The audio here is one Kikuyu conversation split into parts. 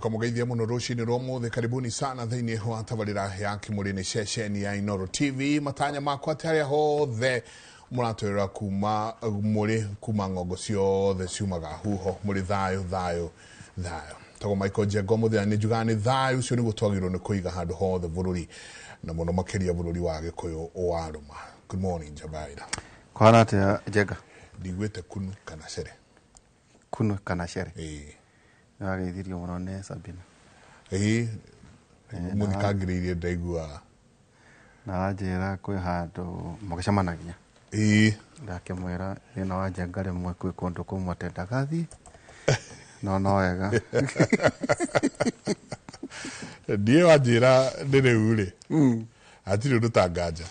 Tũkamũgeithia mũno rũcinĩ rwa ũmũthĩ. Karibuni sana thĩinĩ wa tabarĩra ya Kĩmũrĩ, nĩ ceceni ya Inoro TV. Matanya makwa atĩ harĩa hothe mũratwĩrora kuma mũrĩ, kuma ng'ongo ciothe ciumaga huho, mũrĩ thayũ thayũ thayũ. Tagwo Michael Njenga, mũthenya nĩ njugaga nĩ thayũ ũcio nĩguo twagĩrĩirwo nĩ kũiga handũ hothe bũrũri, na mũno makĩria bũrũri wa Gĩkũyũ warũma. Good morning, Njabaira. Kũhana atĩa, Njenga? Ndiguĩte kunu kana cere. Kunu kana cere? Ĩĩ. Nĩwageithirio mũno nĩ Sabina. Ĩĩ, mũthikangĩrĩirie ndaigua. Na wanjĩra kwĩ handũ mũgĩcemanagia. Ĩĩ. Ndakĩmwĩra thĩna wa Njenga rĩmwe kwĩ kũndũ kũmwe atendaga thiĩ, no no wega. Ndiĩ wanjĩra nĩ rĩu rĩ, hatirĩ ũndũ tanganja.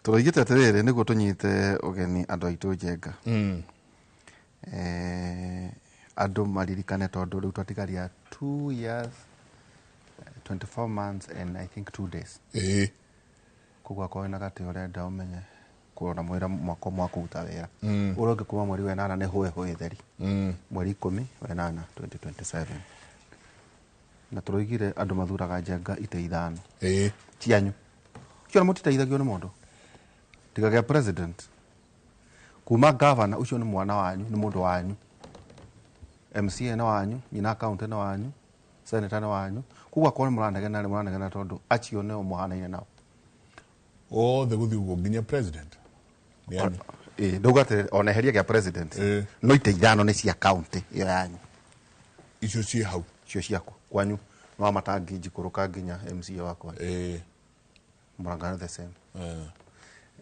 Tũroigĩte atĩrĩrĩ, nĩguo tũnyite ũgeni andũ aitũ, Njenga, andũ maririkane, tondũ rĩu twatigaria 2 years 24 months and I think 2 days. Koguo akorwo wĩna gatĩ ũrenda ũmenye kũrora mwĩra mwaka ũmwe wa kũruta wĩra, ũrĩa ũngĩ kuma mweri wa ĩnana nĩ hũĩ hũĩ theri, mweri 10 wa 8 2027, na tũroigire andũ mathuraga, Njenga, itĩ ithano cianyu cio mũtiteithagio nĩ mũndũ tiga gĩa president, kuma governor ũcio nĩ mwana wanyu, nĩ mũndũ wanyu, MCA nĩ wanyu, nyina county nĩ wanyu, senator nĩ wanyu. Koguo akorwo nĩ mũranegena rĩ, mũranegena tondũ acio nĩo mũhanaine nao. Othe gũthiĩ ũguo nginya president nĩ anyu. Ĩĩ, ndauga atĩrĩrĩ, ona eheria gĩa president, no itĩ ithano nĩ cia county ĩyo yanyu. Icio ciĩ hau. Icio ciaku kwanyu no matangi njikũrũka nginya MCA wakwa. Mũrangano the same.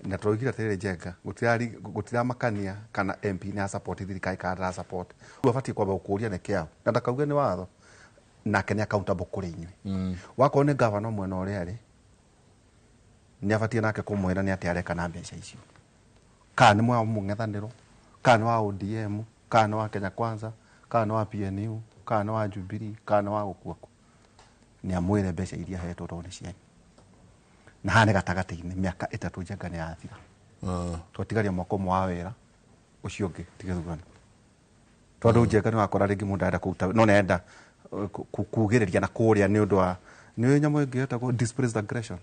Na tũroigire atĩrĩrĩ, Njenga, gũtiramakania kana MP nĩ support thirikari kana ndara support, rĩu abatiĩ kwamba gũkũria nĩ kĩao na ndakauge nĩ watho, nake nĩ accountable kũrĩ inyuĩ. Wakorwo nĩ gavana mwena ũrĩa arĩ, nĩ abatiĩ nake kũmwĩra nĩ atĩa areka na mbeca icio, kana nĩ wa mũng'ethanĩro, kana nĩ wa ODM, kana nĩ wa Kenya Kwanza, kana nĩ wa PNU, kana nĩ wa Jubilee, kana nĩ wa gũkuaku, nĩ amwĩre mbeca iria ahetwo tondũ nĩ cianyu. Na haha nĩ gatagatĩ-inĩ, mĩaka 3, Njenga, nĩ yathira. Twatigaria mwaka ũmwe wa wĩra, ũcio ũngĩ ti gĩthurano, tondũ, Njenga, nĩ wakora rĩngĩ mũndũ arenda kũruta no nĩ arenda kugĩrĩria na kũrĩa nĩ ũndũ wa nĩ nyamũ ĩngĩ ĩtagwo displaced aggression,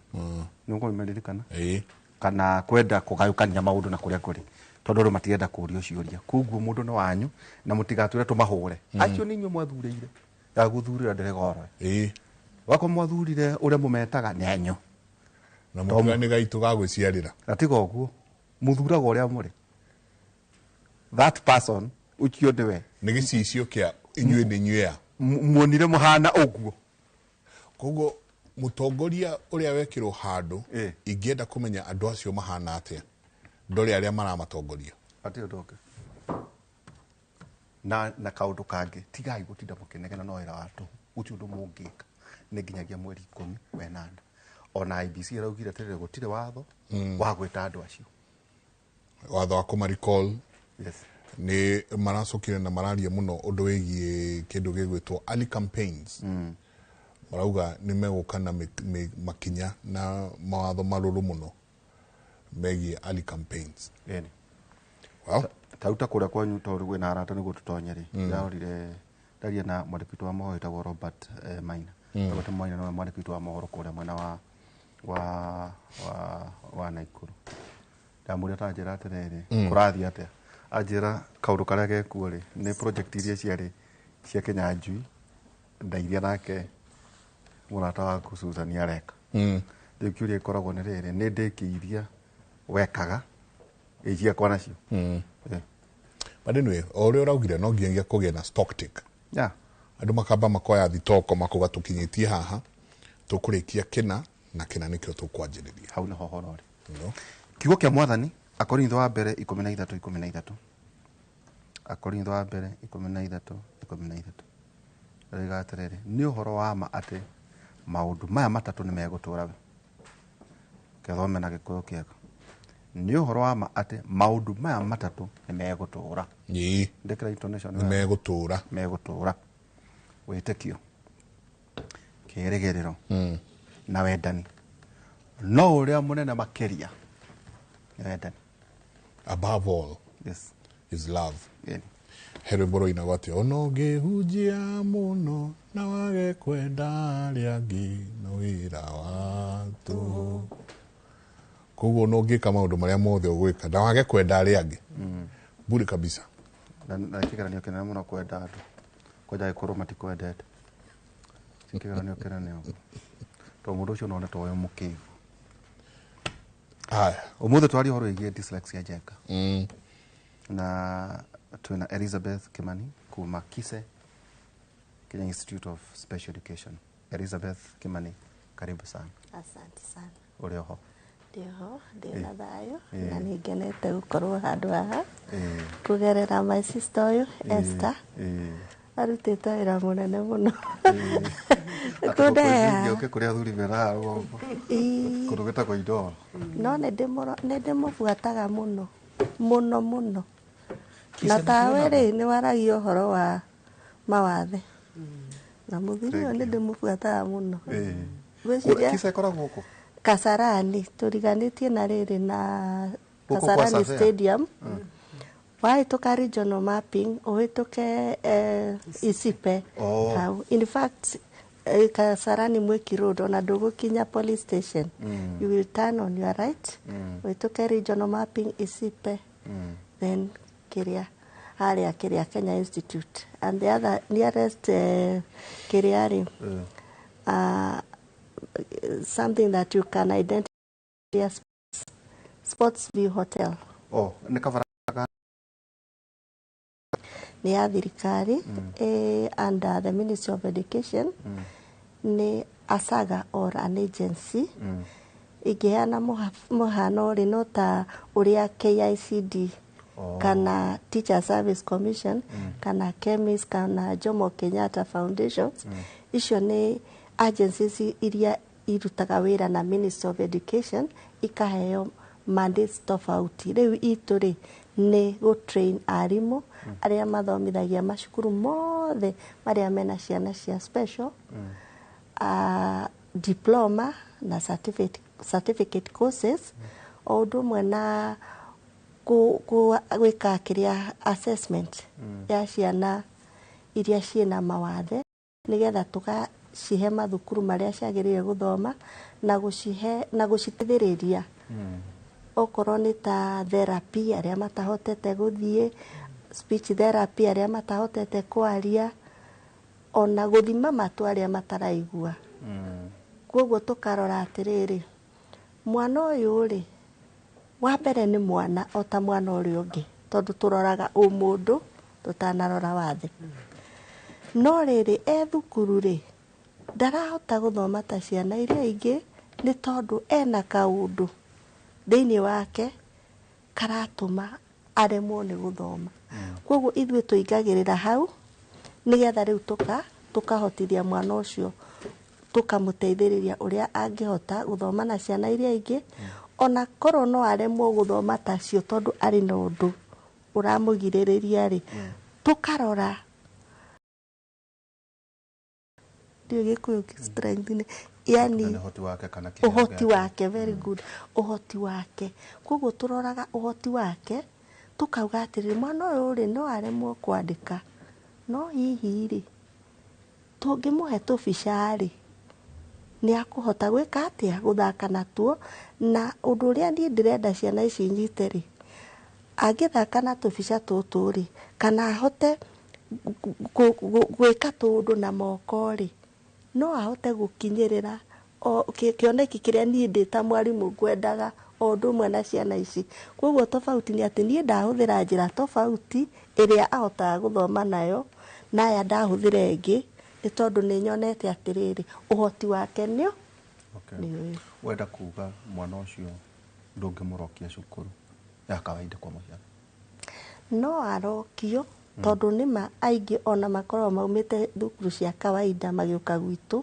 nĩ ũkũmĩririkana? Ĩĩ. Kana kwenda kũgayũkania maũndũ na kũrĩa kũrĩ, tondũ andũ matirenda kũrio ciũria. Koguo mũndũ nĩ wanyu na mũtigatwĩre tũmahũre, acio nĩ inyuĩ mwathurĩire ya gũthurĩra ndĩrĩgoro. Wakorwo mwathurire ũrĩa mũmetaga nĩ anyu. Na mũtiga nĩ gaitũ ga gwĩciarĩra. Na tiga ũguo mũthuraga ũrĩa mũrĩ, that person ũcio nĩwe. Nĩ gĩcicio kĩa inyuĩ, nĩ inyuĩ a Muonire mũhana ũguo. Koguo mũtongoria ũrĩa wekĩrwo handũ, ingĩenda kũmenya andũ acio mahana atĩa, ndore arĩa maramatongoria. Hatirĩ ũndũ ũngĩ. Na kaũndũ kangĩ, tigai gũtinda mũkĩnegena no wĩra wa tũhũ, gũtirĩ ũndũ mũngĩka nĩ nginyagia mweri 18. Ona IEBC ĩraugire atĩrĩrĩ, gũtirĩ watho wa gwĩta andũ acio. Watho wa kũma recall. Yes. Nĩ maracokire na mararia mũno ũndũ wĩgiĩ kĩndũ gĩgwĩtwo early campaigns. Marauga nĩ megũka na makinya na mawatho marũrũ mũno megiĩ early campaigns. Ĩni. Well, ta rĩu ta kũrĩa kwanyu, tondũ kwĩna arata nĩguo tũtonye rĩ, ndĩrarorire ndaria na mwandĩki witũ wa mohoro wĩtagwo Robert Maina. Robert Maina nĩwe mwandĩki witũ wa mohoro kũrĩa mwena wa Naikuru. Ndamũria ta njĩra atĩrĩrĩ, kũrathiĩ atĩa? Anjĩra kaũndũ karĩa gekuo rĩ, nĩ project iria ciarĩ cia Kĩnyanjui na iria nake mũrata waku Susan areka. Rĩu kĩũria gĩkoragwo nĩ rĩrĩ, nĩ ndĩki iria wekaga ĩ ciakwa nacio? But anyway, o ũrĩa ũraugire, no nginyagia kũgĩe na stock take. Andũ makamba makoya thitoko, makauga tũkinyĩtie haha, tũkũrĩkia kĩna na kĩna, nĩkĩo tũkwanjĩrĩria. Hau nĩho ũhoro ũrĩ. You know? Kiugo kĩa Mwathani, Akorintho wa mbere 13:13, Akorintho wa mbere 13:13, ĩroiga atĩrĩrĩ, nĩ ũhoro wa ma atĩ maũndũ maya matatũ nĩ megũtũũra we. Kethome na Gĩkũyũ kĩega. Nĩ ũhoro wa ma atĩ maũndũ maya matatũ nĩ megũtũũra. Ndĩkĩra intonation nĩ wega. Megũtũũra. Megũtũũra: wĩtĩkio, kĩĩrĩgĩrĩro na wendani, no ũrĩa mũnene makĩria nĩ wendani. Above all Yes. is love. Ĩni. He rwĩmbo rũinagwo atĩ ona ũngĩhunjia mũno na wage kwenda arĩa angĩ no wĩra wa tũhũ. Koguo no ũngĩka maũndũ marĩa mothe ũgwĩka na wage kwenda arĩa angĩ, bure kabisa. Na kĩgeranio kĩnene mũno kwenda andũ kwanja gĩkorwo matikwendete, ti kĩgeranio kĩnene ũguo tondũ mũndũ ũcio none to we mũkĩgu. Haya. Ũmũthĩ twaria ũhoro wĩgiĩ dyslexia, Njenga, na twĩna Elizabeth Kimani kuma KISE, Kenya Institute of Special Education. Elizabeth Kimani, karibu sana. Asante sana. Ũrĩ oho? Ndĩho, ndĩ na thayũ na nĩ ngenete gũkorwo handũ haha kũgerera my sister ũyũ Esther, arutĩte wĩra mũnene mũno kũndeha. Ũke kũrĩa athuri mena haha rũgongo, kũndũ gwĩtagwo Indoro. No nĩ ndĩmũbuataga mũno mũno mũno, na tawe rĩ, nĩ waragia ũhoro wa mawathe na mũthuri ũyũ, nĩ ndĩmũbuataga mũno. Ngwĩciria KISE ĩkoragwo gũkũ? Kasarani, tũriganĩtie na rĩrĩ na Gũkũ kwa Kasarani Surveyor? Stadium. Wahĩtũka regional mapping, ũhĩtũke Isipe. Oh. Hau in fact, Kasarani Mwiki Road, ona ndũgũkinya police station, you will turn on your right, ũhĩtũke regional mapping, Isipe, then kĩrĩa harĩa kĩrĩa Kenya Institute and the other nearest kĩrĩa rĩ, something that you can identify as Sports View Hotel. Oh, nĩ kabara. Nĩ ya thirikari, under the Ministry of Education, nĩ asaga or an agency. Ingĩheana mũhano rĩ, no ta ũrĩa KICD kana Teacher Service Commission kana KEMIS kana Jomo Kenyatta Foundations, icio nĩ agencies iria irutaga wĩra na Ministry of Education, ikaheo mandates tofauti. Rĩu itũ rĩ, nĩ gũ-train arimũ arĩa mathomithagia macukuru mothe marĩa mena ciana cia special, diploma na certificate courses, o ũndũ ũmwe na gwĩka kĩrĩa assessment ya ciana iria ciĩna mawathe, nĩgetha tũgacihe mathukuru marĩa ciagĩrĩire gũthoma na gũcihe na gũciteithĩrĩria, okorwo nĩ ta therapy arĩa matahotete gũthiĩ, speech therapy arĩa matahotete kwaria, ona gũthima matũ arĩa mataraigua. Koguo tũkarora atĩrĩrĩ, mwana ũyũ rĩ, wa mbere nĩ mwana o ta mwana ũrĩa ũngĩ, tondũ tũroraga ũmũndũ tũtanarora wathe. No rĩrĩ, e thukuru rĩ, ndarahota gũthoma ta ciana iria ingĩ, nĩ tondũ ena kaũndũ thĩinĩ wake karatũma aremwo nĩ gũthoma. Koguo ithuĩ tũingagĩrĩra hau, nĩgetha rĩu tũkahotithia mwana ũcio, tũkamũteithĩrĩria ũrĩa angĩhota gũthoma na ciana iria ingĩ, ona korwo no aremwo gũthoma tacio tondũ arĩ na ũndũ ũramũgirĩrĩria rĩ, tũkarora ndiũĩ Gĩkũyũ strength nĩ yani Nĩ ũhoti wake kana kĩheo ũhoti gĩake. wake, very good, ũhoti wake. Koguo tũroraga ũhoti wake, tũkauga atĩrĩrĩ, mwana ũyũ rĩ, no aremwo kwandĩka, no hihi rĩ, tũngĩmũhe tũbica rĩ, nĩ akũhota gwĩka atĩa, gũthaka natuo. Na ũndũ ũrĩa niĩ ndĩrenda ciana ici nyite rĩ, angĩthaka na tũbica tũtũ rĩ, kana ahote gwĩka tũũndũ na moko rĩ, no ahote gũkinyĩrĩra o kĩoneki kĩrĩa niĩ ndĩ ta mwarimũ ngwendaga, o ũndũ ũmwe na ciana ici. Koguo tofauti nĩ atĩ niĩ ndahũthĩra njĩra tofauti ĩrĩa ahotaga gũthoma nayo, na aya ndahũthĩra ĩngĩ, nĩ tondũ nĩ nyonete atĩrĩrĩ, ũhoti wake nĩ nĩ ũyũ. Wenda kuga mwana ũcio ndũngĩmũrokia cukuru ya kawaida kwa mũhiano? No arokio, tondũ nĩma aingĩ ona makoragwo maumĩte thukuru cia kawaida magĩũka gwitũ,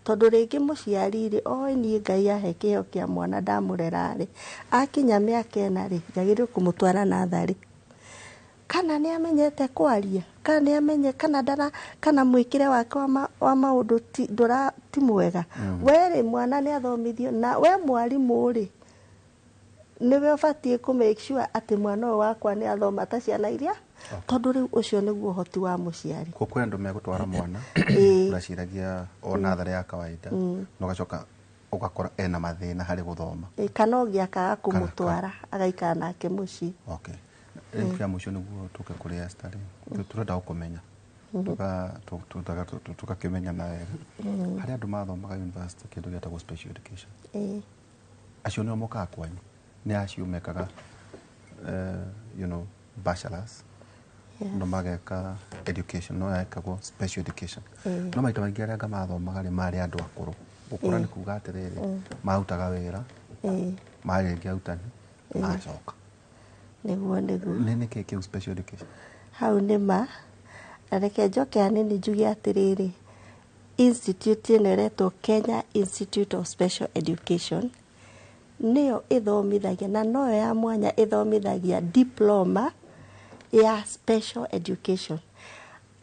tondũ rĩngĩ mũciari rĩ, oĩ niĩ Ngai ahe kĩheo kĩa mwana, ndamũrera rĩ, akinya mĩaka 4 rĩ, njagĩrĩirwo kũmũtwara natharĩ, kana nĩ amenyete kwaria, kana nĩ amenye, kana ndara, kana mwĩkĩre wake wa maũndũ ti, ndũra, ti mwega. We rĩ, mwana nĩ athomithio, na we mwarimũ rĩ, nĩwe ũbatiĩ kũ make sure atĩ mwana ũyũ wakwa nĩ athoma ta ciana iria. Tondũ rĩu ũcio nĩguo ũhoti wa mũciari. Ko kwĩ andũ megũtwara mwana ũraciragia o natharĩ ya kawaida, na ũgacoka ũgakora ena mathĩna harĩ gũthoma. Ĩĩ, kana ũngĩ akaga kũmũtwara agaikara nake mũciĩ. Okay, rĩu kĩa mũico nĩguo tũke kũrĩ Esther rĩ, tũrenda gũkũmenya, tũgakĩmenyana wega. Harĩ andũ mathomaga university kĩndũ gĩtagwo special education. Acio nĩo mokaga kwanyu? Nĩ acio mekaga bachelors, no mageka education, no ekagwo special education? No maita maingĩ arĩa anga mathomaga rĩ, marĩ andũ akũrũ. Gũkũra nĩ kuga atĩrĩrĩ, marutaga wĩra, marĩ rĩngĩ arutani, macoka. Nĩguo. Nĩ nĩkĩ kĩu special education? Hau nĩ ma. Na reke njoke hanini njuge atĩrĩrĩ, institute ĩno ĩretwo Kenya Institute of Special Education, nĩyo ĩthomithagia na noyo ya mwanya ĩthomithagia diploma ya special education.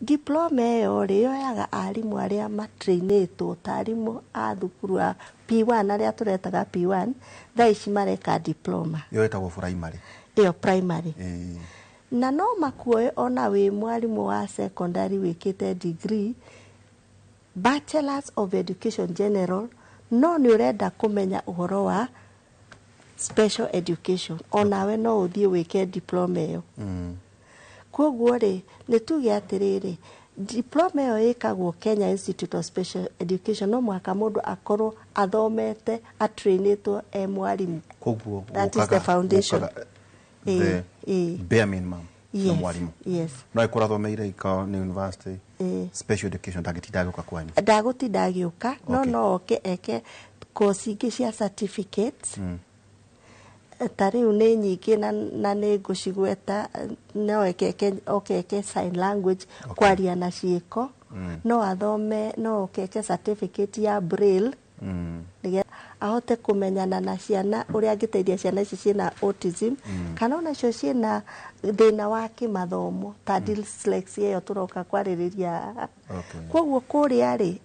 Diploma ĩyo rĩ, yoyaga arimũ arĩa matrainĩtwo ta arimũ a thukuru a P1, arĩa tũretaga P1, thaa ici mareka diploma. Ĩyo ĩtagwo primary. Ĩyo primary. Na no makuoe ona wĩ mwarimũ wa secondary wĩkĩte degree, Bachelors of Education General, no nĩ ũrenda kũmenya ũhoro wa special education, onawe no ũthiĩ wĩke diploma ĩyo. Koguo rĩ, nĩ tuge atĩrĩrĩ, diploma ĩyo ĩkagwo Kenya Institute of Special Education, no mũhaka mũndũ akorwo athomete, atrainĩtwo e mwarimũ. Koguo That is the foundation. The bare minimum nĩ mwarimũ. Yes. No ĩkorwo athomeire ikawa nĩ university special education, ndangĩtinda agĩũka kwanyu. Ndagũtinda agĩũka, no no oke eke course ingĩ cia certificates. Ta rĩu nĩ nyingĩ na nĩ ngũcigweta. No eke oke eke sign language, kwaria na ciĩko. No athome, no oke eke certificate ya braille, nĩgetha ahote kũmenyana na ciana, ũrĩa angĩteithia ciana ici ciĩna autism, kana onacio ciĩna thĩna wa kĩmathomo ta dyslexia ĩyo tũroka kwarĩrĩria haha. Koguo kũrĩa rĩ,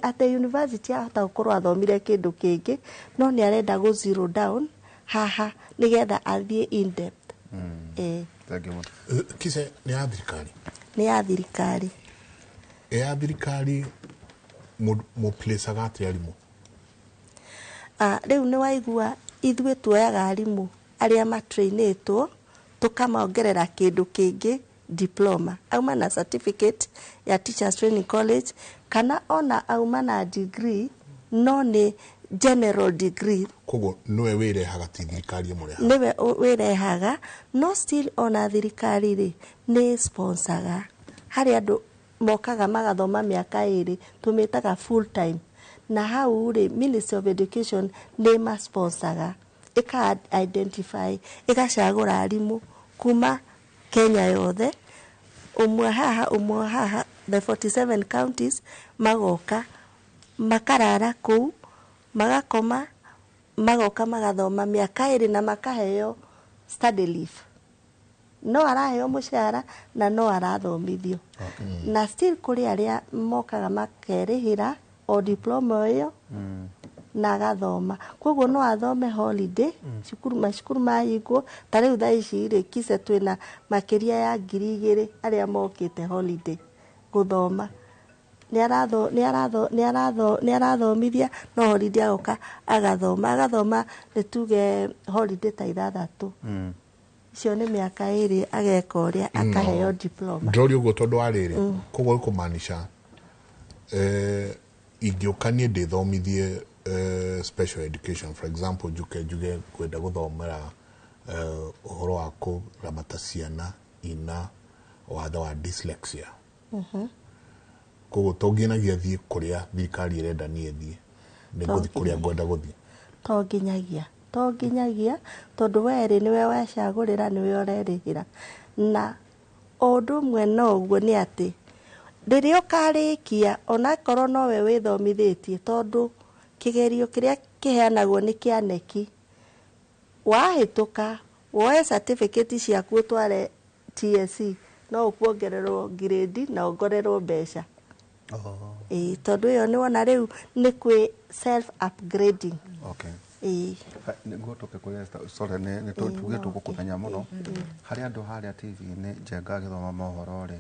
at the university ahota gũkorwo athomire kĩndũ kĩngĩ, no nĩ arenda gũ zero down haha nĩgetha athiĩ in depth. Thank you mũno. Kise nĩ ya thirikari? Nĩ ya thirikari. Ĩ ya thirikari, mũplacaga atĩa arimũ? Ah, rĩu nĩ waigua, ithuĩ tuoyaga arimũ arĩa matrainĩtwo, tũkamongerera kĩndũ kĩngĩ, diploma. Auma na certificate ya Teachers Training College, kana ona auma na degree, no nĩ general degree. Koguo nĩwe wĩrehaga, ti thirikari ĩmũrehaga? Nĩwe wĩrehaga, no still ona thirikari rĩ, nĩ sponsoraga. Harĩ andũ mokaga magathoma mĩaka 2, tũmĩtaga full time, na hau rĩ, Ministry of Education nĩ masponsoraga, ĩka identify, ĩgacagũra arimũ kuma Kenya yothe, ũmwe haha, ũmwe haha, the 47 counties, magoka makarara kũu, magakoma, magoka magathoma mĩaka 2 na makaheo study leave. No araheo mũcara na no arathomithio. Na still kũrĩ arĩa mokaga makerĩhĩra o diploma ĩyo na agathoma. Koguo no athome holiday, cukuru, macukuru mahingwo. Ta rĩu thaa ici rĩ, Kise, twĩna makĩria ya 2000 arĩa mokĩte holiday gũthoma. Nĩ arathomithia, no holiday agoka agathoma, agathoma nĩ tuge holiday ta 6. Icio nĩ mĩaka 2, ageka ũrĩa akaheo diploma. Ndĩroria ũguo tondũ wa rĩrĩ, koguo nĩ kũmaanisha ingĩũka niĩ ndĩthomithie special education, for example, njuke njuge ngwenda gũthomera ũhoro wa kũramata ciana ina wathe wa dyslexia, koguo to nginyagia thiĩ kũrĩa thirikari ĩrenda niĩ thiĩ, nĩ ngũthiĩ kũrĩa ngwenda gũthiĩ? To nginyagia, tondũ we rĩ, nĩwe wecagũrĩra, nĩwe ũrerĩhĩra. Na o ũndũ ũmwe na ũguo nĩ atĩ rĩrĩa ũkarĩkia, onakorwo nowe wĩthomithĩtie, tondũ kĩgerio kĩrĩa kĩheanagwo nĩ kĩa KNEC, wahĩtũka woe certificate ciaku ũtware TSC, no ũkuongererwo grade na wongererwo mbeca. Ĩĩ, tondũ ĩyo nĩ wona rĩu nĩ kwĩ self upgrading. Ĩĩ. Nĩguo tũke kũrĩ Esther, sorry, nĩ tuge tũgũkũmenya mũno. Harĩ andũ harĩa TV-inĩ Njenga agĩthoma mohoro rĩ,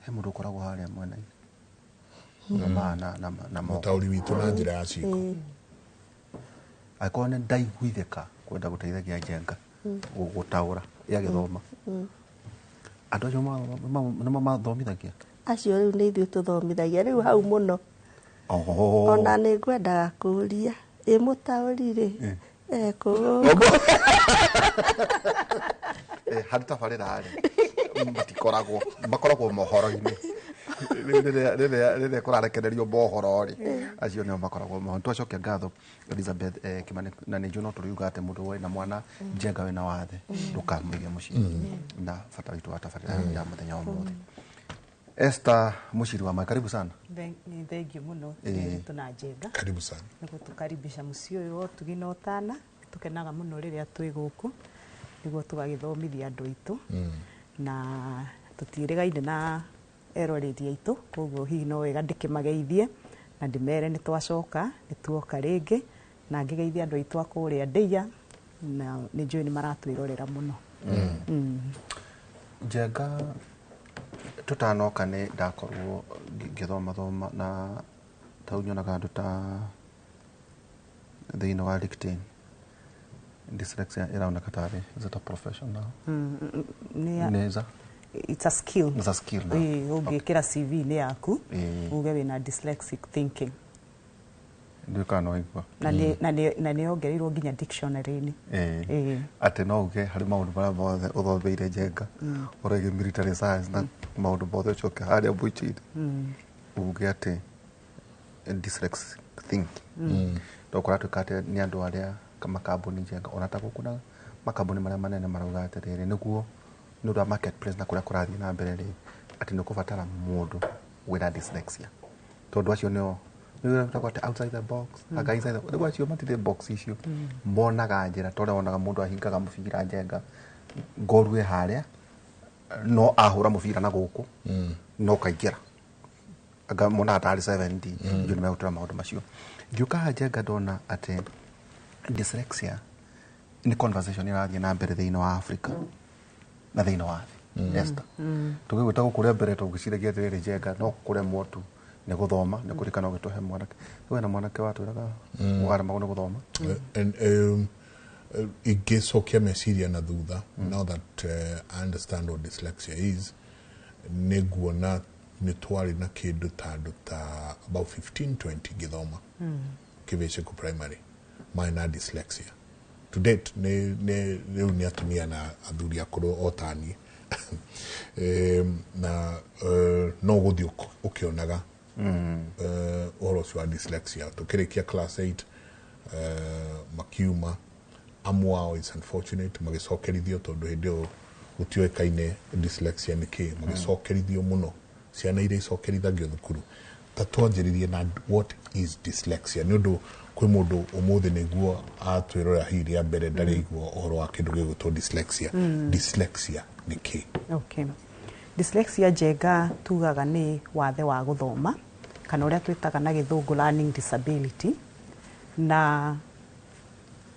he mũndũ ũkoragwo harĩa mwena-inĩ ũthomaga na moko. Mũtaũri witũ na njĩra ya ciĩko. Angĩkorwo nĩ ndaiguithĩka kwenda gũteithagia Njenga gũtaũra agĩthoma, andũ acio nĩmo mathomithagia? Acio rĩu nĩ ithuĩ tũthomithagia rĩu hau mũno. Ona nĩ ngwendaga kũũria ĩ mũtaũri rĩ ekũ? Harĩ tabarĩra rĩ matikoragwo, makoragwo mohoro-inĩ. Rĩu rĩrĩa kũrarekererio mohoro rĩ, acio nĩo makoragwo mohoro. Twacokia ngatho Elizabeth Kimani, na nĩ njũĩ no tũriuga atĩ mũndũ wĩna mwana Njenga wĩna wathe ndũkamũige mũciĩ, na bata witũ wa tabarĩra ya mũthenya wa ũmũthĩ. Esther Muchiri wa Mai, karibu sana. Nĩ thengiũ mũno tũ na Njenga. Karibu sana. Nĩ gũtũkaribisha mũciĩ ũyũ wa ũtugi na ũtana. Tũkenaga mũno rĩrĩa twĩ gũkũ nĩguo tũgagĩthomithia andũ aitũ, na tũtiĩrĩgaine na eroreri aitũ, koguo hihi no wega ndĩkĩmageithie na ndĩmere nĩ twacoka, nĩ tuoka rĩngĩ, na ngĩgeithia andũ aitũ a kũrĩa Ndeiya, na nĩ njũĩ nĩ maratwĩrorera mũno. Njenga, tũtanoka nĩ ndakorwo ngĩthoma thoma na tau nyonaga andũ ta thĩinĩ wa LinkedIn dyslexia ĩroneka tarĩ, is it a profession now? Nĩ Nĩ It's a skill. It's a skill now. Ĩĩ, ũngĩkĩra CV-inĩ yaku uge wĩna dyslexic thinking. Ndiũĩ kana no waigua. Na nĩ yongereirwo nginya dictionary-inĩ. Ĩĩ. Atĩ no uge harĩ maũndũ marĩa mothe ũthomeire Njenga, ũrĩgie military science na maũndũ mothe, ũcoke harĩa mũico-inĩ uge atĩ dyslexic thinking. To kũratuĩka atĩ nĩ andũ arĩa makambuni Njenga, ona ta gũkũ na makambuni marĩa manene marauga atĩrĩrĩ, nĩguo nĩ ũndũ wa marketplace na kũrĩa kũrathiĩ na mbere rĩ, atĩ nĩ ũkũbatara mũndũ wĩna dyslexia, tondũ acio nĩo nĩo atĩ outside the box, anga inside the, rĩu acio matirĩ box icio, monaga njĩra ta ũrĩa wonaga mũndũ ahingaga mũbira Njenga, ngoru ĩ harĩa, no ahũra mũbira na gũkũ no kaingĩra, anga monaga tarĩ 70 icio nĩ megũtũra maũndũ macio. Ngĩũka haha Njenga ndona atĩ dyslexia nĩ conversation ĩrathiĩ na mbere thĩinĩ wa Africa na thĩinĩ wa thĩ. Esther, tũgĩgwĩta gũkũ rĩa mbere tũgĩciragia atĩrĩrĩ, Njenga no kũremwo tu nĩ gũthoma, nĩ kũririkana ũgĩtũhe mwanake wena mwanake watwĩraga waremagwo nĩ gũthoma. And ingĩcokia meciria na thutha, now that I understand what dyslexia is, nĩ nguona nĩ twarĩ na kĩndũ ta andũ ta about 15 20 ngĩthoma Kĩbĩcĩkũ Primary marĩ na dyslexia. To date nĩ rĩu nĩ atumia na athuri akũrũ o ta niĩ. Na no gũthiĩ ũkĩonaga ũhoro ũcio wa dyslexia. Tũkĩrĩkia class 8, makiuma amwe ao, is unfortunate, magĩcokerithio tondũ hĩndĩ ĩyo gũtioĩkaine dyslexia nĩ kĩ, magĩcokerithio mũno. Ciana iria icokerithagio thukuru, ta twanjĩrĩrie na what is dyslexia, nĩ ũndũ kwĩ mũndũ ũmũthĩ nĩguo atwĩrora hihi rĩa mbere ndarĩ aigua ũhoro wa kĩndũ gĩgwĩtwo dyslexia. Dyslexia nĩ kĩ? Okay. Dyslexia Njenga tugaga nĩ wathe wa gũthoma, kana ũrĩa twĩtaga na gĩthũngũ learning disability. Na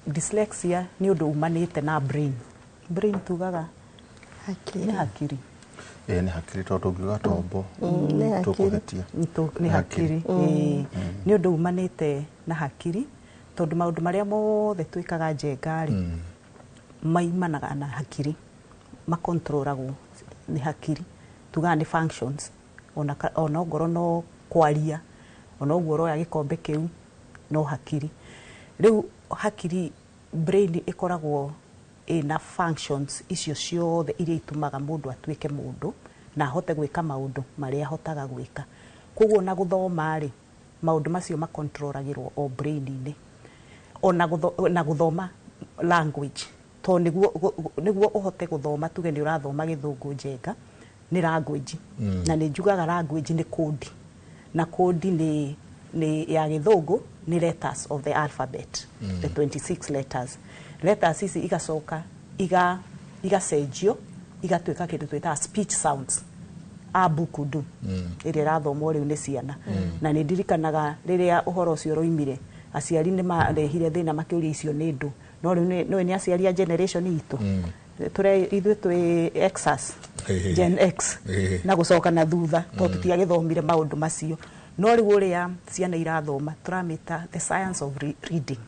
dyslexia nĩ ũndũ umanĩte na brain. Brain tugaga Hakiri. Nĩ hakiri. Ĩĩ, nĩ hakiri, tondũ ũngiuga tombo Nĩ hakiri. tũkũhĩtia. Nĩ hakiri. Ĩĩ. Nĩ ũndũ umanĩte na hakiri, tondũ maũndũ marĩa mothe twĩkaga Njenga rĩ, maimanaga na hakiri, makontrolagwo nĩ hakiri, tugaga nĩ functions. Ona ongorwo no kwaria, ona ũguo ũroya gĩkombe kĩu no hakiri. Rĩu hakiri, brain, ĩkoragwo ĩna functions icio ciothe iria itũmaga mũndũ atuĩke mũndũ na ahote gwĩka maũndũ marĩa ahotaga gwĩka. Koguo na gũthoma rĩ, maũndũ macio makontrolagĩrwo o brain-inĩ, ona na gũthoma language, to nĩguo ũhote gũthoma, tuge nĩ ũrathoma gĩthũngũ Njenga, nĩ language. Na nĩ njugaga language nĩ code, na code nĩ ya gĩthũngũ nĩ letters of the alphabet, the 26 letters. Letters ici igacoka igacenjio igatuĩka kĩndũ twĩtaga speech sounds, a bukudu ĩrĩa ĩrathomwo rĩu nĩ ciana. Na nĩ ndirikanaga rĩrĩa ũhoro ũcio ũroimire, Aciari nĩ marehire thĩna makĩũria icio nĩ ndũ, no rĩu nĩ nĩ aciari a generation itũ tũre ithuĩ twĩ Xers, Gen X, na gũcoka na thutha tondũ tũtiagĩthomire maũndũ macio. No rĩu ũrĩa ciana irathoma tũramĩta the science of reading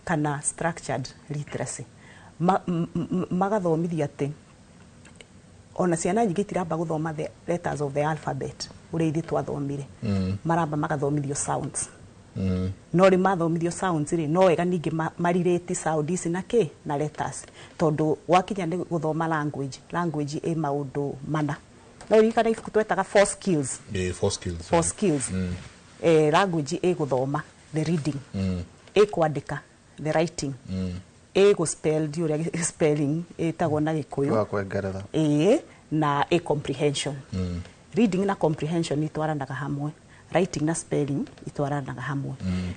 kana structured literacy. Magathomithia atĩ ona ciana nyingĩ itiramba gũthoma the letters of the alphabet ũrĩa ithuĩ twathomire. Maramba magathomithio sounds. No rĩ, mathomithio sounds rĩ, no wega ningĩ marirĩti sound ici na kĩ na letters, tondũ gwakinya nĩ gũthoma language ĩ maũndũ mana. No ririkana ibuku twetaga Four Skills? Four Skills. Four Skills. Language ĩ gũthoma, the reading, ĩ kwandĩka, the writing, ĩ gũspell, ndi ũrĩa spelling ĩtagwo na Gĩkũyũ. Wa kwengerera. Ĩĩ, na ĩ comprehension. Reading na comprehension itwaranaga hamwe, writing na spelling itwaranaga hamwe.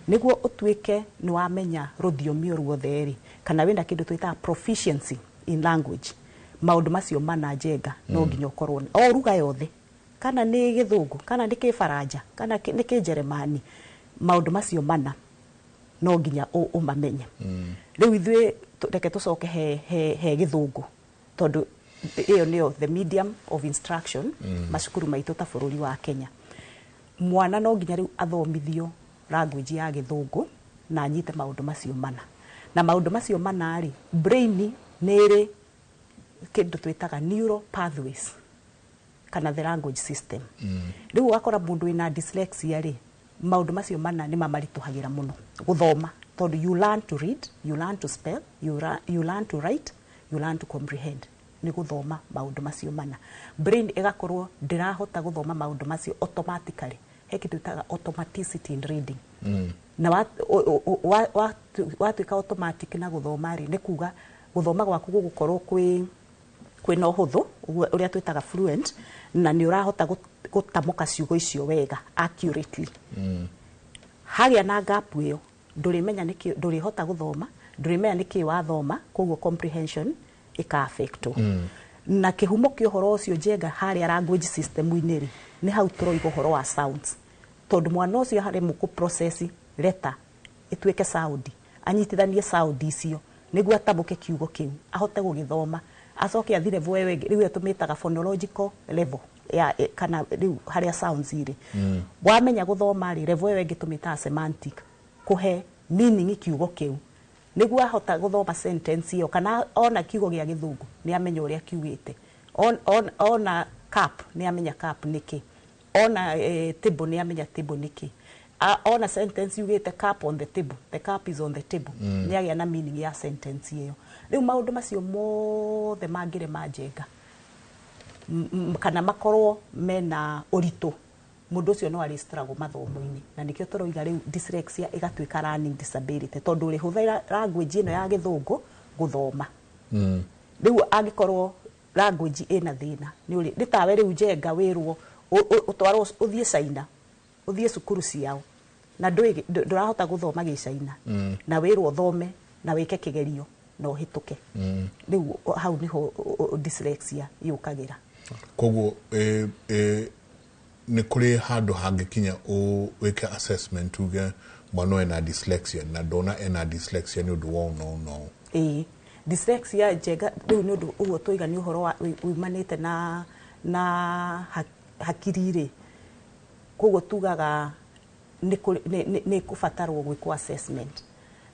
Nĩguo ũtuĩke nĩ wamenya rũthiomi o ruothe rĩ, kana wĩna kĩndũ twĩtaga proficiency in language, maũndũ macio mana, Njenga, no nginya ũkorwo o ruga yothe, kana nĩ Gĩthũngũ, kana nĩ Kĩbaranja, kana nĩ Kĩnjeremani, maũndũ macio mana no nginya ũmamenye. Rĩu ithuĩ reke tũcoke he Gĩthũngũ, tondũ ĩyo nĩyo the medium of instruction macukuru maitũ ta bũrũri wa Kenya. Mwana no nginya rĩu athomithio language ya Gĩthũngũ na anyite maũndũ macio mana. Na maũndũ macio mana rĩ, brain nĩ ĩrĩ kĩndũ twĩtaga neural pathways kana the language system. Rĩu ũgakora mũndũ wĩna dyslexia rĩ, maũndũ macio mana nĩ mamaritũhagĩra mũno gũthoma, tondũ you learn to read, you learn to spell, you learn to write, you learn to comprehend. Nĩ gũthoma maũndũ macio mana, brain ĩgakorwo ndĩrahota gũthoma maũndũ macio automatically. He kĩndũ twĩtaga automaticity in reading. Na watuĩka automatic na gũthoma rĩ, nĩ kuga gũthoma gwaku gũgũkorwo kwĩna ũhũthũ, ũguo ũrĩa twĩtaga fluent, na nĩ ũrahota gũtamũka ciugo icio wega, accurately. Hagĩa na gap ĩyo, ndũrĩmenya nĩkĩ, ndũrĩhota gũthoma, ndũrĩmenya nĩkĩ wathoma, koguo comprehension ĩka-affectwo. Na kĩhumo kĩa ũhoro ũcio, Njenga, harĩa language system-inĩ rĩ, nĩ hau tũroiga ũhoro wa sounds, tondũ mwana ũcio haremwo kũ process letter ĩtuĩke sound, anyitithanie sound icio nĩguo atamũke kiugo kĩu, ahote gũgĩthoma, acoke athi level ĩyo ĩngĩ. Rĩu ĩyo tũmĩtaga phonological level ya kana rĩu harĩa sounds irĩ. Wamenya gũthoma rĩ, level ĩyo ĩngĩ tũmĩtaga semantic, kũhe meaning kiugo kĩu, nĩguo ahota gũthoma sentence ĩyo, kana ona kiugo gĩa Gĩthũngũ nĩ amenya ũrĩa kiugĩte. Ona cup nĩ amenya cup nĩkĩ, ona table nĩ amenya table nĩkĩ. Ona sentence yugĩte "cup on the table", "the cup is on the table", nĩ agĩa na meaning ya sentence ĩyo. Rĩu maũndũ macio mothe mangĩrema, Njenga, kana makorwo mena ũritũ, mũndũ ũcio no arĩ struggle mathomo-inĩ. Na nĩkĩo tũroiga rĩu dyslexia ĩgatuĩka learning disability, tondũ ũrĩhũthĩra language ĩno ya Gĩthũngũ gũthoma. Rĩu angĩkorwo language ĩna thĩna, nĩ ũrĩ nĩ tawe rĩu, Njenga, wĩrwo ũtwarwo ũthiĩ China, ũthiĩ cukuru ciao, na ndũrahota gũthoma Gĩcaina, na wĩrwo ũthome na wĩke kĩgerio na ũhĩtũke. Rĩu hau nĩho dyslexia yũkagĩra. Koguo nĩ kũrĩ handũ hangĩkinya wĩke assessment uge mwana ũyũ ena dyslexia, na ndona ena dyslexia nĩ ũndũ wa ũũ na ũũ na ũũ? Ĩĩ, dyslexia, Njega, rĩu nĩ ũndũ ũguo tũiga nĩ ũhoro wa umanĩte na hakiri rĩ, koguo tugaga nĩ kũbatarwo gwĩkwo assessment.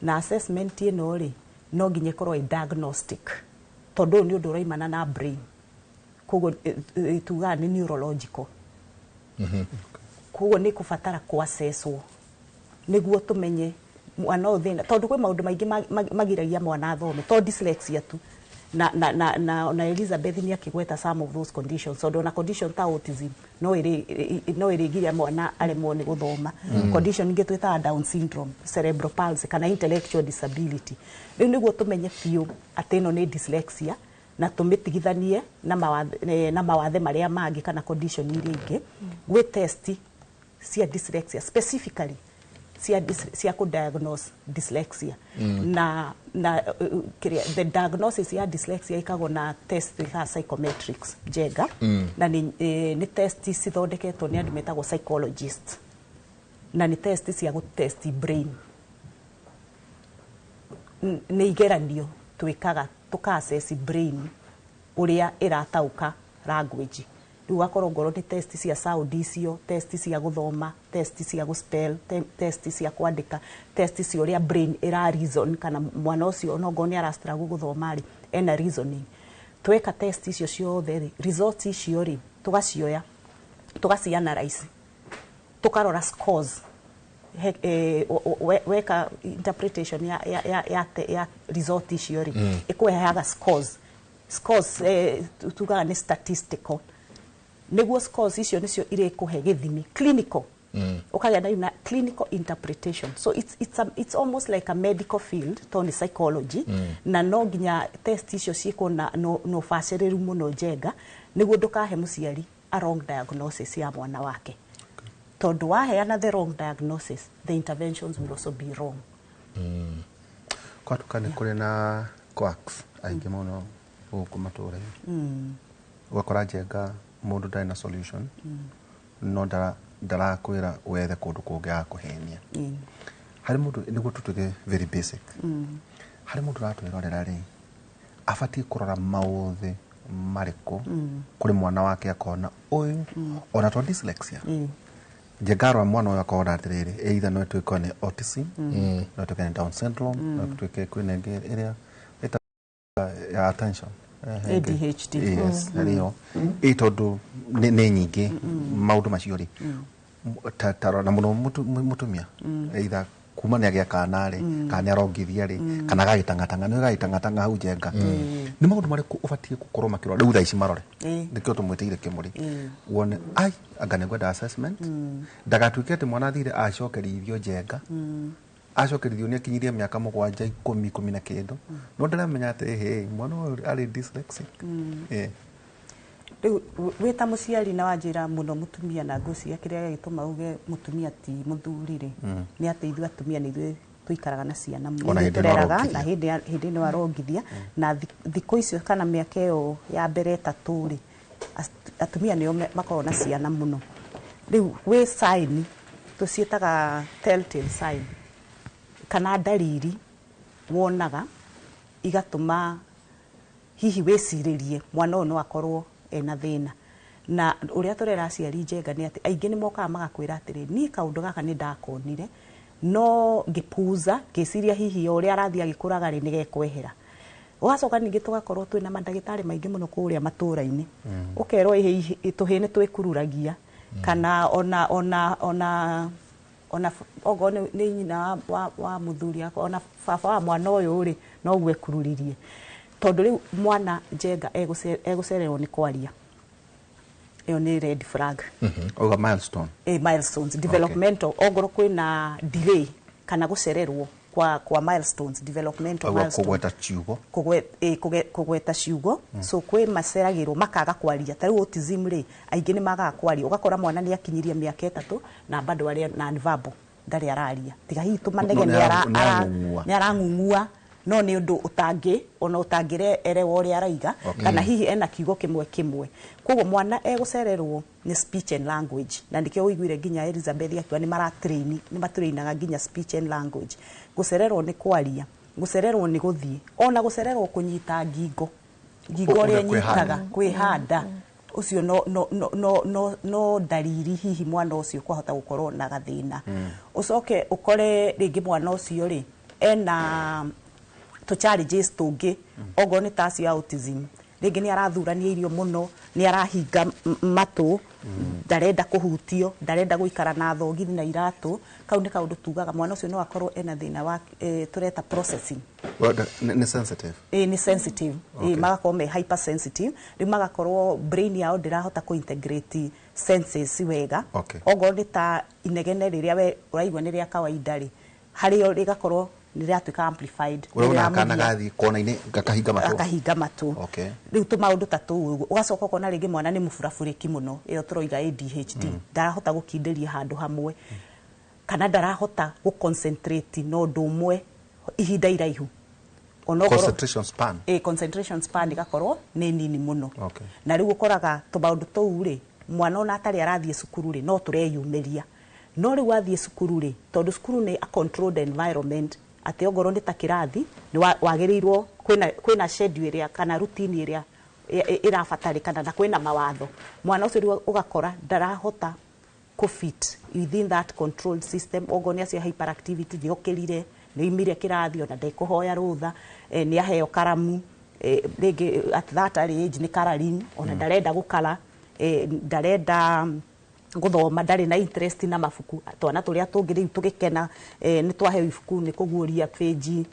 Na assessment ĩno rĩ, no nginya ĩkorwo ĩ diagnostic, tondũ ũyũ nĩ ũndũ ũraimana na brain, koguo tugaga nĩ neurological. Koguo nĩ kũbatara kũ-assesswo nĩguo tũmenye mwana ũyũ thĩna, tondũ kwĩ maũndũ maingĩ magiragia mwana athome, to dyslexia tu. Na Elizabeth nĩ akĩgweta some of those conditions, tondũ ona condition ta autism no ĩrĩgiria mwana aremwo nĩ gũthoma. Condition ingĩ twĩtaga Down syndrome, cerebral palsy kana intellectual disability. Rĩu nĩguo tũmenye biũ atĩ ĩno nĩ dyslexia na tũmĩtigithanie na mawathe marĩa mangĩ kana condition iria ingĩ, gwĩ test cia dyslexia specifically cia kũ-diagnose dyslexia. Na kĩrĩa the diagnosis ya dyslexia ĩkagwo na test ĩkaga psychometrics, Njenga. Na nĩ test cithondeketwo nĩ andũ metagwo psychologist. Na nĩ test cia gũ-test brain. Nĩ igeranio twĩkaga tũka-assess brain ũrĩa ĩrataũka language. Rĩu ũgakorwo ngorwo nĩ test cia sound icio, test cia gũthoma, test cia gũspell, test cia kwandĩka, test cia ũrĩa brain ĩra reason, kana mwana ũcio onokorwo nĩ ara struggle gũthoma rĩ, ena reasoning. Tweka test icio ciothe rĩ, results icio rĩ, tũgacioya, tũgaci analyze, tũkarora scores. Weka interpretation ya result icio rĩ, ĩkũheaga scores. Scores tugaga nĩ statistical, nĩguo scores icio nĩcio irĩkũhe gĩthimi clinical, ũkagĩa na clinical interpretation. So it's almost like a medical field, tondũ nĩ psychology, na no nginya test icio ciĩkwo na ũbacĩrĩru mũno, Njenga, nĩguo ndũkahe mũciari a wrong diagnosis ya mwana wake, tondũ waheana the wrong diagnosis, the interventions will also be wrong. Kwatuka nĩ kũrĩ na quacks aingĩ mũno gũkũ matũũra-inĩ. Ũgakora, Njenga, mũndũ ndarĩ na solution, no ndarakwĩra wethe kũndũ kũngĩ agakũhenia. Harĩ mũndũ, nĩguo tũtuĩke very basic, harĩ mũndũ ũratwĩrorera rĩ, abatiĩ kũrora maũthĩ marĩkũ kũrĩ mwana wake akona ũyũ ona to dyslexia? Njenga, arora mwana ũyũ akona atĩrĩrĩ, either no ĩtuĩke nĩ autism, no ĩtuĩke nĩ Down syndrome, no ĩtuĩke kwĩna ĩngĩ ĩrĩa ĩta ya attention. ADHD. Yes, harĩyo ĩ, tondũ nĩ nyingĩ maũndũ macio rĩ, ta na mũno mũtumia, either kuma nĩ agĩa kana rĩ, kana nĩ arongithia rĩ, kana agagĩtangatanga, nĩ agagĩtangatanga hau. Njenga, nĩ maũndũ marĩkũ ũbatiĩ gũkorwo makĩrora rĩu thaa ici marore? Nĩkĩo tũmwĩtĩire Kĩmũrĩ, wone ai anga nĩ ngwenda assessment, ndagatuĩke atĩ mwana athire acokerithio. Njenga, acokerithio nĩ akinyirie mĩaka 7, 10, 10 na kĩndũ, no ndaramenya atĩ hĩ mwana ũyũ arĩ dyslexic. Rĩu wĩ ta mũciari, na wanjĩra mũno mũtumia, na ngwĩciria kĩrĩa gĩgĩtũma uge mũtumia ti mũthuri rĩ, nĩ atĩ ithuĩ atumia nĩ ithuĩ tũikaraga na ciana mũno. Ona Ithuĩ hĩndĩ ĩno tũreraga arongithia. Na hĩndĩ ĩno arongithia, na thikũ icio kana mĩaka ĩyo ya mbere 3 rĩ, atumia nĩo makoragwo na ciana mũno. Rĩu wĩ sign tũciĩtaga telltale sign, kana ndariri wonaga igatũma hihi wĩcirĩrie mwana ũyũ no akorwo ena thĩna. Na ũrĩa tũrera aciari, Njenga, nĩ atĩ aingĩ nĩ mokaga magakwĩra atĩrĩ, niĩ kaũndũ gaka nĩ ndakonire no ngĩpuza, ngĩciria hihi o ũrĩa arathiĩ agĩkũraga rĩ, nĩ gekwehera. Ũgacoka ningĩ tũgakorwo twĩna mandagĩtarĩ maingĩ mũno kũrĩa matũũra-inĩ, ũkerwo tũhĩĩ nĩ twĩkururagia, kana ona okorwo nĩ nyina wa mũthuri akwa, ona baba wa mwana ũyũ rĩ, noguo ekururirie. Tondũ rĩu mwana, Njenga, egũcererwo nĩ kwaria, ĩyo nĩ red flag. Auga milestone. Milestones developmental, ongorwo kwĩna delay kana gũcererwo kwa milestones, developmental Auga milestones. Kũgweta ciugo. Kũgweta ciugo. So kwĩ maceragĩrwo makaga kwaria. Ta rĩu autism rĩ, aingĩ nĩ magaga kwaria. Ũgakora mwana nĩ akinyirie mĩaka 3 na bado arĩ non verbal, ndarĩ araria, tiga hihi tũmanegene. No, nĩ arang'ung'ua. Nĩ arang'ung'ua, no nĩ ũndũ ũtangĩ ona ũtangĩrerewa ũrĩa araiga, kana hihi ena kiugo kĩmwe kĩmwe. Koguo mwana egũcererwo nĩ speech and language, na nĩkĩo ũiguire nginya Elizabeth akiuga nĩ maratrain, nĩ matrainaga nginya speech and language. Gũcererwo nĩ kwaria, gũcererwo nĩ gũthiĩ, ona gũcererwo kũnyita ngingo, ngingo ũrĩa Ũrĩa kwĩhanda. ĩnyitaga, kwĩhanda ũcio no ndariri hihi mwana ũcio kwahota gũkorwo na gathĩna. Ũcoke ũkore rĩngĩ mwana ũcio rĩ, ena tũ challenges tũngĩ, okorwo nĩ ta acio a autism, rĩngĩ nĩ arathurania irio mũno, nĩ arahinga matũ, ndarenda kũhutio, ndarenda gũikara na thogithi na iratũ. Kau nĩ kaũndũ tugaga mwana ũcio no akorwo ena thĩna wa tũreta processing. Well, nĩ sensitive. Ĩ, nĩ sensitive. Ĩ, magakorwo me hypersensitive. Rĩu magakorwo brain yao ndĩrahota kũ integrate senses wega. Okorwo nĩ ta inegene rĩrĩa we ũraigua nĩ rĩa kawaida rĩ, harĩo rĩgakorwo nĩ rĩratuĩka amplified. Ũrĩa nĩ wona kana rĩramũgia. Gathiĩ kona-inĩ gakahinga matũ. Akahinga matũ. Rĩu tũmaũndũ ta tũu ũguo. Ũgacoka ũkona rĩngĩ mwana nĩ mũburabũrĩki mũno, ĩyo tũroiga ADHD, ndarahota gũkindĩria handũ hamwe, kana ndarahota gũ-concentrate na ũndũ ũmwe ihinda iraihu. Onokorwo Concentration span. Concentration span igakorwo nĩ nini mũno. Na rĩu ũkoraga tũmaũndũ tũu rĩ, mwana ona atarĩ arathiĩ cukuru rĩ, no tũreyumĩria. No rĩu wathiĩ cukuru rĩ, tondũ cukuru nĩ a controlled environment, atĩ ongorwo nĩ ta kĩrathi nĩ wagĩrĩirwo kwĩna schedule ĩrĩa kana routine ĩrĩa ĩrabatarĩkana na kwĩna mawatho. Mwana ũcio rĩu ũgakora ndarahota kũ fit within that controlled system. Ongorwo nĩ acio hyperactivity, nĩ okĩrire, nĩ oimire kĩrathi, ona ndekũhoya rũtha, nĩ aheo karamu, rĩngĩ at that early age nĩ coloring, ona ndarenda gũkara, ndarenda gũthoma, ndarĩ na interest na mabuku. Twana tũrĩa tũngĩ rĩu tũgĩkena, nĩ twaheo ibuku, nĩ kũguũria page,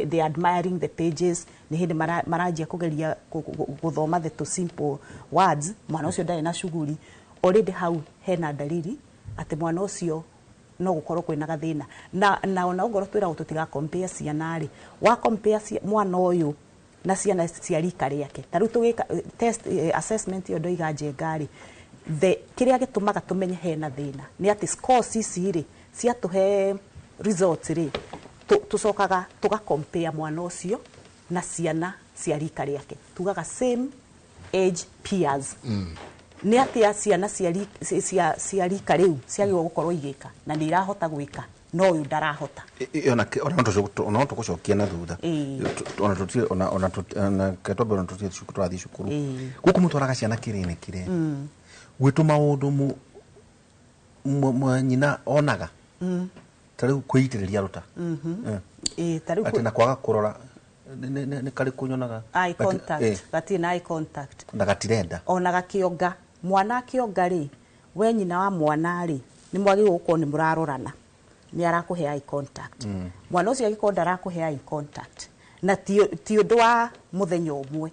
they are admiring the pages, nĩ hĩndĩ maranjia kũgeria gũthoma the two simple words. Mwana ũcio ndarĩ na shughuli. Already hau hena dalili atĩ mwana ũcio no gũkorwo kwĩna gathĩna. Na ona ongorwo twĩragwo tũtiga compare ciana rĩ, wa compare mwana ũyũ na ciana cia rika rĩake, ta rĩu tũgĩka test assessment ĩyo ndoiga Njenga rĩ, the kĩrĩa gĩtũmaga tũmenye hena thĩna nĩ atĩ scores ici rĩ ciatũhe results rĩ, tũcokaga tũga compare mwana ũcio na ciana cia rika rĩake, tugaga same age peers. Nĩ atĩa ciana cia rika rĩu ciagĩrĩirwo gũkorwo igĩka na nĩ irahota gwĩka, no ũyũ ndarahota. Ona tũgũcokia na thutha, ona tũtirĩ ona ketwambe ona tũtirĩ tũrathiĩ cukuru gũkũ mũtwaraga ciana kiriniki rĩ, gwĩtũ maũndũ nyina onaga ta rĩu kwĩitĩrĩria rũta atĩ na kwaga kũrora nĩ karĩ kũnyonaga eye contact, gatirĩ na eye contact na gatirenda ona gakĩonga. Mwana akĩonga rĩ, we nyina wa mwana rĩ, nĩ mwagĩrĩirwo gũkorwo nĩ mũrarorana, nĩ arakũhe eye contact. Mwana ũcio angĩkorwo ndarakũhe eye contact, na ti ũndũ wa mũthenya ũmwe,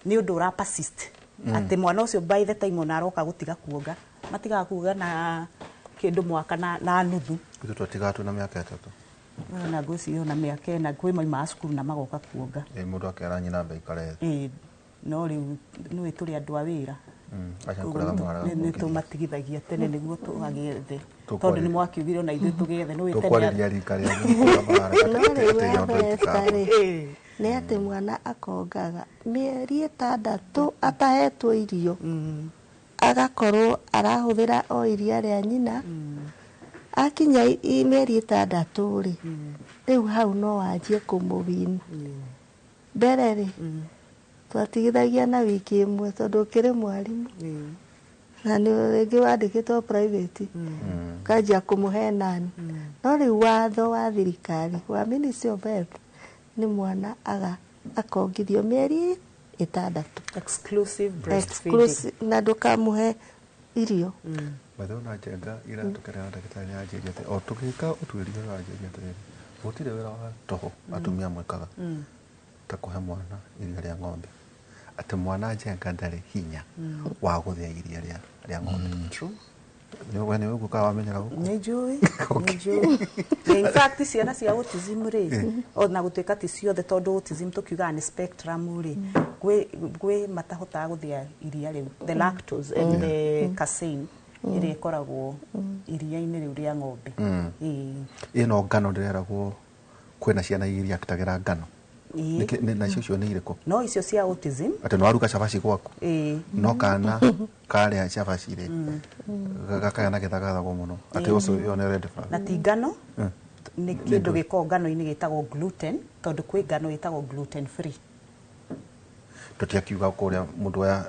nĩ ũndũ ũra persist, atĩ mwana ũcio by the time ona aroka gũtiga kuonga, matigaga kuonga na kĩndũ mwaka na nuthu. Ithuĩ twatigaga twĩna mĩaka 3. Na ngwĩciria ona mĩaka 4 kwĩ maumaga cukuru na magoka kuonga. Mũndũ akera nyina mbe ikare thĩ. No rĩu nĩũĩ tũrĩ andũ a wĩra, nĩ tũmatigithagia tene nĩguo tũgagĩethe, tondũ nĩ mwakiugire ona ithuĩ tũgĩethe. Nĩũĩ tene tũkwarĩria rika rĩanyu. Nĩ atĩ mwana akongaga mĩeri 6 atahetwo irio, agakorwo arahũthĩra o iria rĩa nyina. Akinya mĩeri 6 rĩ, rĩu hau no wanjie kũmũwini. Mbere rĩ, twatigithagia na wiki ĩmwe tondũ ũkĩrĩ mwarimũ na nĩ rĩngĩ wandĩkĩtwo private, ũkanjia kũmũhe nani. No rĩu watho wa thirikari wa Ministry of Health nĩ mwana akongithio mĩeri 6. Exclusive breastfeeding. Na ndũkamũhe irio. By the way, ona Njenga ira tũkĩrera ndagĩtarĩ nĩ anjĩrire atĩ o tũgĩka ũtuĩria anjĩrire atĩrĩrĩ, gũtirĩ wĩra wa tũhũ atumia mwĩkaga ta kũhe mwana iria rĩa ng'ombe, atĩ mwana Njenga ndarĩ hinya wa gũthĩa iria rĩa ng'ombe. True. We nĩ ũguo kana wamenyera gũkũ? Nĩ njũĩ, nĩ njũĩ. In fact ciana cia autism rĩ, ona gũtuĩka ti ciothe, tondũ autism tũkiugaga nĩ spectrum rĩ, gwĩ matahotaga gũthĩa iria rĩu, the lactose and the casein ĩrĩa ĩkoragwo iria-inĩ rĩu rĩa ng'ombe. Ĩno ngano ndĩreragwo kwĩna ciana ireactagĩra ngano. Na icio nĩ irĩkũ? No icio cia autism. Atĩ nĩ waruga cabaci gwaku, no kana karĩa cabaci rĩ, gakagĩa na gĩthagathago mũno, atĩ ũcio ĩyo nĩ red flag. Na ti ngano, nĩ kĩndũ gĩkoragwo ngano-inĩ gĩtagwo gluten, tondũ kwĩ ngano ĩtagwo gluten free. Tũtiakiuga kũrĩa mũndũ oya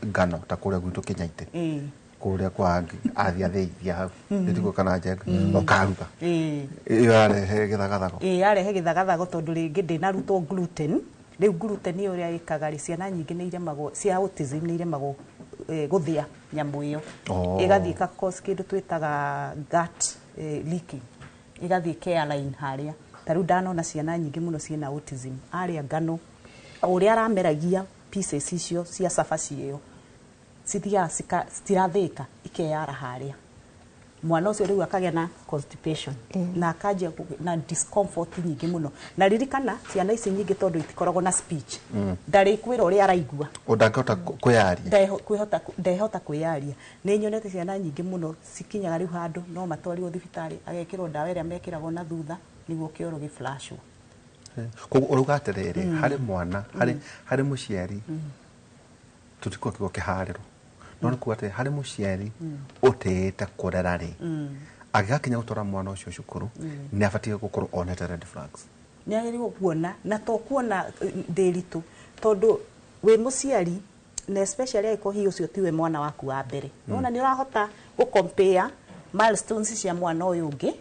ngano ta kũrĩa gwitũ Kĩnyaitĩ, kũrĩa kwa athiĩ athĩithia hau, nĩtiguo kana Njenga, ũkaruga. Ĩyo yarehe gĩthagathago. Yarehe gĩthagathago tondũ rĩngĩ ndĩnarutwo gluten. Rĩu gluten ĩyo ũrĩa ĩkaga rĩ, ciana nyingĩ nĩ iremagwo, cia autism nĩ iremagwo gũthĩa nyamũ ĩyo. Ĩgathiĩ ĩka cause kĩndũ twĩtaga gut leaking, ĩgathiĩ ĩkealign harĩa. Ta rĩu ndanona ciana nyingĩ mũno ciĩna autism, arĩa ngano o ũrĩa arameragia pieces icio cia cabaci ĩyo, cithiaga citirathĩka, ikeyara harĩa. Mwana ũcio rĩu akagĩa na constipation na akanjia na discomfort nyingĩ mũno. Na ririkana ciana ici nyingĩ tondũ itikoragwo na speech, ndarĩ kwĩra ũrĩa araigua, ndangĩhota kwĩyaria. Ndehota kwĩyaria. Nĩ nyonete ciana nyingĩ mũno cikinyaga rĩu handũ no matwarirwo thibitarĩ, agekĩrwo ndawa ĩrĩa mekĩragwo na thutha nĩguo kĩoro gĩflashwo. Koguo ũrauga atĩrĩrĩ, harĩ mwana, harĩ mũciari, tũtikuo kiugo kĩharĩro, no nĩ kuga atĩ harĩ mũciari ũtĩĩte kũrera rĩ, Agĩgakinya gũtwara mwana ũcio cukuru, nĩ abatiĩ gũkorwo onete red flags. Nĩ agĩrĩirwo kuona, na to kuona ndĩritũ, tondũ wĩ mũciari, na especially angĩkorwo hihi ũcio tiwe mwana waku wa mbere, nĩwona nĩ ũrahota gũ compare milestones cia mwana ũyũ ũngĩ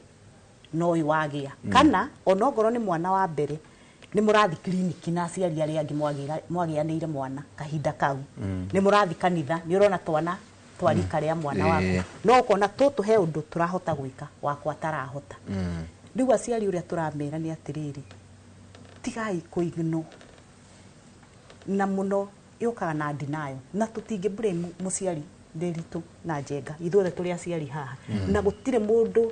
na ũyũ wagĩa. Kana ona ongorwo nĩ mwana wa mbere, nĩ mũrathi kiriniki na aciari arĩa angĩ mwagĩanĩire mwana kahinda kau, nĩ mũrathi kanitha, nĩ ũrona twana twarika rĩa mwana waku, no ũkona tũtũ he ũndũ tũrahota gwĩka wakwa atarahota. Rĩu aciari ũrĩa tũramera nĩ atĩrĩrĩ, tigai kũignore, na mũno yũkaga na denial, na tũtingĩ blame mũciari Ndĩritũ na Njenga, ithuothe tũrĩ aciari haha, na gũtirĩ mũndũ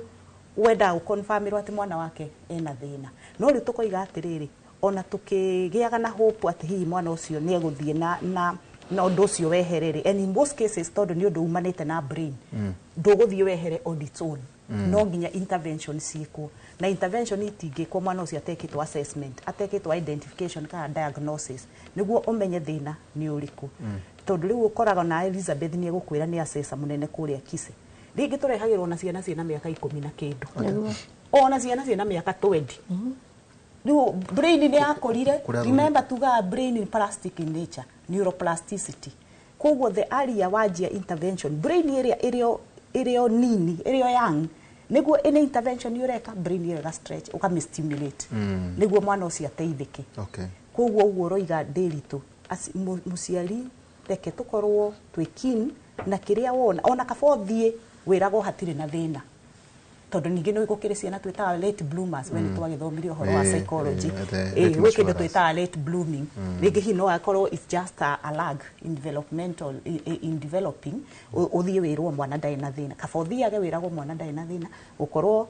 wendaga gũconfirmĩrwo atĩ mwana wake ena thĩna. No rĩu tũkoiga atĩrĩrĩ, ona tũkĩgĩaga na hope atĩ hihi mwana ũcio nĩ egũthiĩ na ũndũ ũcio wehere rĩ, and in most cases tondũ nĩ ũndũ umanĩte na brain, ndũgũthiĩ wehere on its own. No nginya intervention ciĩkwo, na intervention itingĩkwo mwana ũcio atekĩtwo assessment, atekĩtwo identification kana diagnosis, nĩguo ũmenye thĩna nĩ ũrĩkũ. Tondũ rĩu ũkoraga na Elizabeth nĩ egũkwĩra nĩ assessor mũnene kũrĩa Kise, rĩngĩ tũrehagĩrwo na ciana ciĩna mĩaka 10 na kĩndũ, ona ciana ciĩna mĩaka 20. Rĩu brain nĩ yakũrire. Kũrĩa. Remember, tugaga brain in plastic in nature, neuroplasticity. Koguo the earlier wanjia intervention, brain ĩrĩa ĩrĩo nini, ĩrĩo young, nĩguo ĩnĩ intervention ũreka, brain ĩyo ĩga stretch, ũkamĩ stimulate, nĩguo mwana ũcio ateithĩke. Koguo ũguo ũroiga Ndĩritũ, mũciari reke tũkorwo twĩ keen na kĩrĩa wona, ona kaba ũthiĩ wĩragwo hatirĩ na thĩna, tondũ ningĩ nĩ gũkĩrĩ ciana twĩtaga late bloomers. We nĩ twagĩthomire ũhoro wa psychology. The late Gwĩ kĩndũ maturers. twĩtaga late blooming. Rĩngĩ hihi no akorwo it's just a lag in developmental in developing. Ũthiĩ wĩrwo mwana ndarĩ na thĩna, kaba ũthiage wĩragwo mwana ndarĩ na thĩna, gũkorwo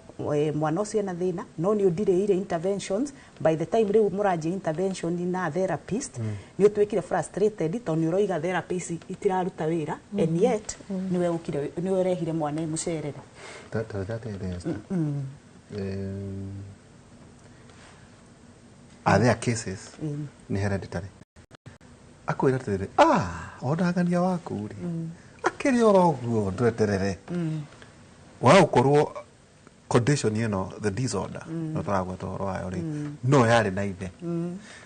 mwana ũcio ena thĩna no nĩ ũndirĩire interventions. By the time rĩu mũranjia intervention na therapist, nĩ ũtuĩkire frustrated tondũ nĩ ũroiga therapist itiraruta wĩra, and yet nĩwe ũkire, nĩwe ũrehire mwana mũcerere. That is are there cases nĩ hereditary, akwĩra atĩrĩrĩ, ona ng'ania waku rĩ, akĩrĩ oro ũguo, ndweterere wa gũkorwo condition ĩno, the disorder no tũragweta ũhoro wayo rĩ, no yarĩ na ithe.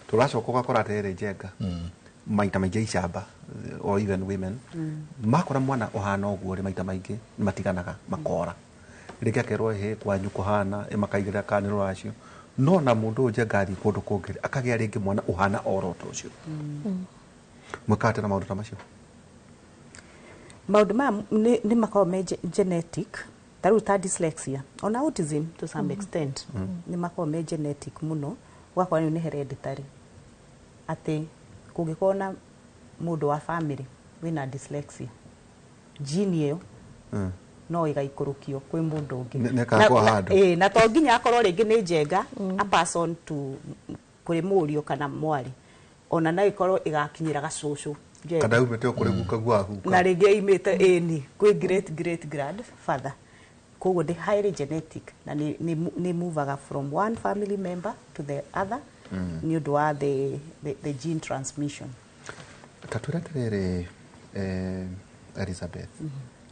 Tũracoka ũgakora atĩrĩrĩ, Njenga, maita maingĩ icamba or even women makora mwana ũhana ũguo rĩ, maita maingĩ nĩ matiganaga, makora rĩngĩ akerwo ĩhĩ kwanyu kũhana ĩ, makaigĩrĩra kana nĩ rũracio. No na mũndũ ũyũ Njenga athiĩ kũndũ kũngĩ rĩ, akagĩa rĩngĩ mwana ũhana oro ta ũcio. Mwĩkaga atĩa na maũndũ ta macio? Maũndũ maya nĩ makoragwo me genetic, ta rĩu ta dyslexia, ona autism to some extent, nĩ makoragwo me genetic mũno. Ũgakora rĩu nĩ hereditary, atĩ kũngĩkorwo na mũndũ wa family wĩna dyslexia, gene ĩyo no ĩgaikũrũkio kwĩ mũndũ ũngĩ. Nĩ ĩkagwa handũ. Ĩĩ, na to nginya akorwo rĩngĩ nĩ Njenga, a person to kũrĩ mũriũ kana mwarĩ, ona no ĩkorwo ĩgakinyĩra gacũcũ Njenga. Kana umĩte o kũrĩ guka gwaku. Na rĩngĩ imĩte ĩni kwĩ great great grandfather. Koguo nĩ highly genetic na nĩ movaga from one family member to the other nĩ ũndũ wa the gene transmission. Ta twĩre atĩrĩrĩ, Elizabeth,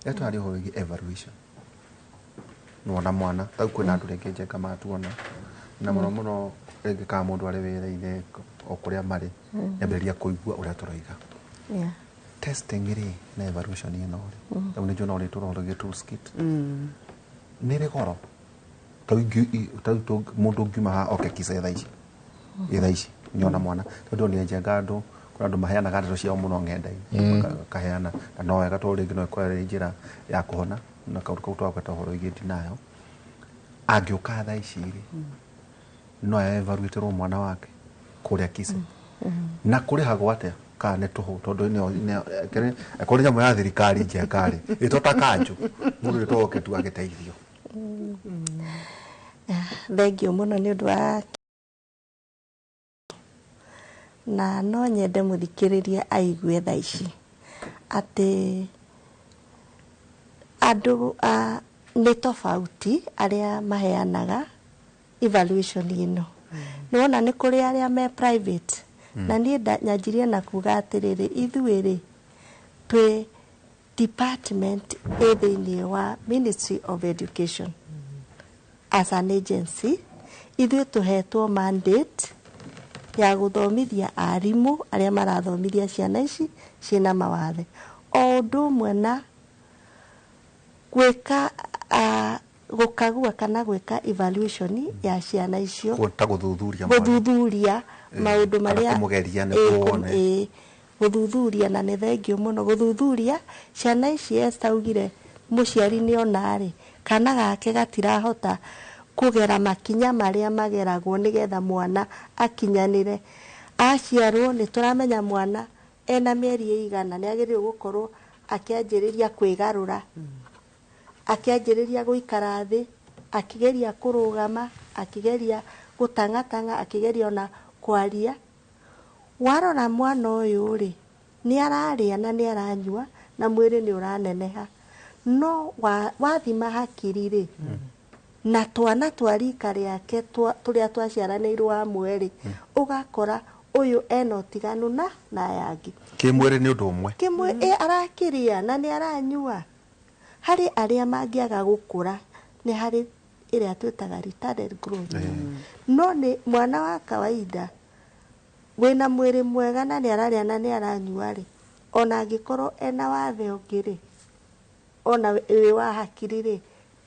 rĩrĩa tũraria ũhoro wĩgiĩ evaluation, nĩwona mwana tau, kwĩna andũ rĩngĩ Njenga matuona na mũno mũno rĩngĩ kana mũndũ arĩ wĩra-inĩ o kũrĩa marĩ, nĩambĩrĩria kũigua ũrĩa tũroiga. Testing rĩ na evaluation ĩno rĩ, rĩu nĩ njũĩ no rĩtũra ũhoro wĩgiĩ toolkit, nĩ rĩ goro? Tau mũndũ ũngiuma haha oke Kise thaa ici, ĩ thaa ici nĩona mwana, tondũ nĩ Njenga andũ, kũrĩ andũ maheanaga ndeto ciao mũno ng'enda-inĩ, makaheana, na no wega tondũ rĩngĩ no ĩkorwo ĩrĩ njĩra ya kũhona na kaũndũ kau twagweta ũhoro wĩgiĩ denial. Angĩũka thaa ici rĩ, no evaluĩtĩrwo mwana wake kũrĩa Kise, na kũrĩhagwo atĩa kana nĩ tũhũ? Tondũ akorwo nĩ nyamũ ya thirikari, Njenga rĩ, ĩtwo ta kanjũ, mũndũ ĩtwo oke tu agĩteithio. Thank you mũno nĩ ũndũ wa, na no nyende mũthikĩrĩria aigue thaa ici atĩ andũ a nĩ tofauti arĩa maheanaga evaluation ĩno. Nĩwona nĩ kũrĩ arĩa me private, na niĩ nyanjirie na kuga atĩrĩrĩ, ithuĩ rĩ twĩ Department ĩ thĩinĩ wa Ministry of Education as an agency. Ithuĩ tũhetwo mandate ya gũthomithia arimũ arĩa marathomithia ciana ici ciĩna mawathe, o ũndũ ũmwe na gwĩka gũkagua kana gwĩka evaluation ya ciana icio. Ta gũthuthuria mwana. Gũthuthuria maũndũ kana marĩa kũmũgeria nĩguo wone. Gũthuthuria, na nĩ thengio mũno gũthuthuria ciana ici. Esther augire mũciari nĩ ona rĩ kana gake gatirahota kũgera makinya marĩa mageragwo nĩgetha mwana akinyanĩre. Aciarwo, nĩ tũramenya mwana ena mĩeri ĩigana nĩ agĩrĩirwo gũkorwo akĩanjĩrĩria kwĩgarũra, akĩanjĩrĩria gũikara thĩ, akĩgeria kũrũgama, akĩgeria gũtang'atang'a, akĩgeria ona kwaria. Warora mwana ũyũ rĩ, nĩ ararĩa na nĩ aranyua na mwĩrĩ nĩ ũraneneha, no wathima hakiri rĩ, na twana twa rika rĩake tũrĩa twaciaranĩirwo hamwe rĩ, ũgakora ũyũ ena ũtiganu na aya angĩ. Kĩmwĩrĩ nĩ ũndũ ũmwe. Kĩmwe arakĩrĩa na nĩ aranyua. Harĩ arĩa mangĩaga gũkũra, nĩ harĩ ĩrĩa twĩtaga retarded growth, no nĩ mwana wa kawaida wĩna mwĩrĩ mwega na nĩ ararĩa na nĩ aranyua rĩ, ona angĩkorwo ena wathe ũngĩ rĩ, ona wĩ wa hakiri rĩ,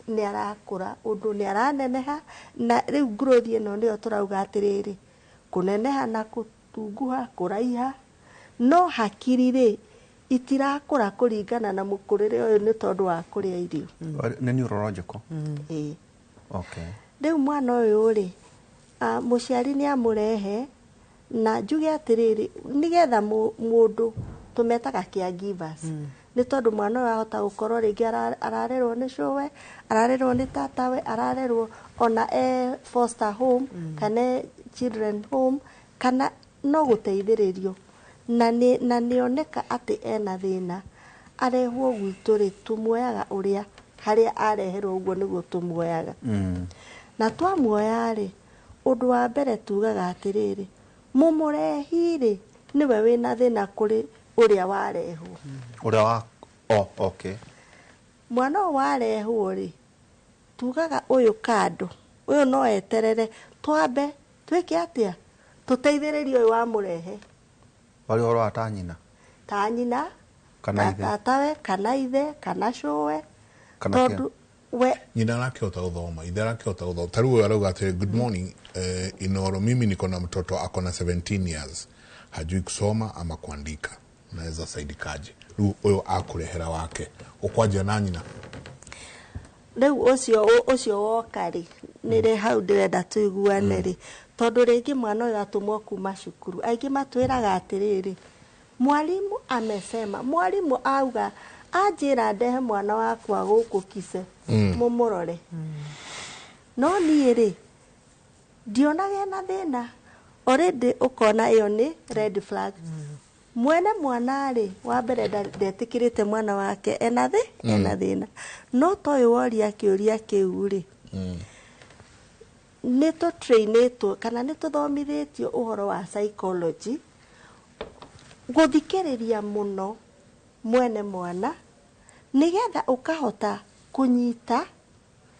nĩ arakũra ũndũ nĩ araneneha. Na rĩu growth ĩno nĩyo tũrauga atĩrĩrĩ, kũneneha na gũtunguha, kũraiha, no hakiri rĩ, itirakũra kũringana na mũkũrĩre ũyũ nĩ tondũ wa kũrĩa irio. Nĩ neurological. Ĩĩ. Okay. Rĩu mwana ũyũ rĩ, mũciari nĩ amũrehe, na njuge atĩrĩrĩ, nĩgetha mũndũ tũmetaga caregivers, nĩ tondũ mwana ũyũ ahota gũkorwo rĩngĩ ararerwo nĩ cũwe, ararerwo nĩ tatawe, ararerwo ona e foster home kana e children home, kana no gũteithĩrĩrio, na nĩoneka atĩ ena thĩna, arehwo gwitũ rĩ, tũmuoyaga ũrĩa harĩa areherwo, ũguo nĩguo tũmuoyaga. Na twamuoya rĩ, ũndũ wa mbere tugaga atĩrĩrĩ, mũmũrehi rĩ, nĩwe wĩna thĩna kũrĩ ũrĩa warehwo. Ũrĩa wa, oh, okay. Mwana ũyũ warehwo rĩ, tugaga ũyũ kando, ũyũ no eterere twambe twĩke atĩa, tũteithĩrĩrie ũyũ wamũrehe. Warĩ ũhoro wa ta nyina. Ta nyina. Kana ta ithe. Tatawe kana ithe kana cũwe. Kana tondũ we Nyina arakĩhota gũthoma, ithe arakĩhota gũthoma. Ta rĩu ũyũ arauga atĩrĩ, "Good morning, Inoro, mimi niko na mtoto ako na 17 years, hajui kusoma ama kuandika, naweza saidikaje?" Rĩu ũyũ akũrehera wake, ũkwanjia na nyina. Rĩu ũcio woka rĩ, nĩrĩ hau ndĩrenda tũiguane rĩ, tondũ rĩngĩ mwana ũyũ atũmwo kuma cukuru. Aingĩ matwĩraga atĩrĩrĩ, "Mwalimu amesema, mwalimu auga anjĩra ndehe mwana wakwa gũkũ kise mũmũrore, no niĩ rĩ, ndionaga ena thĩna." Already ũkona ĩyo nĩ red flag. Mwene mwana rĩ, wa mbere ndetĩkĩrĩte mwana wake ena thĩna. No ta ũyũ woria kĩũria kĩu rĩ, nĩ tũtrainĩtwo kana nĩ tũthomithĩtio ũhoro wa psychology, gũthikĩrĩria mũno mwene mwana nĩgetha ũkahota kũnyita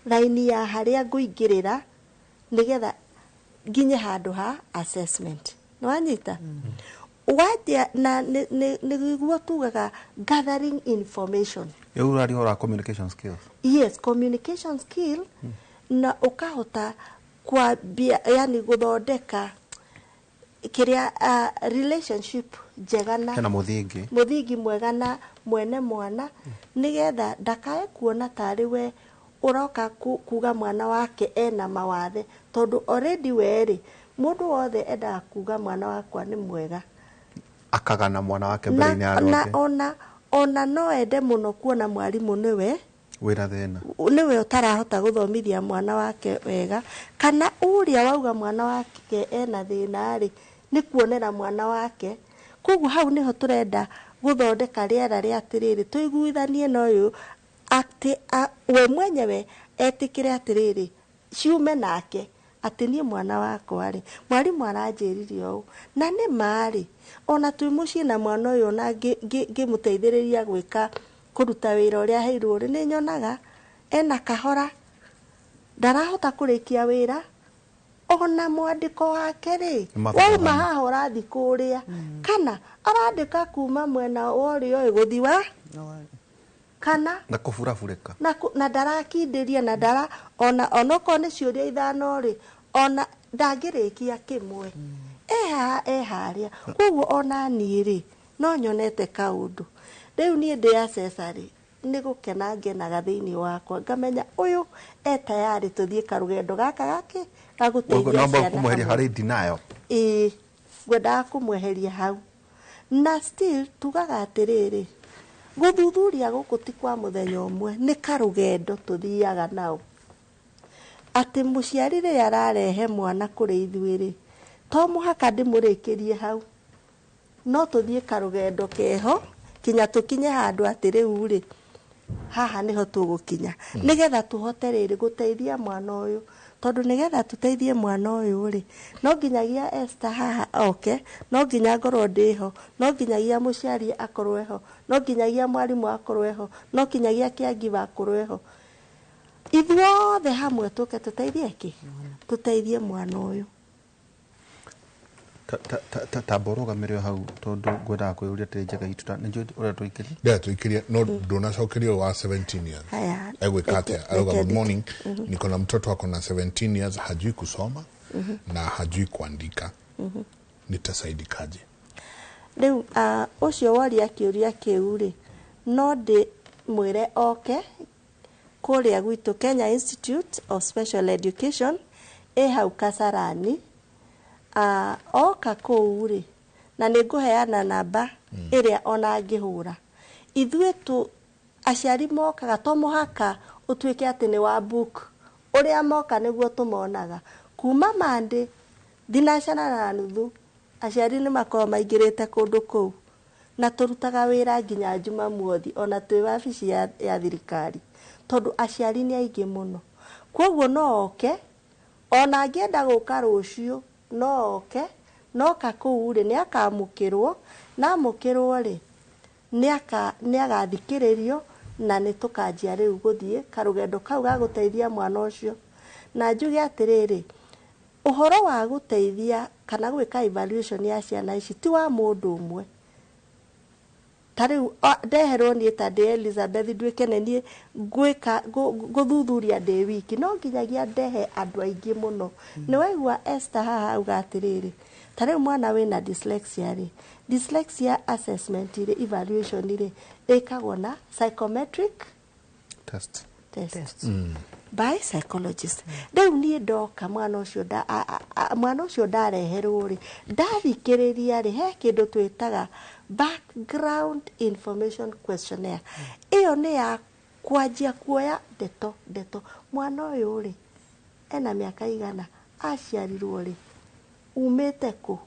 raini ya harĩa ngũingĩrĩra nĩgetha nginye handũ ha assessment. Nĩwanyita wanjia na nĩguo tugaga gathering information. Rĩu ũraria ũhoro wa communication skills. Yes, communication skill, na ũkahota kwambia, yani gũthondeka kĩrĩa relationship njega na Hena mũthingi. Mũthingi mwega na mwene mwana, nĩgetha ndakae kuona tarĩ we ũroka kuga mwana wake ena mawathe, tondũ already werĩ mũndũ wothe endaga kuga mwana wakwa nĩ mwega. Akagana mwana wake mbere-inĩ ya Na, arĩa na angĩ. ona no ende mũno kuona mwarimũ nĩwe wĩna thĩna. Nĩwe ũtarahota gũthomithia mwana wake wega, kana ũrĩa wauga mwana wake ena thĩna rĩ, nĩ kuonera mwana wake. Koguo hau nĩho tũrenda gũthondeka rĩera rĩa atĩrĩrĩ, tũiguithanie na ũyũ atĩ we mwenyewe etĩkĩre atĩrĩrĩ, ciume nake atĩ niĩ mwana wakwa rĩ, mwarimũ aranjĩrire ũũ, na nĩ marĩ ona twĩ mũciĩ na mwana ũyũ, ona ngĩmũteithĩrĩria gwĩka kũruta wĩra ũrĩa aheirwo rĩ, nĩ nyonaga ena kahora, ndarahota kũrĩkia wĩra, ona mwandĩko wake rĩ, Nĩ mathomo. Wauma haha ũrathiĩ kũrĩa, kana arandĩka kuma mwena wa ũrĩo ĩgũthi wa kana Na kũburaburĩka. Na ndarakindĩria na ndara ona onokorwo nĩ ciũria 5 rĩ, ona ndangĩrĩkia kĩmwe. E haha e harĩa. Koguo ona niĩ rĩ, no nyonete kaũndũ. Rĩu niĩ ndĩ assessor rĩ, nĩ gũkena ngenaga thĩinĩ wakwa, ngamenya ũyũ e tayarĩ tũthiĩ karũgendo gaka gake ga gũteithia Namba ciana kũmweheria hamwe. harĩ denial. Ĩĩ, ngwendaga kũmweheria hau. Na still tugaga atĩrĩrĩ, gũthuthuria gũkũ ti kwa mũthenya ũmwe, nĩ karũgendo tũthiaga nao. Atĩ mũciari rĩrĩa ararehe mwana kũrĩ ithuĩ rĩ, to mũhaka ndĩmũrĩkĩrie hau, no tũthiĩ karũgendo keho kinya tũkinye handũ atĩ rĩu rĩ, haha nĩho tũgũkinya, nĩgetha tũhote rĩrĩ gũteithia mwana ũyũ. Tondũ nĩgetha tũteithie mwana ũyũ rĩ, no nginyagia Esther haha oke, no nginya ngorwo ndĩho, no nginyagia mũciari akorwo eho, no nginyagia mwarimũ akorwo eho, no nginyagia caregiver akorwo eho. Ithuothe hamwe tũke tũteithie kĩ? Tũteithie mwana ũyũ. Tamba ũrũgamĩre o hau tondũ ngwendaga kwĩyũria atĩrĩ Njenga itũ nĩ njũĩ ũrĩa tũikĩrie. Ndio tuikirie, no ndunacokerio wa 17 years. Haya, Egwĩka atĩa? Arauga, reke good morning, niko na mtoto ako na 17 years, hajui kusoma na hajui kuandika, nitasaidikaje? Rĩu ũcio woria kĩũria kĩu rĩ, no ndĩmwĩre oke kũrĩa gwitũ Kenya Institute of Special Education ĩ hau Kasarani. Oka kũu rĩ, na nĩ ngũheana namba ĩrĩa ona angĩhũra. Ithuĩ tu aciari mokaga, to mũhaka ũtuĩke atĩ nĩ wa book, ũrĩa moka nĩguo tũmonaga. Kuma Monday 4:30 aciari nĩ makoragwo maingĩrĩte kũndũ kũu, na tũrutaga wĩra nginya Jumamothi ona twĩ wabici ya thirikari, tondũ aciari nĩ aingĩ mũno. Koguo no oke, ona angĩenda gũka rũciũ no oke, noka kũu rĩ, nĩ akamũkĩrwo, na amũkĩrwo rĩ, nĩ agathikĩrĩrio, na nĩ tũkanjia rĩu gũthiĩ karũgendo kau ga gũteithia mwana ũcio. Na njuge atĩrĩrĩ, ũhoro wa gũteithia kana gwĩka evaluation ya ciana ici ti wa mũndũ ũmwe. Ta rĩu ndeherwo niĩ ta ndĩ Elizabeth nduĩke nĩ niĩ ngwĩka gũthuthuria ndĩ wiki, no nginyagia ndehe andũ aingĩ mũno. Nĩ waigua Esther haha auga atĩrĩrĩ, ta rĩu mwana wĩna dyslexia rĩ, dyslexia assessment rĩ, evaluation rĩ, ĩkagwo na psychometric test. Test. By psychologist. Rĩu niĩ ndoka mwana ũcio mwana ũcio ndareherwo rĩ, ndathikĩrĩria rĩ, he kĩndũ twĩtaga background information questionnaire. Ĩyo nĩ ya kwanjia kuoya ndeto ndeto. Mwana ũyũ rĩ, ena mĩaka igana, aciarirwo rĩ, umĩte kũ,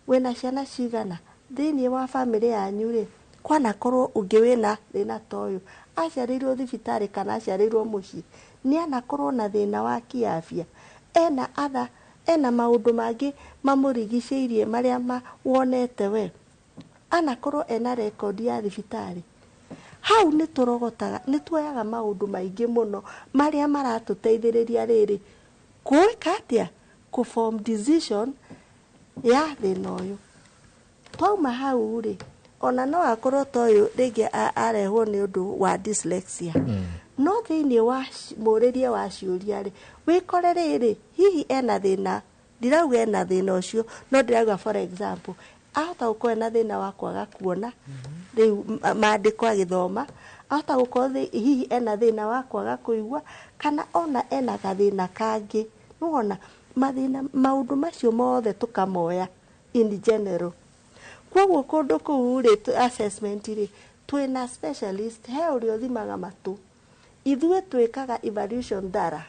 wĩna ciana cigana, thĩinĩ wa bamĩrĩ yanyu rĩ, kwanakorwo ũngĩ wĩna thĩna ta ũyũ, aciarĩirwo thibitarĩ kana aciarĩirwo mũciĩ, nĩ anakorwo na thĩna wa kiafya, ena other, ena maũndũ mangĩ mamũrigicĩirie marĩa wonete we, anakorwo ena rekondi ya thibitarĩ. Hau nĩ tũrogotaga, nĩ tuoyaga maũndũ maingĩ mũno marĩa maratũteithĩrĩria rĩrĩ gwĩka atĩa, kũ form decision ya thĩna ũyũ. Twauma hau rĩ, ona no akorwo ta ũyũ rĩngĩ arehwo nĩ ũndũ wa dyslexia. No thĩinĩ wa mũrĩrie wa ciũria rĩ, wĩkore rĩrĩ hihi ena thĩna, ndirauga ena thĩna ũcio, no ndĩrauga for example, ahota gũkorwo ena thĩna wa kwaga kuona rĩu maandĩko agĩthoma, ahota gũkorwo hihi ena thĩna wa kwaga kũigua, kana ona ena gathĩna kangĩ. Nĩwona mathĩna, maũndũ macio mothe tũkamoya in general. Koguo kũndũ kũu rĩ, assessment rĩ, twĩna specialist, he ũrĩa ũthimaga matũ. Ithuĩ twĩkaga evaluation thara.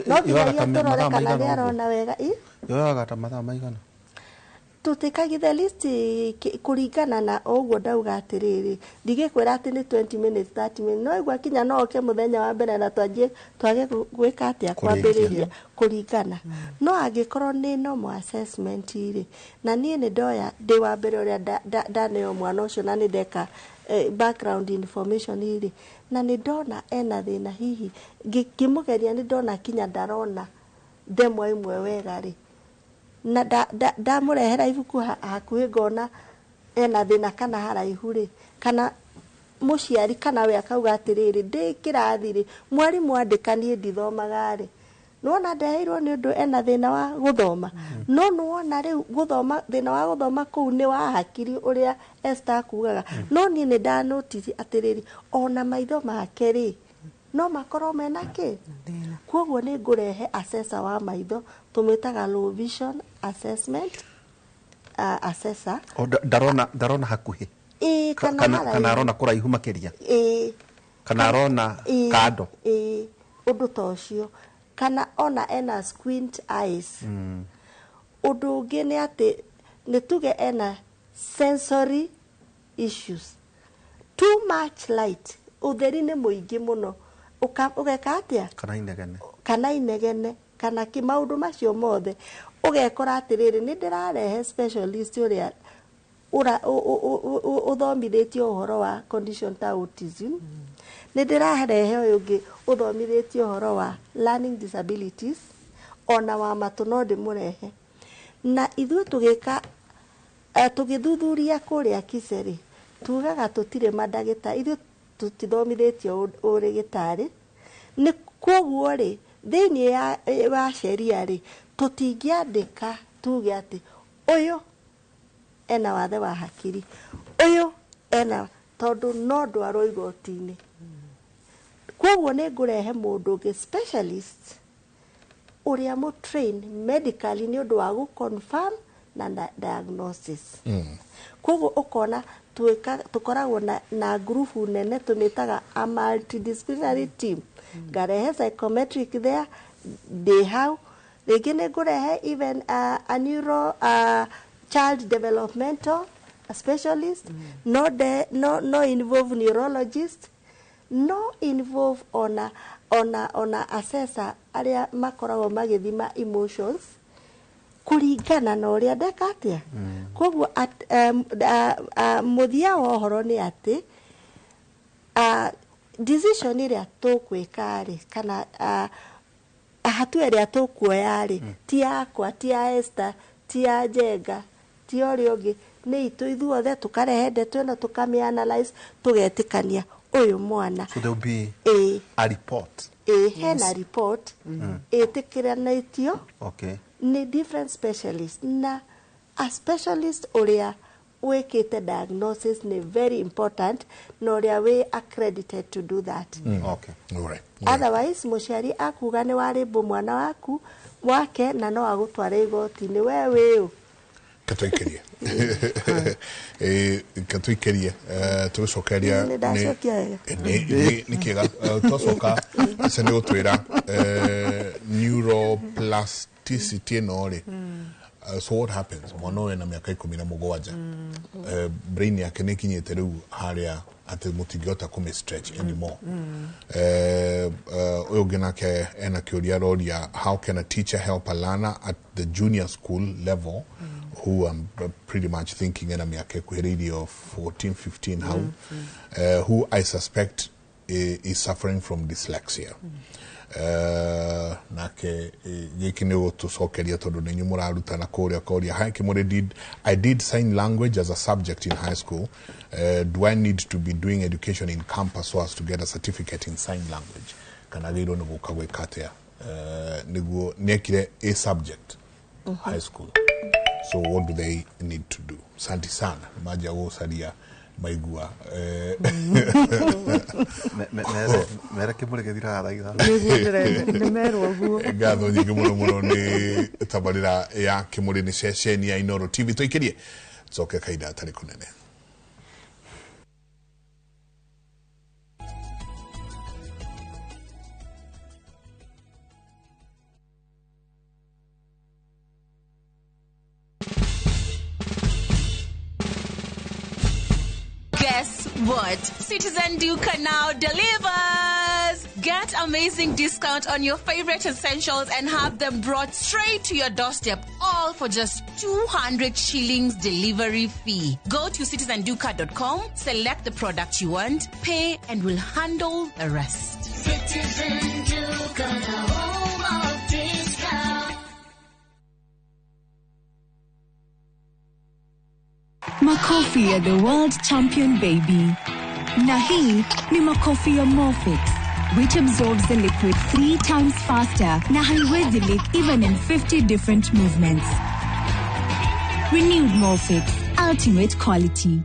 No Yoyaga nginyagia ta tũrore mathaa kana maigana nĩ ũguo? arona wega. Ĩ? Yoyaga ta mathaa maigana? Tũtĩkagia the least kũringana na ũguo ndauga atĩrĩrĩ, ndigĩkwĩra atĩ nĩ 20 minutes, 30 minutes, no igua kinya no oke mũthenya wa mbere na twanjie twage gwĩka atĩa, kwambĩrĩria kũringana. No angĩkorwo nĩ normal assessment rĩ, na niĩ nĩ ndoya ndĩ wa mbere ũrĩa ndaneo mwana ũcio na nĩ ndeka background information rĩ, na nĩ ndona ena thĩna, hihi ngĩmũgeria nĩ ndona kinya ndarona ndemwa ĩmwe wega rĩ, na ndamũrehera ibuku hakuhĩ ngona ena thĩna kana haraihu rĩ, kana mũciari kana we akauga atĩrĩrĩ, ndĩ kĩrathi rĩ, mwarimũ andĩka niĩ ndithomaga rĩ, nĩwona ndeheirwo nĩ ũndũ ena thĩna wa gũthoma. No nĩwona rĩu gũthoma, thĩna wa gũthoma kũu nĩ wa hakiri ũrĩa Esther akugaga. No niĩ nĩ ndanotice atĩrĩrĩ, ona maitho make rĩ, no makorwo mena kĩ. Koguo nĩ ngũrehe assessor wa maitho, tũmwĩtaga low vision assessment assessor. O ndarona hakuhĩ. Ĩĩ, kana arona kũraihu makĩria. Ĩĩ. Kana arona kando. Ĩĩ, ũndũ ta ũcio. Kana ona ena squint eyes. Ũndũ ũngĩ nĩ atĩ nĩ tuge ena sensory issues. Too much light, ũtheri nĩ mũingĩ mũno. Ũgeka atĩa? Kana inegene. Kana inegene, kana kĩ, maũndũ macio mothe. Ũgekora atĩrĩrĩ, nĩ ndĩrarehe specialist ũrĩa ũthomithĩtio ũhoro wa condition ta autism. Nĩ ndĩrarehe ũyũ ũngĩ ũthomithĩtio ũhoro wa learning disabilities, ona wa matũ no ndĩmũrehe. Na ithuĩ tũgĩka, tũgĩthuthuria kũrĩa Kiseri, tugaga tũtirĩ mandagĩtarĩ, ithuĩ tũtithomithĩtio ũrĩgĩtarĩ. Nĩ koguo rĩ, thĩinĩ wa sheria rĩ, tũtingĩandĩka tuge atĩ ũyũ ena wathe wa hakiri, ũyũ ena, tondũ no ndwarwo igoti-inĩ. Koguo nĩ ngũrehe mũndũ ũngĩ specialist ũrĩa mũtrain medically nĩ ũndũ wa gũ-confirm na diagnosis. Koguo ũkona tũkoragwo na grupu nene tũmĩtaga a multidisciplinary team. Ngarehe psychometric there, ndĩ hau. Rĩngĩ nĩ ngũrehe even a neuro child developmental specialist, no involve neurologist, no involve ona assessor arĩa makoragwo magĩthima emotions kũringana na ũrĩa ndeka atĩa. Koguo mũthia wa ũhoro nĩ atĩ decision ĩrĩa tũkwĩka rĩ, kana hatua ĩrĩa tũkuoya rĩ, ti yakwa, ti ya Esther, ti ya Njenga, ti ũrĩa ũngĩ, nĩ itũ ithuothe tũkarehe ndeto ĩno, tũkamĩ-analyze, tũgetĩkania ũyũ mwana. So there will be a report. Hena report ĩtĩkĩranĩtio nĩ different specialist, na a specialist ũrĩa wĩkĩte diagnosis nĩ very important, na ũrĩa wĩ accredited to do that. Okay. All right. Otherwise mũciari akuga nĩ warĩmbũ mwana waku wake na no agũtware igoti-inĩ, we wĩũ. Katũikĩrie. Katũikĩrie. Tũgĩcokeria Nĩ ndacokia wega. Nĩ kĩega. Twacoka aca nĩ gũtwĩra neuroplasticity ĩno rĩ. So what happens? Mwana ũyũ ena mĩaka 17. Brain yake nĩ ĩkinyĩte rĩu harĩa atĩ mũtingĩhota kũmĩ stretch anymore. Ũyũ ũngĩ nake ena kĩũria aroria, how can a teacher help a learner at the junior school level who I'm pretty much thinking ena mĩaka ĩkuhĩrĩirie 14, 15 hau, who I suspect is suffering from dyslexia. Nake gĩkĩ nĩ gũtũcokeria tondũ nĩ inyuĩ mũrarutana kũrĩa koria. Hi Kimuri, I did sign language as a subject in high school. Do I need to be doing education in campus so as to get a certificate in sign language? Kana agĩrĩirwo nĩ gũka gwĩka atĩa? Nĩguo nĩekire a subject high school. So what do they need to do? Santi sana. Manjia gũcaria maigua. Mere Kimuri gĩthiraga thaa ithano. Nĩguo ndĩrenda, nĩmerwo ũguo. Ngatho nyingĩ mũno mũno nĩ tabarĩra ya Kimuri nĩ ceceni ya Inooro TV. Tũikĩrie coke kahinda gatarĩ kũnene. what? Citizen Duka now delivers! Get amazing discount on your favorite essentials and have them brought straight to your doorstep, all for just 200 shillings delivery fee. Go to citizenduka.com, select the product you want, pay, and we'll handle the rest. Citizen Duka, the home of discount. Makofi ya the world champion baby. Na hii ni makofi ya Morfix, which absorbs the liquid 3 times faster na haiwezi leak even in 50 different movements. Renewed Morfix, ultimate quality.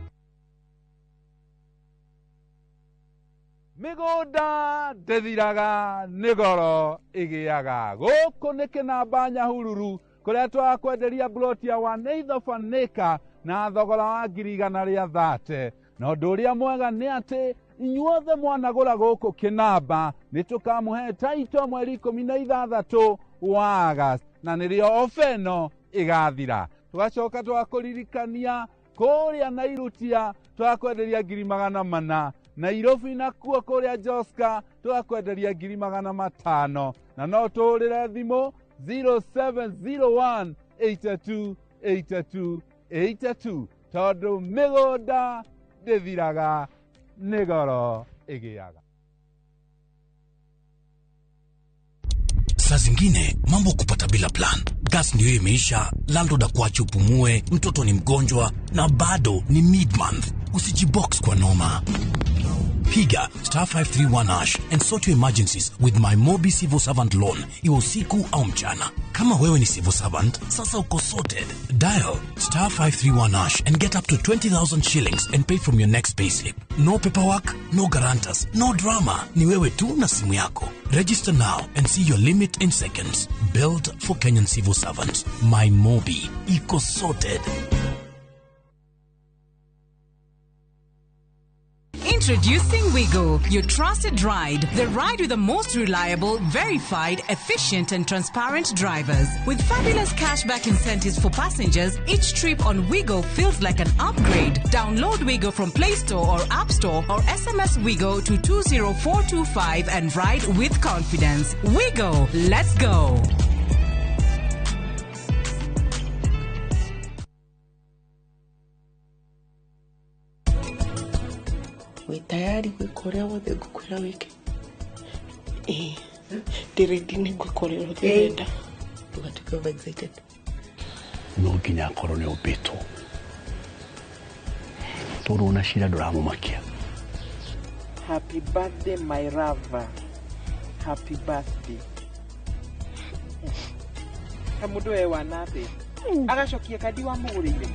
Mĩgũnda ndĩthiraga nĩ goro ĩgĩaga. Gũkũ nĩ Kĩnamba Nyahururu kũrĩa twakwenderia plot ya 1/8 of an acre na thogora wa 130,000. Na ũndũ ũrĩa mwega nĩ atĩ inyuothe mwanagũra gũkũ Kĩnamba nĩ tũkamũhe taito mweri 16 wa August, na nĩrĩo ofa ĩno ĩgathira. Tũgacoka twakũririkania kũrĩa Nairutia twakwenderia 400,000, Nairobi nakuo kũrĩa Joska twakwenderia 500,000, na no tũhũrĩre thimũ 0701 82 82 82 tondũ mĩgũnda ndĩthiraga nĩ goro ĩgĩaga. Saa zingine mambo kupata bila plan. Gas ndio imeisha, landlord akuache upumue, mtoto ni mgonjwa na bado ni mid-month. Usijibox kwa noma. Piga star 531 hash and sort your emergencies with my Mobi Civil Servant Loan, iwe usiku au mchana. Kama wewe ni civil servant, sasa uko sorted. Dial star 531 hash and get up to 20,000 shillings and pay from your next payslip. No paperwork, no guarantors, no drama. Ni wewe tu na simu yako. Register now and see your limit in seconds. Built for Kenyan civil servants. My Mobi. Iko sorted. Introducing Wigo, your trusted ride. The ride with the most reliable, verified, efficient and transparent drivers. With fabulous cashback incentives for passengers, each trip on Wigo feels like an upgrade. Download Wigo from Play Store or App Store or SMS Wigo to 20425 and ride with confidence. Wigo, let's go. Wĩ tayari gwĩka ũrĩa wothe ngũkwĩra wĩke? Ĩĩ, ndĩ ready nĩ gwĩka ũrĩa wothe ũrenda. Ndũgatuĩke over excited. No nginya akorwo nĩ ũmbĩtwo, tondũ ona cira ndũramũmakia. Happy birthday my lover. Happy birthday. Ta mũndũ we wana atĩa? Agacokia kandi wamũgũrĩire.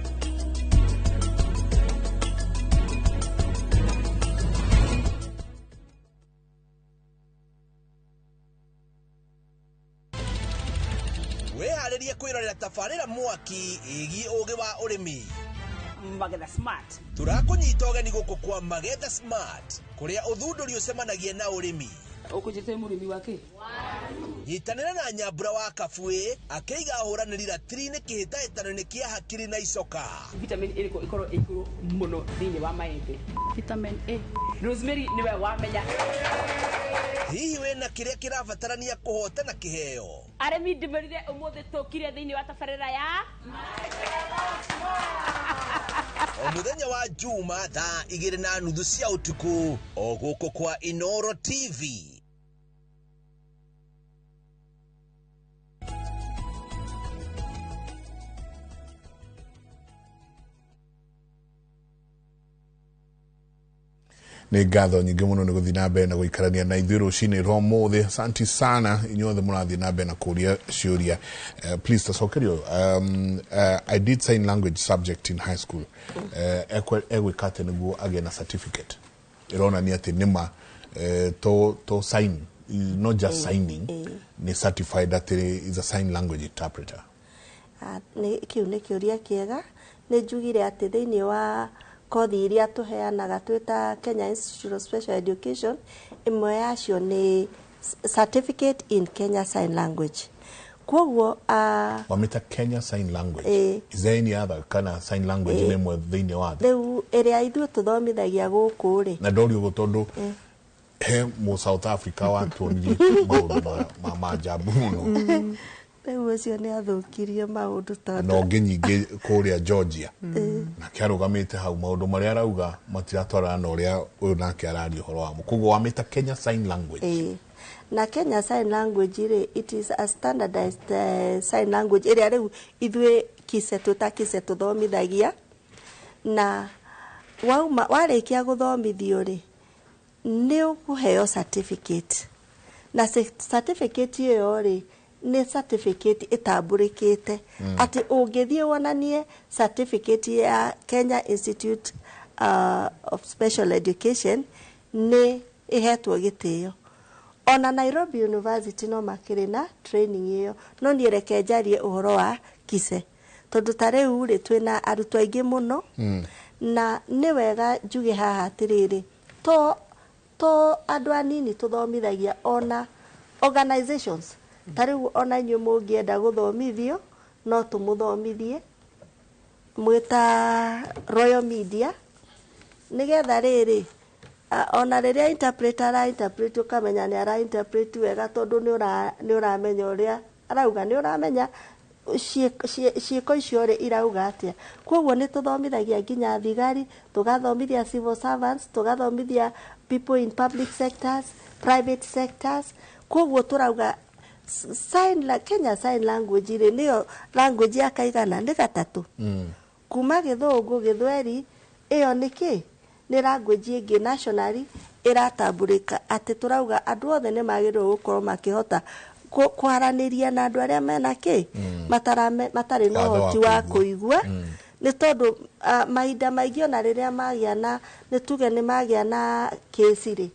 Wĩharĩrie kwĩrorera tabarĩra mwaki ĩgiĩ ũgĩ wa ũrĩmi. Magetha Smart. Tũrakũnyita ũgeni gũkũ kwa Magetha Smart kũrĩa ũthundũri ũcemanagia na ũrĩmi. Ũkũnjĩte mũrĩmi wake? Nyitanĩra na Nyambura wa Kabuĩ akĩiga ahũranĩri ratiri-inĩ kĩhĩtahĩtano-inĩ kĩa hakiri na icoka. Vitamin ĩrĩkũ ĩkorwo ĩ igũrũ mũno thĩinĩ wa maembe? Vitamin A. Rosemary nĩwe wamenya. Hihi wĩna kĩrĩa kĩrabatarania kũhotana kĩheo? Arĩmi ndĩmerire ũmũthĩ tũkire thĩinĩ wa tabarĩra ya O mũthenya wa Juma thaa 2:30 cia ũtukũ o gũkũ kwa Inoro TV. Nĩ ngatho nyingĩ mũno nĩ gũthiĩ na mbere na gũikarania na ithuĩ rũcinĩ rwa ũmũthĩ. Asanti sana inyuothe mũrathiĩ na mbere na kũria ciũria. Please tacokerio. I did sign language subject in high school. Egwĩka atĩa nĩguo agĩe na certificate ĩronania atĩ nĩma to sign, not just signing, nĩ certified atĩ is a sign language interpreter. Kĩu nĩ kĩũria kĩega. Nĩ njugire atĩ thĩinĩ wa kothi iria tũheanaga twĩta Kenya Institute of Special Education, ĩmwe yacio nĩ Certificate in Kenya Sign Language. Kwoguo wamĩta Kenya Sign Language. Is there any other kana sign language nĩ ĩmwe thĩinĩ wa thĩ? Rĩu Ĩrĩa ithuĩ tũthomithagia gũkũ rĩ, Na ndorio ũguo tondũ he mu South Africa watuonirie maũndũ ma maajabu mũno. Rĩu ũcio nĩ athũkirie maũndũ Na tondũ ũngĩ nyingĩ kũrĩa Georgia, nake arũgamĩte hau, maũndũ marĩa arauga matiratwarana na ũrĩa ũyũ nake araria ũhoro wamo. Koguo wamĩta Kenya Sign Language. Ĩĩ. Na Kenya Sign Language rĩ, it is a standardized sign language ĩrĩa rĩu ithuĩ KISE, twĩta KISE, tũthomithagia. Na wauma warĩkia gũthomithio rĩ, nĩ ũkũheo certificate, na certificate ĩyo rĩ, nĩ certificate ĩtambũrĩkĩte atĩ ũngĩthiĩ wonanie certificate ya Kenya Institute of Special Education, nĩ ĩhetwo gĩtĩo. Ona Nairobi University no makĩrĩ na training ĩyo, no niĩ reke njarie ũhoro wa KISE, tondũ ta rĩu rĩ, twĩna arutwo aingĩ mũno. Na nĩ wega njuge haha atĩrĩrĩ, to andũ anini tũthomithagia, ona organizations. Ta rĩu ona inyuĩ mũngĩenda gũthomithio, no tũmũthomithie mwĩta Royal Media, nĩgetha rĩrĩ, ona rĩrĩa interpreter ara interpret, ũkamenya nĩ ara interpret wega, tondũ nĩ ũramenya ũrĩa arauga, nĩ ũramenya ciĩko icio rĩ irauga atĩa. Koguo nĩ tũthomithagia nginya thigari, tũgathomithia civil servants, tũgathomithia people in public sectors, private sectors. Koguo tũrauga Kenya Sign Language rĩ, nĩyo language ya kaigana nĩ gatatũ kuma Gĩthũngũ, Gĩthweri. Ĩyo nĩ kĩ? Nĩ language ĩngĩ nationally ĩratambũrĩka, atĩ tũrauga andũ othe nĩ magĩrĩirwo gũkorwo makĩhota kwaranĩria na andũ arĩa mena kĩ matarĩ na Watho wa ũhoti wa kũigua. kũigua. Nĩ tondũ mahinda maingĩ ona rĩrĩa magĩa na, nĩ tuge nĩ magĩa na kĩci rĩ,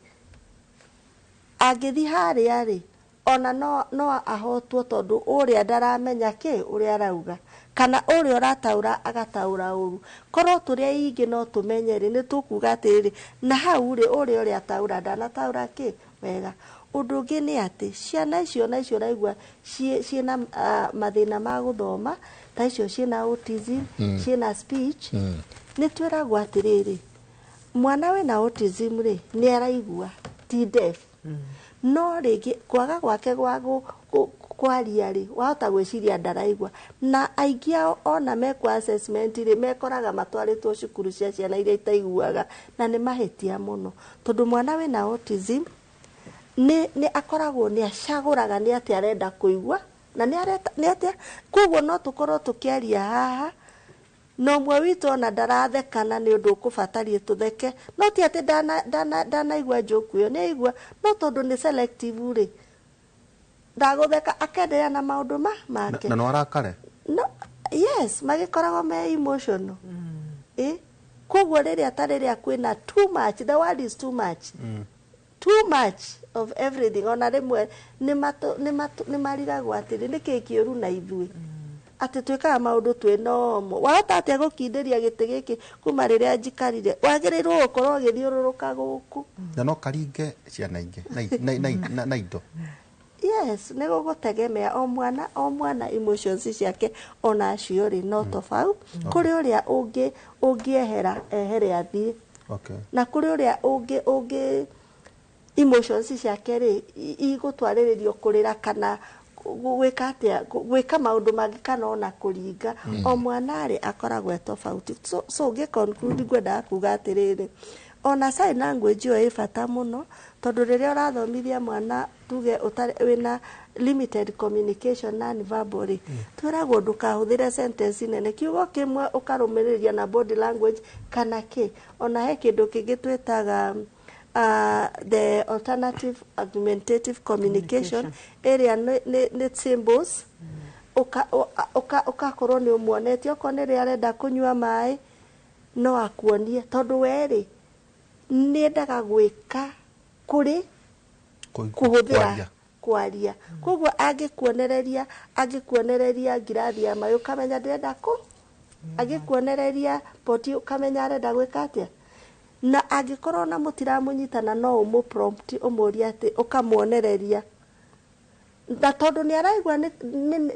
angĩthiĩ harĩa rĩ, ona no ahotwo, tondũ ũrĩa ndaramenya kĩ ũrĩa arauga, kana ũrĩa ũrataũra agataũra ũru. Korwo tũrĩ aingĩ no tũmenye rĩ, nĩ tũkuga atĩrĩrĩ, na hau rĩ, ũrĩa ataũra ndanataũra kĩ wega. Ũndũ ũngĩ nĩ atĩ ciana icio na icio ũraigua ciĩna mathĩna ma gũthoma, ta icio ciĩna autism, ciĩna speech, nĩ twĩragwo atĩrĩrĩ, mwana wĩna autism rĩ, nĩ araigua, ti deaf, no rĩngĩ kwaga gwake gwa kwaria rĩ, wahota gwĩciria ndaraigua. Na aingĩ ao ona mekwo assessment rĩ, mekoraga matwarĩtwo cukuru cia ciana iria itaiguaga, na nĩ mahĩtia mũno, tondũ mwana wĩna autism nĩ akoragwo nĩ acagũraga nĩ atĩa arenda kũigua na nĩ areta nĩ atĩa. Koguo no tũkorwo tũkĩaria haha na ũmwe witũ ona ndarathekana nĩ ũndũ ũkũbatarie tũtheke, no ti atĩ ndanaigua njoku ĩyo, nĩ aigua, no tondũ nĩ selective rĩ, ndagũtheka, akenderea na maũndũ ma make. Na no arakare. No, yes, magĩkoragwo me emotional. Koguo rĩrĩa, ta rĩrĩa kwĩna too much, the world is too much, too much of everything, ona rĩmwe nĩ marigagwo atĩrĩ, nĩ kĩĩ kĩũru na ithuĩ atĩ twĩkaga maũndũ twĩ nomo? Wahota atĩa gũkindĩria gĩtĩ gĩkĩ kuma rĩrĩa njikarire? Wagĩrĩirwo gũkorwo ũgĩthiũrũrũka gũkũ. Na no karinge ciana ingĩ na indo. Yes, nĩ gũgũtegemea o mwana, o mwana emotions ciake onacio rĩ no tofauti. Kũrĩ ũrĩa ũngĩ ũngĩehera ehere athiĩ, na kũrĩ ũrĩa ũngĩ emotions ciake rĩ, igũtwarĩrĩrio kũrĩra kana gwĩka atĩa, gwĩka maũndũ mangĩ, kana ona kũringa. O mwana rĩ, akoragwo e tofauti. So ngĩ conclude, ngwendaga kuga atĩrĩrĩ, ona sign language ĩyo ĩ bata mũno, tondũ rĩrĩa ũrathomithia mwana, tuge ũtarĩ wĩna limited communication, non verbal rĩ, twĩragwo ndũkahũthĩre sentence nene, kiugo kĩmwe ũkarũmĩrĩria na body language kana kĩ. Ona he kĩndũ kĩngĩ twĩtaga the alternative argumentative communication, ĩrĩa nĩ symbols. Ũkakorwo nĩ ũmuonetie, okorwo nĩ rĩrĩa arenda kũnyua maĩ, no akuonie, tondũ we rĩ, nĩendaga gwĩka kũrĩ kũhũthĩra kwaria. Kwaria. Koguo angĩkuonereria ngirathi ya maĩ, ũkamenya ndĩrenda kũ, angĩkuonereria poti, ũkamenya arenda gwĩka atĩa. Na angĩkorwo na mũtiramũnyitana, no ũmũ prompt, ũmũrie atĩ, ũkamuonereria, na tondũ nĩ araigua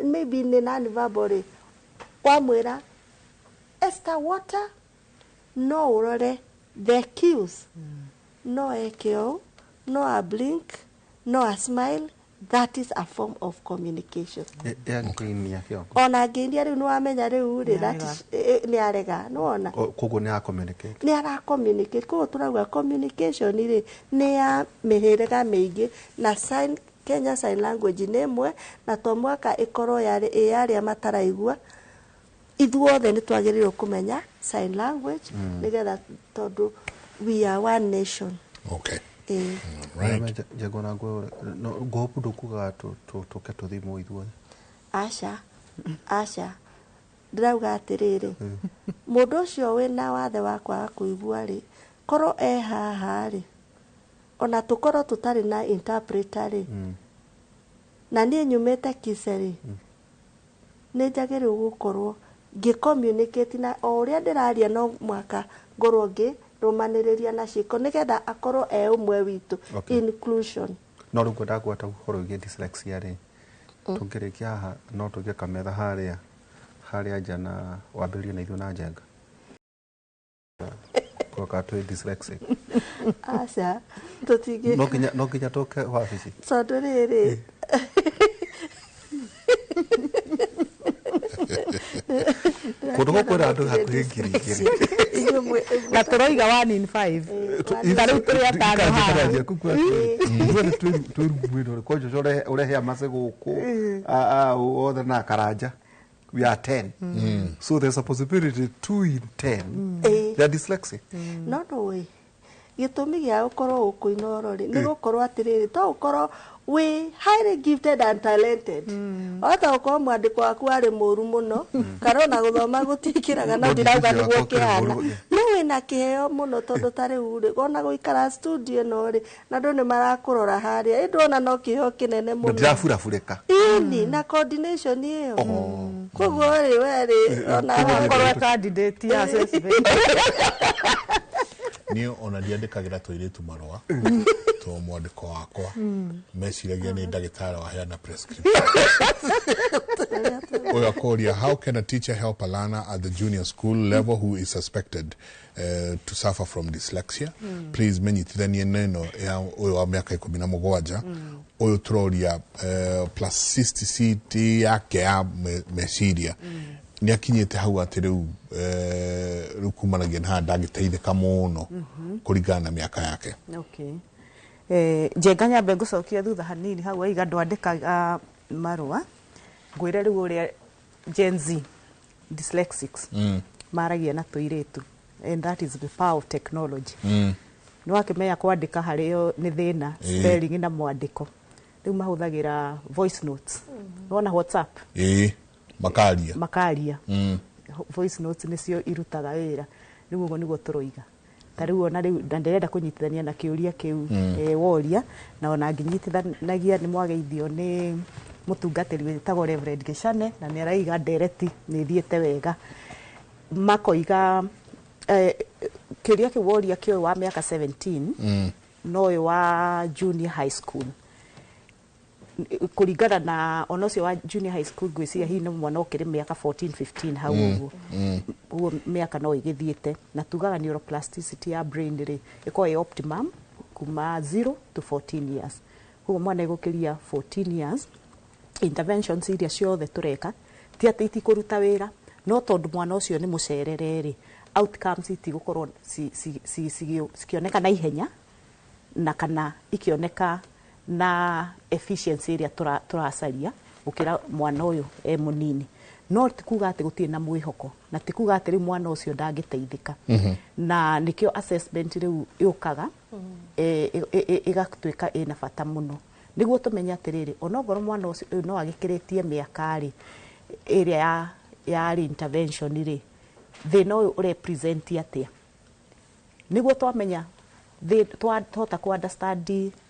maybe nĩ non verbal rĩ, wamwĩra, "Esther, water," No ũrore the cues, no eke ũũ, no a blink, no a smile, that is a form of communication. Yangĩinia kĩongo. Ona angĩinia rĩu, nĩwamenya rĩu rĩ, that is- nĩ arega, nĩwona. Koguo nĩ communicate. Nĩ ara communicate. Koguo tũrauga communication rĩ, nĩ ya mĩhĩrĩga mĩingĩ, na sign, Kenya Sign Language nĩ ĩmwe, na to mwaka ĩkorwo yarĩ ĩ arĩa mataraigua. Ithuothe nĩ twagĩrĩirwo kũmenya sign language nĩgetha, tondũ we are one nation. Ĩĩ. Right. Njengona ngũhopu ndũkugaga tũke tũthimwo ithuothe. Aca, aca, ndĩrauga atĩrĩrĩ, mũndũ ũcio wĩna wathe wa kwaga kũigua rĩ, korwo e haha rĩ, ona tũkorwo tũtarĩ na interpreter rĩ, na niĩ nyumĩte Kise rĩ, nĩ njagĩrĩirwo gũkorwo ngĩ-communicate na o ũrĩa ndĩraria, no mwaka ngorwo ngĩrũmanĩrĩria na ciĩko nĩgetha akorwo e ũmwe witũ. Inclusion. No rĩu ngwendaga gwata ũhoro wĩgiĩ dyslexia rĩ, tũngĩrĩkia haha no tũgĩe kametha harĩa nja na wambĩrĩrie na ithuĩ na Njenga koka twĩ dyslexic. Aca, tũtingĩ. No nginya tũke wabici. Tondũ rĩrĩ, Kũndũ gũkũ kwĩna andũ hakuhĩ 2,000. Na tũroiga one in five, ta rĩu tũrĩ atano haha. Ithuothe twĩ rumu ĩno konjo ũrehe amace gũkũ othe na Karanja, we are 10, so there's a possibility 2 in 10 they are dyslexic. No nũĩ gĩtũmi gĩa gũkorwo gũkũ Inoro rĩ, nĩ gũkorwo atĩrĩrĩ, to ũkorwo wĩ highly gifted and talented, wahota gũkorwo mwandĩko waku warĩ mũru mũno, kana ona gũthoma gũtiĩkĩraga, no No ndirauga ndingĩciria nĩguo wakwa ũkĩrĩ kĩhana, mũru. no wĩna kĩheo mũno, tondũ ta rĩu rĩ, ona gũikara studio ĩno rĩ, na andũ nĩ marakũrora harĩa, ĩndĩ ona no kĩheo kĩnene Na mũno. ndiraburabũrĩka. Ĩni na coordination ĩyo, koguo rĩ, we rĩ, ona Akorwo candidate ya assessment. Niĩ ona ndiandĩkagĩra tũirĩtu marũa to mwandĩko wakwa meciragia nĩ ndagĩtarĩ waheana prescription. Ũyũ akoria, "How can a teacher help a learner at the junior school level who is suspected to suffer from dyslexia? Please menyitithanie neno ya ũyũ wa mĩaka 17 ũyũ tũroria plasticity yake ya meciria nĩ akinyĩte hau atĩ rĩu rĩu kumanagia na haha ndangĩteithĩka mũno kũringana na mĩaka yake." Okay. Njenga, nyambe ngũcokia thutha hanini hau waiga ndwandĩkaga marũa. Ngwĩre rĩu ũrĩa Gen Z dyslexics maragia na tũirĩtu, and that is the power of technology. Nĩ wakĩmenya kwandĩka harĩo nĩ thĩna, spelling na mwandĩko, rĩu mahũthagĩra voice notes. Wona WhatsApp? Ĩĩ, makaria. Makaria. Voice notes nĩcio irutaga wĩra rĩu. Ũguo nĩguo tũroiga ta rĩu ona rĩu, na ndĩrenda kũnyitithania na kĩũria kĩu woria, na ona ngĩnyitithanagia nĩ mwageithio nĩ mũtungatĩri wĩtagwo Reverend Gĩcane, na nĩ araiga ndereti nĩ ĩthiĩte wega. Makoiga kĩũria kĩu woria kĩũyũ wa mĩaka 17 no ũyũ wa junior high school, kũringana na ona ũcio wa junior high school, ngwĩciria hihi nĩ mwana ũkĩrĩ mĩaka 14 15 hau ũguo. Ũguo mĩaka no ĩgĩthiĩte, na tugaga neuroplasticity ya brain rĩ, ĩkoragwo ĩ optimum kuma 0 to 14 years. Koguo mwana ĩgũkĩria 14 years, interventions iria ciothe tũreka ti atĩ itikũruta wĩra, no tondũ mwana ũcio nĩ mũcerere rĩ, outcomes itigũkorwo cikĩoneka na ihenya na kana ikĩoneka na efficiency ĩrĩa tũracaria gũkĩra mwana ũyũ e mũnini. No ti kuga atĩ gũtirĩ na mwĩhoko, na ti kuga atĩ rĩu mwana ũcio ndangĩteithĩka. Na nĩkĩo assessment rĩu yũkaga ĩgatuĩka ĩna bata mũno, nĩguo tũmenye atĩrĩrĩ, onokorwo mwana ũcio no agĩkĩrĩtie mĩaka rĩ, ĩrĩa yarĩ intervention rĩ, thĩna ũyũ ũrepresent atĩa, nĩguo twamenya twahota ku understand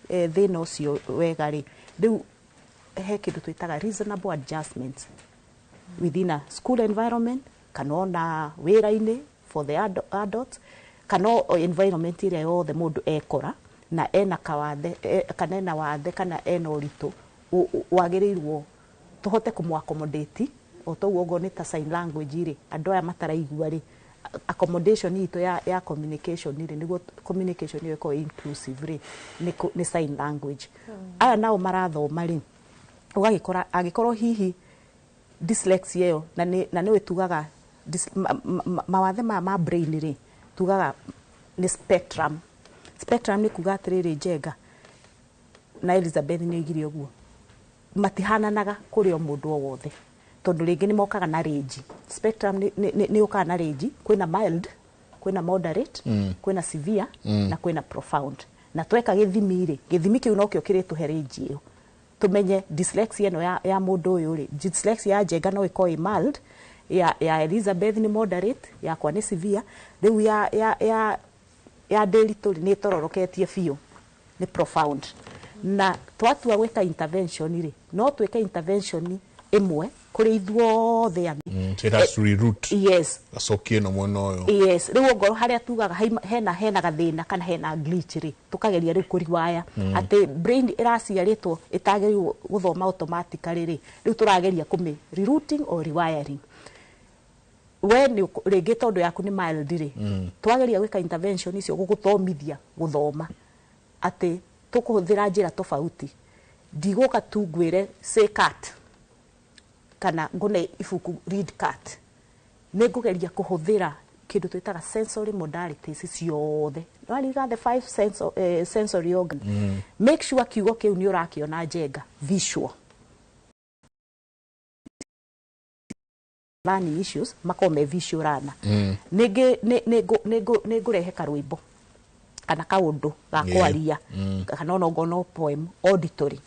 thĩna ũcio wega rĩ, rĩu he kĩndũ twĩtaga reasonable adjustments within a school environment, kana ona wĩra-inĩ for the adults, kana o environment ĩrĩa yothe mũndũ ekora na ena kawathe kana ena wathe kana ena ũritũ wagĩrĩirwo tũhote kũmũ accommodate. O toguo okorwo nĩ ta sign language rĩ, andũ aya mataraigua rĩ, Accommodation itũ ya communication rĩ, nĩguo communication ĩyo ĩkorwo inclusive rĩ, nĩ sign language. Aya nao marathoma rĩ, ũgagĩkora angĩkorwo hihi dyslexia ĩyo na nĩ tugaga mawathe maya ma brain rĩ, tugaga nĩ spectrum. Spectrum nĩ kuga atĩrĩrĩ, Njenga na Elizabeth nĩ oigire ũguo, matihananaga kũrĩ o mũndũ o wothe, tondũ rĩngĩ nĩ mokaga na range. Spectrum nĩ yũkaga na range: kwĩna mild, kwĩna moderate, kwĩna severe, na kwĩna profound. Na tweka gĩthimi rĩ, gĩthimi kĩu nokĩo kĩrĩtũhe range ĩyo, tumenye dyslexia ĩno ya mũndũ ũyũ rĩ, dyslexia ya Njenga no ĩkorwo ĩ mild, ya Elizabeth nĩ moderate, yakwa nĩ severe, rĩu ya Ndĩritũ rĩ, nĩ ĩtororoketie biũ, nĩ profound. Na twatua gwĩka intervention rĩ, no twĩke intervention ĩmwe kũrĩ ithuothe ani. So it has to reroute. Yes. Acokie no mwena ũyũ. Yes, rĩu ongorwo harĩa tugaga hena gathĩna kana hena glitch rĩ, tũkageria rĩu kũriwaya atĩ brain ĩraciarĩtwo ĩtagĩrĩirwo gũthoma automatically rĩ, rĩu tũrageria kũmĩ rerouting or rewiring. We nĩ rĩngĩ tondũ yaku nĩ mild rĩ, twageria gwĩka intervention icio gũgũthomithia gũthoma, atĩ tũkũhũthĩra njĩra tofauti. Ndigũka tu ngwĩre "say cat" kana ngũne ibuku "read cat". Nĩ ngũgeria kũhũthĩra kĩndũ twĩtaga sensory modalities ciothe. Wariga the five sensory organ. Make sure kiugo kĩu nĩ ũrakĩona, Njenga, visual learning issues makorwo me visual learner. Nĩ ngũrehe karwĩmbo kana kaũndũ ga kwaria kana ona ongorwo no poem, auditory.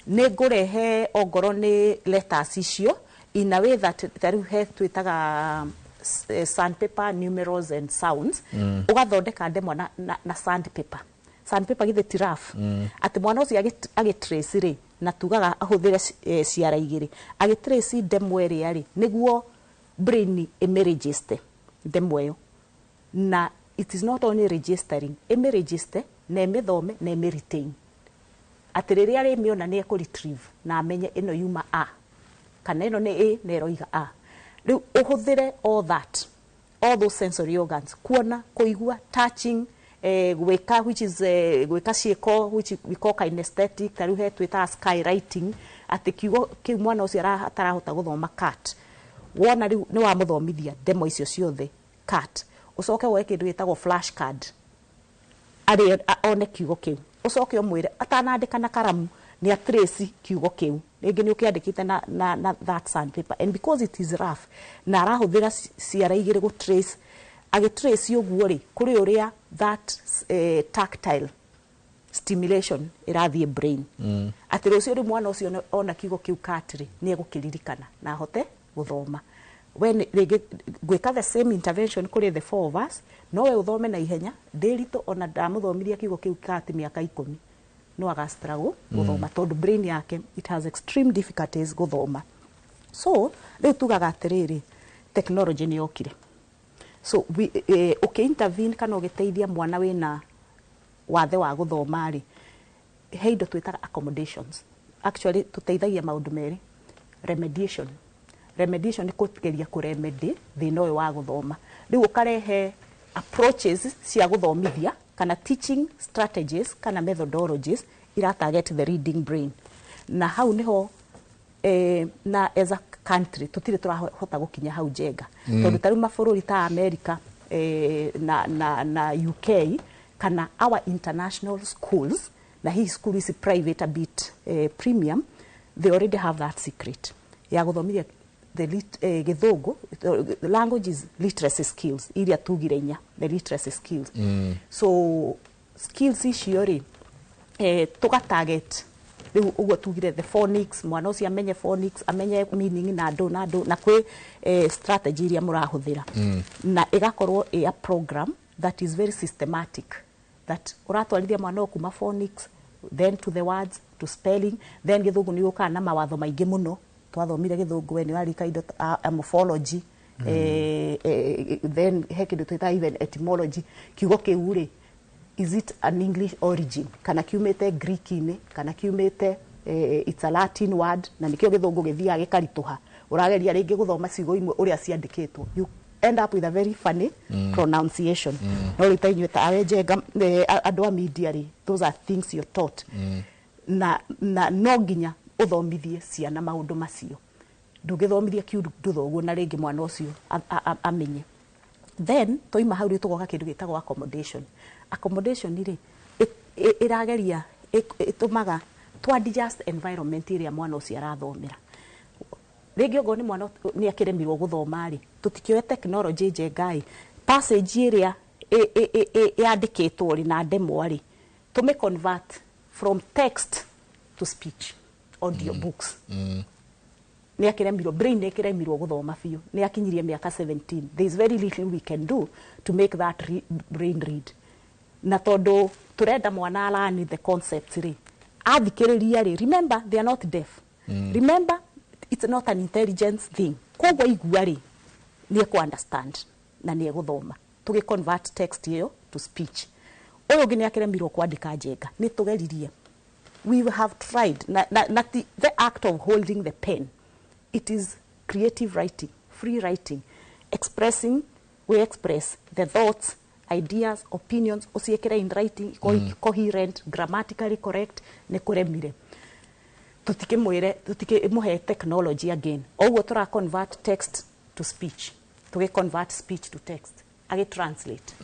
Nĩ ngũrehe ongorwo nĩ letters icio in a way that ta rĩu he twĩtaga sandpaper numerals and sounds. Ũgathondeka ndemwa na sandpaper. Sandpaper githĩ ti rough? Atĩ mwana ũcio agĩtrace rĩ, na tugaga ahũthĩre ciara igĩrĩ agĩtrace ndemwa ĩrĩa rĩ, nĩguo brain ĩmĩregister ndemwa ĩyo. Na it is not only registering, ĩmĩregister na ĩmĩthome na ĩmĩretain, atĩ rĩrĩa arĩmĩona nĩ ekũ-retrieve na amenye ĩno yuma a kana ĩno nĩ a na ĩroiga a. Rĩu ũhũthĩre all that, all those sensory organs: kuona, kũigua, touching, gwĩka, which is gwĩka ciĩko which we call kinesthetic. Ta rĩu he twĩtaga skywriting, atĩ kiugo kĩu mwana ũcio atarahota gũthoma cat, wona rĩu nĩ wamũthomithia ndemwa icio ciothe cat, ũcoke woe kĩndũ gĩtagwo flash card, arĩ one kiugo kĩu, ũcoke ũmwĩre atanandĩka na karamu nĩ atrace kiugo kĩu. Rĩngĩ nĩ ũkĩandĩkĩte na that sandpaper, and because it is rough na arahũthĩra ciara igĩrĩ gũ trace, agĩtrace ũguo rĩ, kũrĩ ũrĩa that tactile stimulation ĩrathiĩ brain, atĩ rũciũ rĩu mwana ũcio ona kiugo kĩu cat rĩ, nĩ egũkĩririkana na ahote gũthoma. We rĩngĩ gwĩka the same intervention kũrĩ the four of us, no we ũthome na ihenya. Ndĩritũ ona ndamũthomithia kiugo kĩu cat mĩaka 10, no aga struggle gũthoma, tondũ brain yake, it has extreme difficulties gũthoma. So rĩu tugaga atĩrĩrĩ, technology nĩ yokire. So ũkĩ-intervene kana ũgĩteithia mwana wĩna wathe wa gũthoma rĩ, he indo twĩtaga accommodations. Actually tũteithagia maũndũ merĩ: remediation. Remediation nĩ kũgeria kũremedy thĩna ũyũ wa gũthoma. Rĩu ũkarehe approaches cia gũthomithia kana teaching strategies kana methodologies ira target the reading brain. Na hau niho na as a country tutire turahota gukinya hau, Njenga, tondu ta riu mabũrũri ta America na UK kana our international schools, na hihi school ici private, a bit premium, they already have that secret ya guthomithia the gĩthũngũ, the language is literacy skills iria tugire inya, the literacy skills. So skills icio rĩ, tuga target rĩu ũguo tugire the phonics, mwana ũcio amenye phonics, amenye meaning na ndũ na ndũ na kwĩ strategy iria mũrahũthĩra, na ĩgakorwo ĩ a program that is very systematic, that ũratwarithia mwana ũyũ kuma phonics, then to the words, to spelling. Then gĩthũngũ nĩ gũkaga na mawatho maingĩ mũno. Twathomire gĩthũngũ, we nĩ warika indo ta morphology, then he kĩndũ twĩtaga even etymology. Kiugo kĩu rĩ, is it an English origin kana kiumĩte Greek-inĩ kana kiumĩte it's a Latin word? Na nĩkĩo gĩthũngũ gĩthiaga gĩkaritũha. Ũrageria rĩngĩ gũthoma ciugo imwe ũrĩa ciandĩkĩtwo, you end up with a very funny pronunciation. No rĩu ta inyuĩ ta awe Njenga, andũ a media rĩ, those are things you're taught. Na no nginya ũthomithie ciana maũndũ macio. Ndũngĩthomithia kiundu ũguo na rĩngĩ mwana ũcio amenye. Then twaima hau rĩ, tũgoka kĩndũ gĩtagwo accommodation. Accommodation rĩ, ĩrageria ĩtũmaga twa adjust environment ĩrĩa mwana ũcio arathomera. Rĩngĩ okorwo nĩ mwana nĩ akĩremirwo gũthoma rĩ, tũtikĩoe technology njengai passage ĩrĩa yandĩkĩtwo rĩ na ndemwa rĩ, tũmĩ convert from text to speech, audio books. Nĩ akĩremirwo, brain nĩ ĩkĩremirwo gũthoma biũ, nĩ akinyirie mĩaka 17, there is very little we can do to make that brain read. Na tondũ tũrenda mwana learn the concepts rĩ, athikĩrĩria rĩ, remember they are not deaf. Remember it's not an intelligence thing. Koguo igua rĩ, nĩ ekũ understand na nĩ egũthoma. Tũgĩ convert text ĩyo to speech. Ũyũ ũngĩ nĩ akĩremirwo kwandĩka, Njenga, nĩ tũgeririe, we have tried na the act of holding the pen, it is creative writing, free writing, expressing, we express the thoughts, ideas, opinions, ũciĩkĩre in writing, coherent, grammatically correct. Nĩ kũremire, tutikimwire, tutikimũhe technology again. Oguo tura convert text to speech, tugi convert speech to text, agi translate.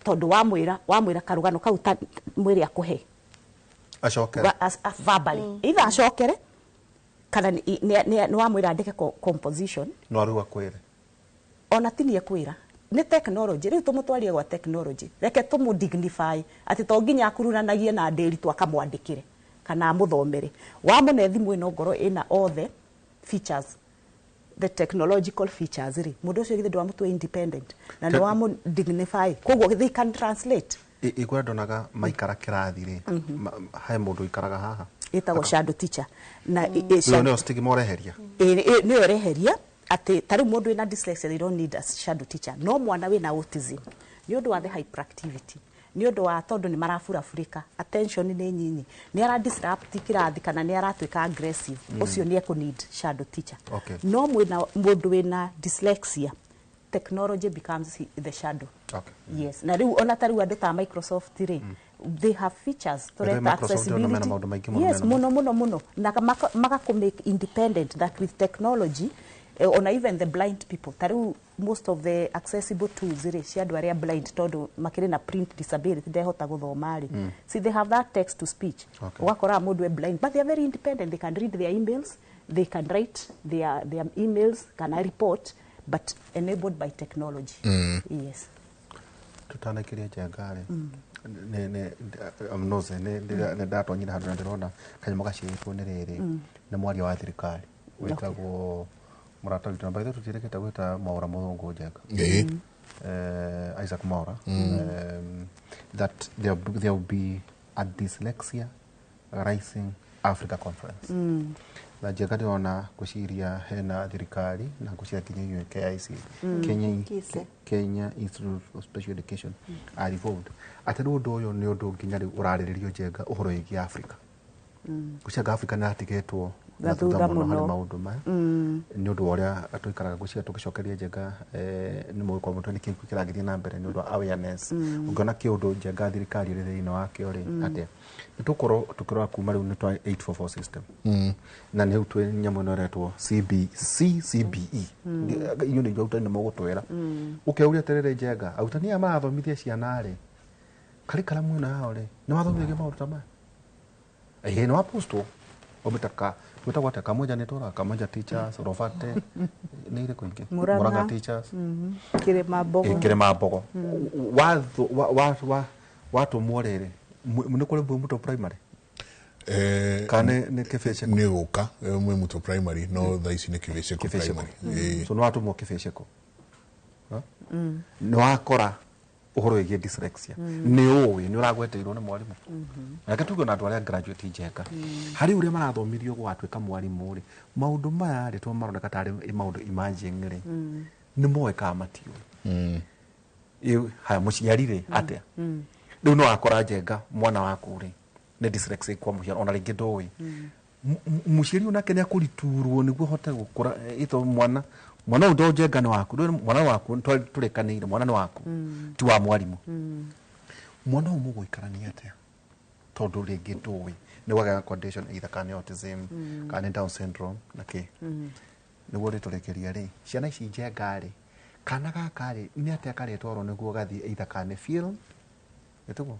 Tondu wamwira karugano kau ta mwire akuhe acokere verbally, either acokere kana nĩ wamwĩra andĩke composition. No rĩu akwĩre. Ona ti nĩ ekwĩra, nĩ technology. Rĩu tũmũtwarie gwa technology, reke tũmũ dignify atĩ to nginya akururanagie na ndĩri tu akamwandĩkĩre kana amũthomere. Wamũne thimũ ĩno ngoro ĩna all the features, the technological features rĩ, mũndũ ũcio githĩ ndwamũtua independent na nĩ wamũ dignify? Koguo they can translate. Igua ndonaga maikara kĩrathi rĩ, he mũndũ ũikaraga haha ĩtagwo shadow teacher na Ĩyo nĩyo stigma ũreheria. Nĩyo ũreheria atĩ ta rĩu mũndũ wĩna dyslexia, they don't need a shadow teacher. No mwana wĩna autism, nĩ ũndũ wa the hyperactivity, nĩ ũndũ wa tondũ nĩ maraburabũrĩka, attention nĩ nyinyi, nĩ ara disrupt kĩrathi kana nĩ aratuĩka aggressive, ũcio nĩ ekũ need shadow teacher. No mwĩna mũndũ wĩna dyslexia, technology becomes the shadow. Yes, na rĩu ona ta rĩu andũ ta Microsoft rĩ, they have features By the way, tũreta Microsoft ndĩrona mena accessibility. maũndũ maingĩ mũno Yes, mena mũno mũno mũno, na magakũ make independent that with technology, ona even the blind people, ta rĩu most of the accessible tools rĩ cia andũ arĩa blind, tondũ makĩrĩ na print disability, ndehota gũthoma rĩ, see, they have that text to speech. Ũgakora mũndũ e blind, but they are very independent. They can read their emails, they can write their emails kana report, but enabled by technology. Yes. Tũtanakĩria, Njenga rĩ, nĩ nĩ ndatonyire handũ na ndĩrona kanyamũ gaciĩtwo nĩ rĩrĩ, nĩ mwaria wa thirikari wĩtagwo mũrata witũ, na by the way tũtiĩrĩkĩte gwĩta Mwaũra mũthũngũ, Njenga. Isaac Mwaura, that there will be a Dyslexia Rising Africa Conference. Na Njenga, ndĩrona ngwĩciria hena thirikari na ngwĩciria nginya inyuĩ KIC, Kenya, KISE. Kenya Institute of Special Education, are involved, atĩ rĩu ũndũ ũyũ nĩ ũndũ nginya rĩu ũrarĩrĩrio, Njenga, ũhoro wĩgiĩ Africa. Ngwĩciria Africa nĩ ĩratigĩtwo na thutha mũno harĩ mũno. Maũndũ maya nĩ ũndũ wa ũrĩa tũikaraga. Ngwĩciria tũgĩcokeria, Njenga, nĩ mũgĩkorwo mũtwe nĩ kĩĩ kĩragĩthiĩ na mbere nĩ ũndũ wa awareness. Ũngĩona kĩũndũ, Njenga, thirikari ĩrĩ thĩinĩ wakĩo rĩ, atĩa nĩ tũkorwo tũkĩrora kuma rĩu nĩ twa 844 system, na nĩ rĩu twĩ nyamũ ĩno ĩretwo CBC, CBE. Inyuĩ nĩ arutani, nĩ mũgũtwĩra. Ũkeuria atĩrĩrĩ, Njenga, arutani aya marathomithia ciana rĩ, karikaramu ĩno yao rĩ, nĩ mathomithagio maũndũ ta maya? Ĩĩ, nĩ wapostwo ũmĩtaka gwĩtagwo atĩa, Kamwenja, nĩ tũraga Kamwenja teachers, Robate, nĩ irĩkũ ingĩ? Murang'a. Murang'a teachers. Kĩrĩma Mbogo. Kĩrĩma Mbogo. Watũmwo rĩrĩ, nĩ kũrĩ Mwimuto Primary kana nĩ Kĩbĩcĩko? Nĩ gũka Mwimuto Primary, no thaa ici nĩ Kĩbĩcĩko Kĩbĩcĩko. Primary. So nĩ watũmwo Kĩbĩcĩko, nĩ wakora ũhoro wĩgiĩ dyslexia, nĩ ũĩ nĩ ũragweteirwo nĩ mwarimũ. Reke tuge ona andũ arĩa graduate, Njenga, harĩ ũrĩa marathomithio gwatuĩka mwarimũ rĩ, maũndũ maya rĩ, to maroneka tarĩ maũndũ emerging rĩ, nĩ moĩ kana matiũĩ? Haya, mũciari rĩ, atĩa rĩu no wakora, Njenga, mwana waku rĩ nĩ dyslexic kwa mũhiano, ona rĩngĩ ndũĩ, mũciari onake nĩ akũriturwo nĩguo ahote gũkũra, ĩto mwana Mwana ũyũ ndo Njenga nĩ waku, ndũĩ mwana waku tũrĩkanĩire, mwana nĩ waku, ti wa mwarimũ. Mwana ũyũ mũgũikarania atĩa? Tondũ rĩngĩ ndũĩ nĩ wagĩa condition either kana nĩ autism, kana nĩ Down syndrome na kĩ. Nĩguo rĩtũrĩkĩria rĩ, ciana ici Njenga rĩ, kana gaka rĩ, nĩ atĩa karĩtwarwo nĩguo gathiĩ either kana nĩ film ĩtiguo,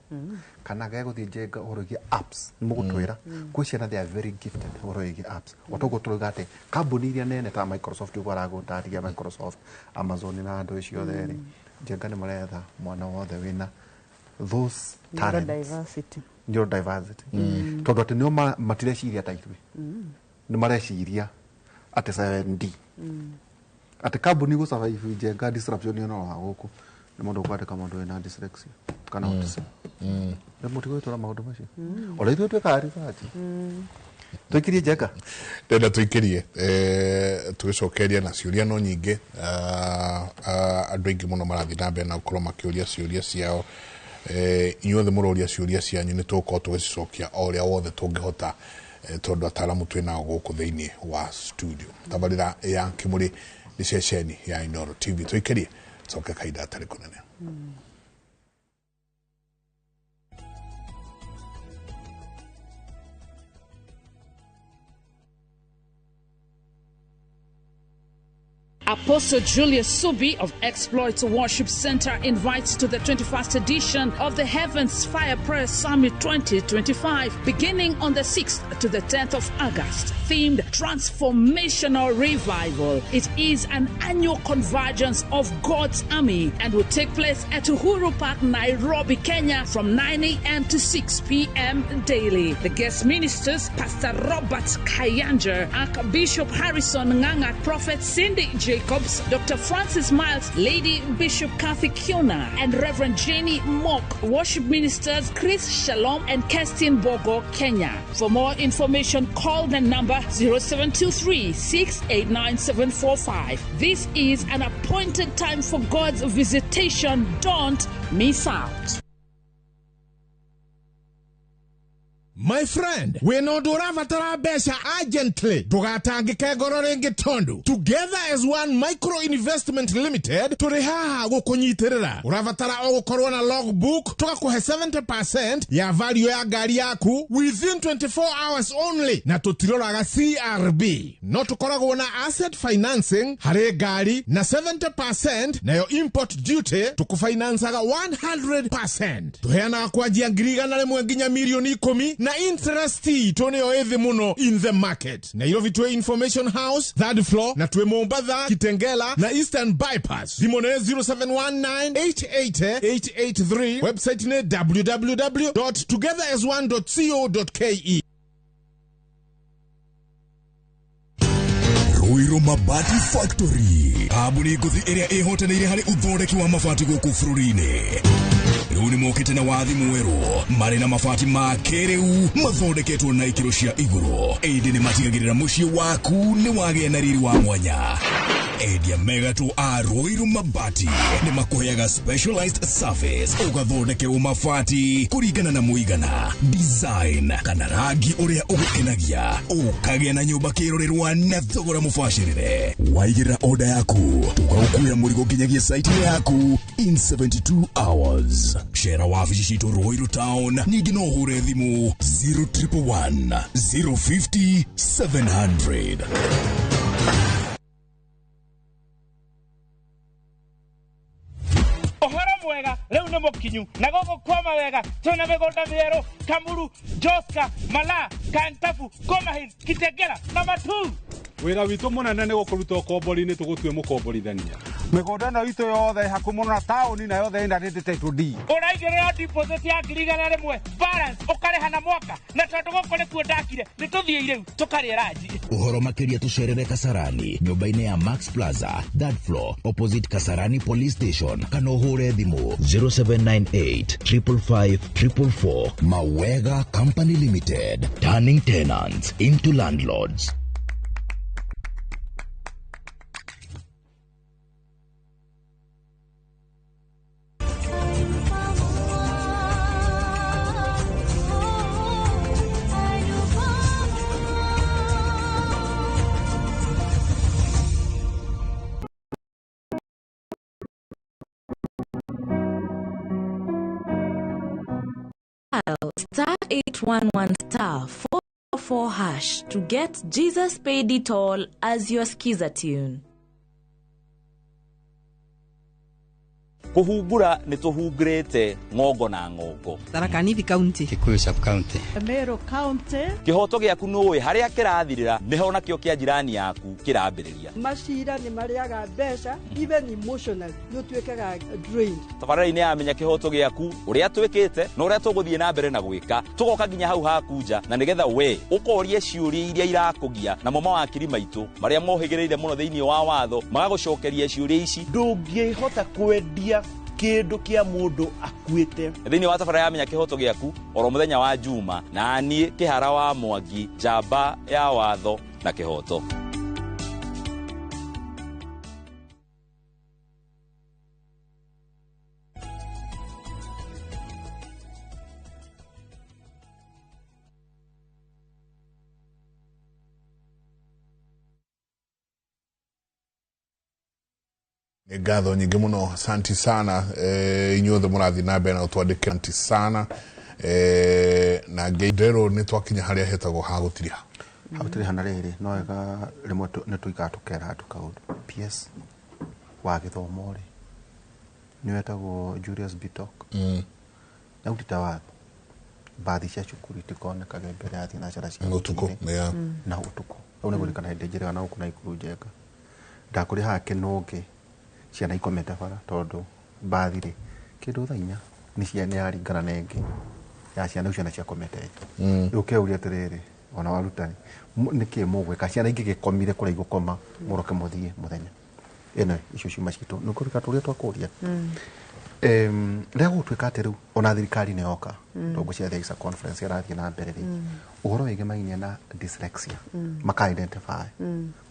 kana gegũthiĩ Njenga ũhoro wĩgiĩ apps? Nĩ mũgũtwĩra kwĩ ciana they are very gifted ũhoro wĩgiĩ apps, o toguo tũrauga atĩ kambuni iria nene ta Microsoft, ũguo aragũtarĩria Microsoft, Amazon na andũ acio othe rĩ, Njenga nĩ maretha mwana wothe wĩna those talents. Neurodiversity. Neurodiversity, tondũ atĩ nĩo matireciria ta ithuĩ, nĩ mareciria atĩ 7D, atĩ kambuni gũ survive Njenga disruption ĩno wa gũkũ nĩ mũndũ ũkwandĩka mũndũ wĩna dyslexia kana autism. Nĩ mũtigwĩtwara maũndũ macio, ona ithuĩ twĩkaga research. Tũikirie, Njenga. Ndenda tũikĩrie, tũgĩcokeria na ciũria no nyingĩ. Andũ aingĩ mũno marathiĩ na mbere na gũkorwo makĩũria ciũria ciao. Inyuothe mũroria ciũria cianyu, nĩ tũgũkorwo tũgĩcicokia o ũrĩa wothe tũngĩhota, tondũ ataaramu twĩ nao gũkũ thĩinĩ wa studio. Tabarĩra ya Kĩmũrĩ nĩ ceceni ya Inooro TV. Tũikĩrie, coke kahinda gatarĩ kũnene. Apostle Julius Subi of Exploits Worship Center invites to the 21st edition of the Heavens Fire Prayer Summit 2025, beginning on the 6th to the 10th of August, themed Transformational Revival. It is an annual convergence of God's army and will take place at Uhuru Park, Nairobi, Kenya, from 9 a.m. to 6 p.m. daily. The guest ministers, Pastor Robert Kayanja, Archbishop Harrison Nganga, Prophet Cindy Jacobs, Dr. Francis Miles, Lady Bishop Kathy Kiona, and Reverend Jenny Mock. Worship ministers Chris Shalom and Kerstin Bogo, Kenya. For more information, call the number 0723 689 745. This is an appointed time for God's visitation. Don't miss out. My friend, wĩna ũndũ ũrabatara mbeca urgently, ndũgatangĩke ngoro rĩngĩ, tondũ Together as One Micro Investment Limited tũrĩ haha gũkũnyitĩrĩra. Ũrabatara o gũkorwo na logbook, tũgakũhe 70% ya value ya ngari yaku within 24 hours only, na tũtiroraga CRB. No tũkoragwo na asset financing harĩ ngari na 70%, nayo import duty tũkũfinancaga 100%. Tũheanaga kwanjia 100,000 nginya 10,000,000, na interest itũ nĩyo ĩthĩ mũno in the market. Nairobi twĩ Information House, third floor, na twĩ Mombatha, Kitengela na Eastern Bypass. Thimũ nĩ 0719 880 883. Website nĩ www.togetherasone.co.ke. Ruiru Mabati Factory, kambuni ngũthi ĩrĩa ĩhotanĩire harĩ ũthondeki wa mabati gũkũ bũrũri-inĩ, rĩu nĩ mokĩte na wathi mwerũ marĩ na mabati ma kĩrĩu mathondeketwo na ikĩro cia igũrũ, ĩndĩ nĩ matigagĩrĩra mũciĩ waku nĩ wagĩa na riri wa mwanya. Endia megatũ a Ruiru Mabati nĩ makũheaga specialized service, ũgathondekerwo mabati kũringana na mũigana, design kana rangi ũrĩa ũgũkenagia, ũkagĩa na nyũmba kĩrorerwa na thogora mũbacĩrĩre. Waigĩrĩra order yaku, tũgagũkuĩra mũrigo nginyagia site yaku in 72 hours. Cera wabici citũ Ruiru Town, ningĩ no ũhũre thimũ 0111 050 700. Ũhoro mwega rĩu nĩ mũkinyu na gũkũ kwama wega, twĩna mĩgũnda mĩerũ Kamuru, Joska, Mala, Kantafu, Komahil, Kitengela na Matu. Wĩra witũ mũnene nĩ gũkũruta ũkombori-inĩ tũgũtue mũkomborithania. Mĩgũnda ĩno itũ yothe ĩ hakuhĩ mũno na taũni, na yothe ĩna rĩndĩ title deed. Ũraigĩrĩra deposit ya 100,000, balance ũkarĩha na mwaka, na tondũ gũkũ nĩkuo ndakire, nĩ tũthiĩ rĩu tũkarĩe ranji. Ũhoro makĩria tũcerere Kasarani nyũmba-inĩ ya Max Plaza, third floor, opposite Kasarani Police Station, kana ũhũre thimũ 0798 555 444. Mawega Company Limited, turning tenants into landlords. 811 star 44 hash to get Jesus Paid It All as your skiza tune. Kuhungura nĩ tũhungurĩte ng'ongo na ng'ongo. Tharaka Nithi County, Kikuyu sub county, Meru County. Kĩhoto gĩaku nũĩ harĩa kĩrathirĩra nĩho nakĩo kĩa jirani yaku kĩrambĩrĩria. Macira nĩ marĩaga mbeca, even emotionally nĩ ũtuĩkaga drained. Tabarĩra-inĩ ya Menya Kĩhoto Gĩaku, ũrĩa twĩkĩte na ũrĩa tũgũthiĩ na mbere na gwĩka, tũgoka nginya hau haku nja na nĩgetha we ũkorie ciũria iria irakũgia, namo mawakiri maitũ marĩa mohĩgĩrĩire mũno thĩinĩ wa watho magagũcokeria ciũria ici. Ndũngĩhota kwendia kĩndũ kĩa mũndũ akuĩte. Thĩinĩ wa tabarĩra ya Menya Kĩhoto Gĩaku oro mũthenya wa Juma, na niĩ Kĩhara wa Mwangi, njamba ya watho na kĩhoto. Ngatho nyingĩ mũno, asanti sana inyuothe mũrathiĩ na mbere na gũtwandĩkĩra, asanti sana na ngeitherũ nĩ twakinya harĩa hetagwo ha gũtiriha. Ha gũtiriha na rĩrĩ no wega rĩmwe nĩ tũikara tũkera andũ kaũndũ. PS wa gĩthomo rĩ nĩ wetagwo Julius Bitok. Na ũtita watho mbathi cia cukuru itikonekage mbere ya thinacara cia ũtukũ na ũtukũ. Rĩu nĩ kũririkana hĩndĩ njĩrĩga na gũkũ na ikuru njega ndakũrĩ haha Kĩnũngĩ ciana ikomete bara tondũ mbathi rĩ kĩndũ thaa inya nĩ ciana yaringana na ĩngĩ ya ciana rĩu ciana ciakomete nja. Rĩu ũkeuria atĩrĩrĩ ona warutani nĩkĩ mũgwĩka ciana ingĩgĩkomire kũrĩa igũkoma mũroke mũthiĩ mũthenya ĩno icio ciuma citũ nĩ kũrika tũrĩa twakũria rĩrĩa gũgũtuĩka atĩ rĩu ona thirikari nĩ yoka tondũ ngwĩciria there is a conference ĩrathiĩ na mbere rĩ ũhoro wĩgemaine na dyslexia maka identify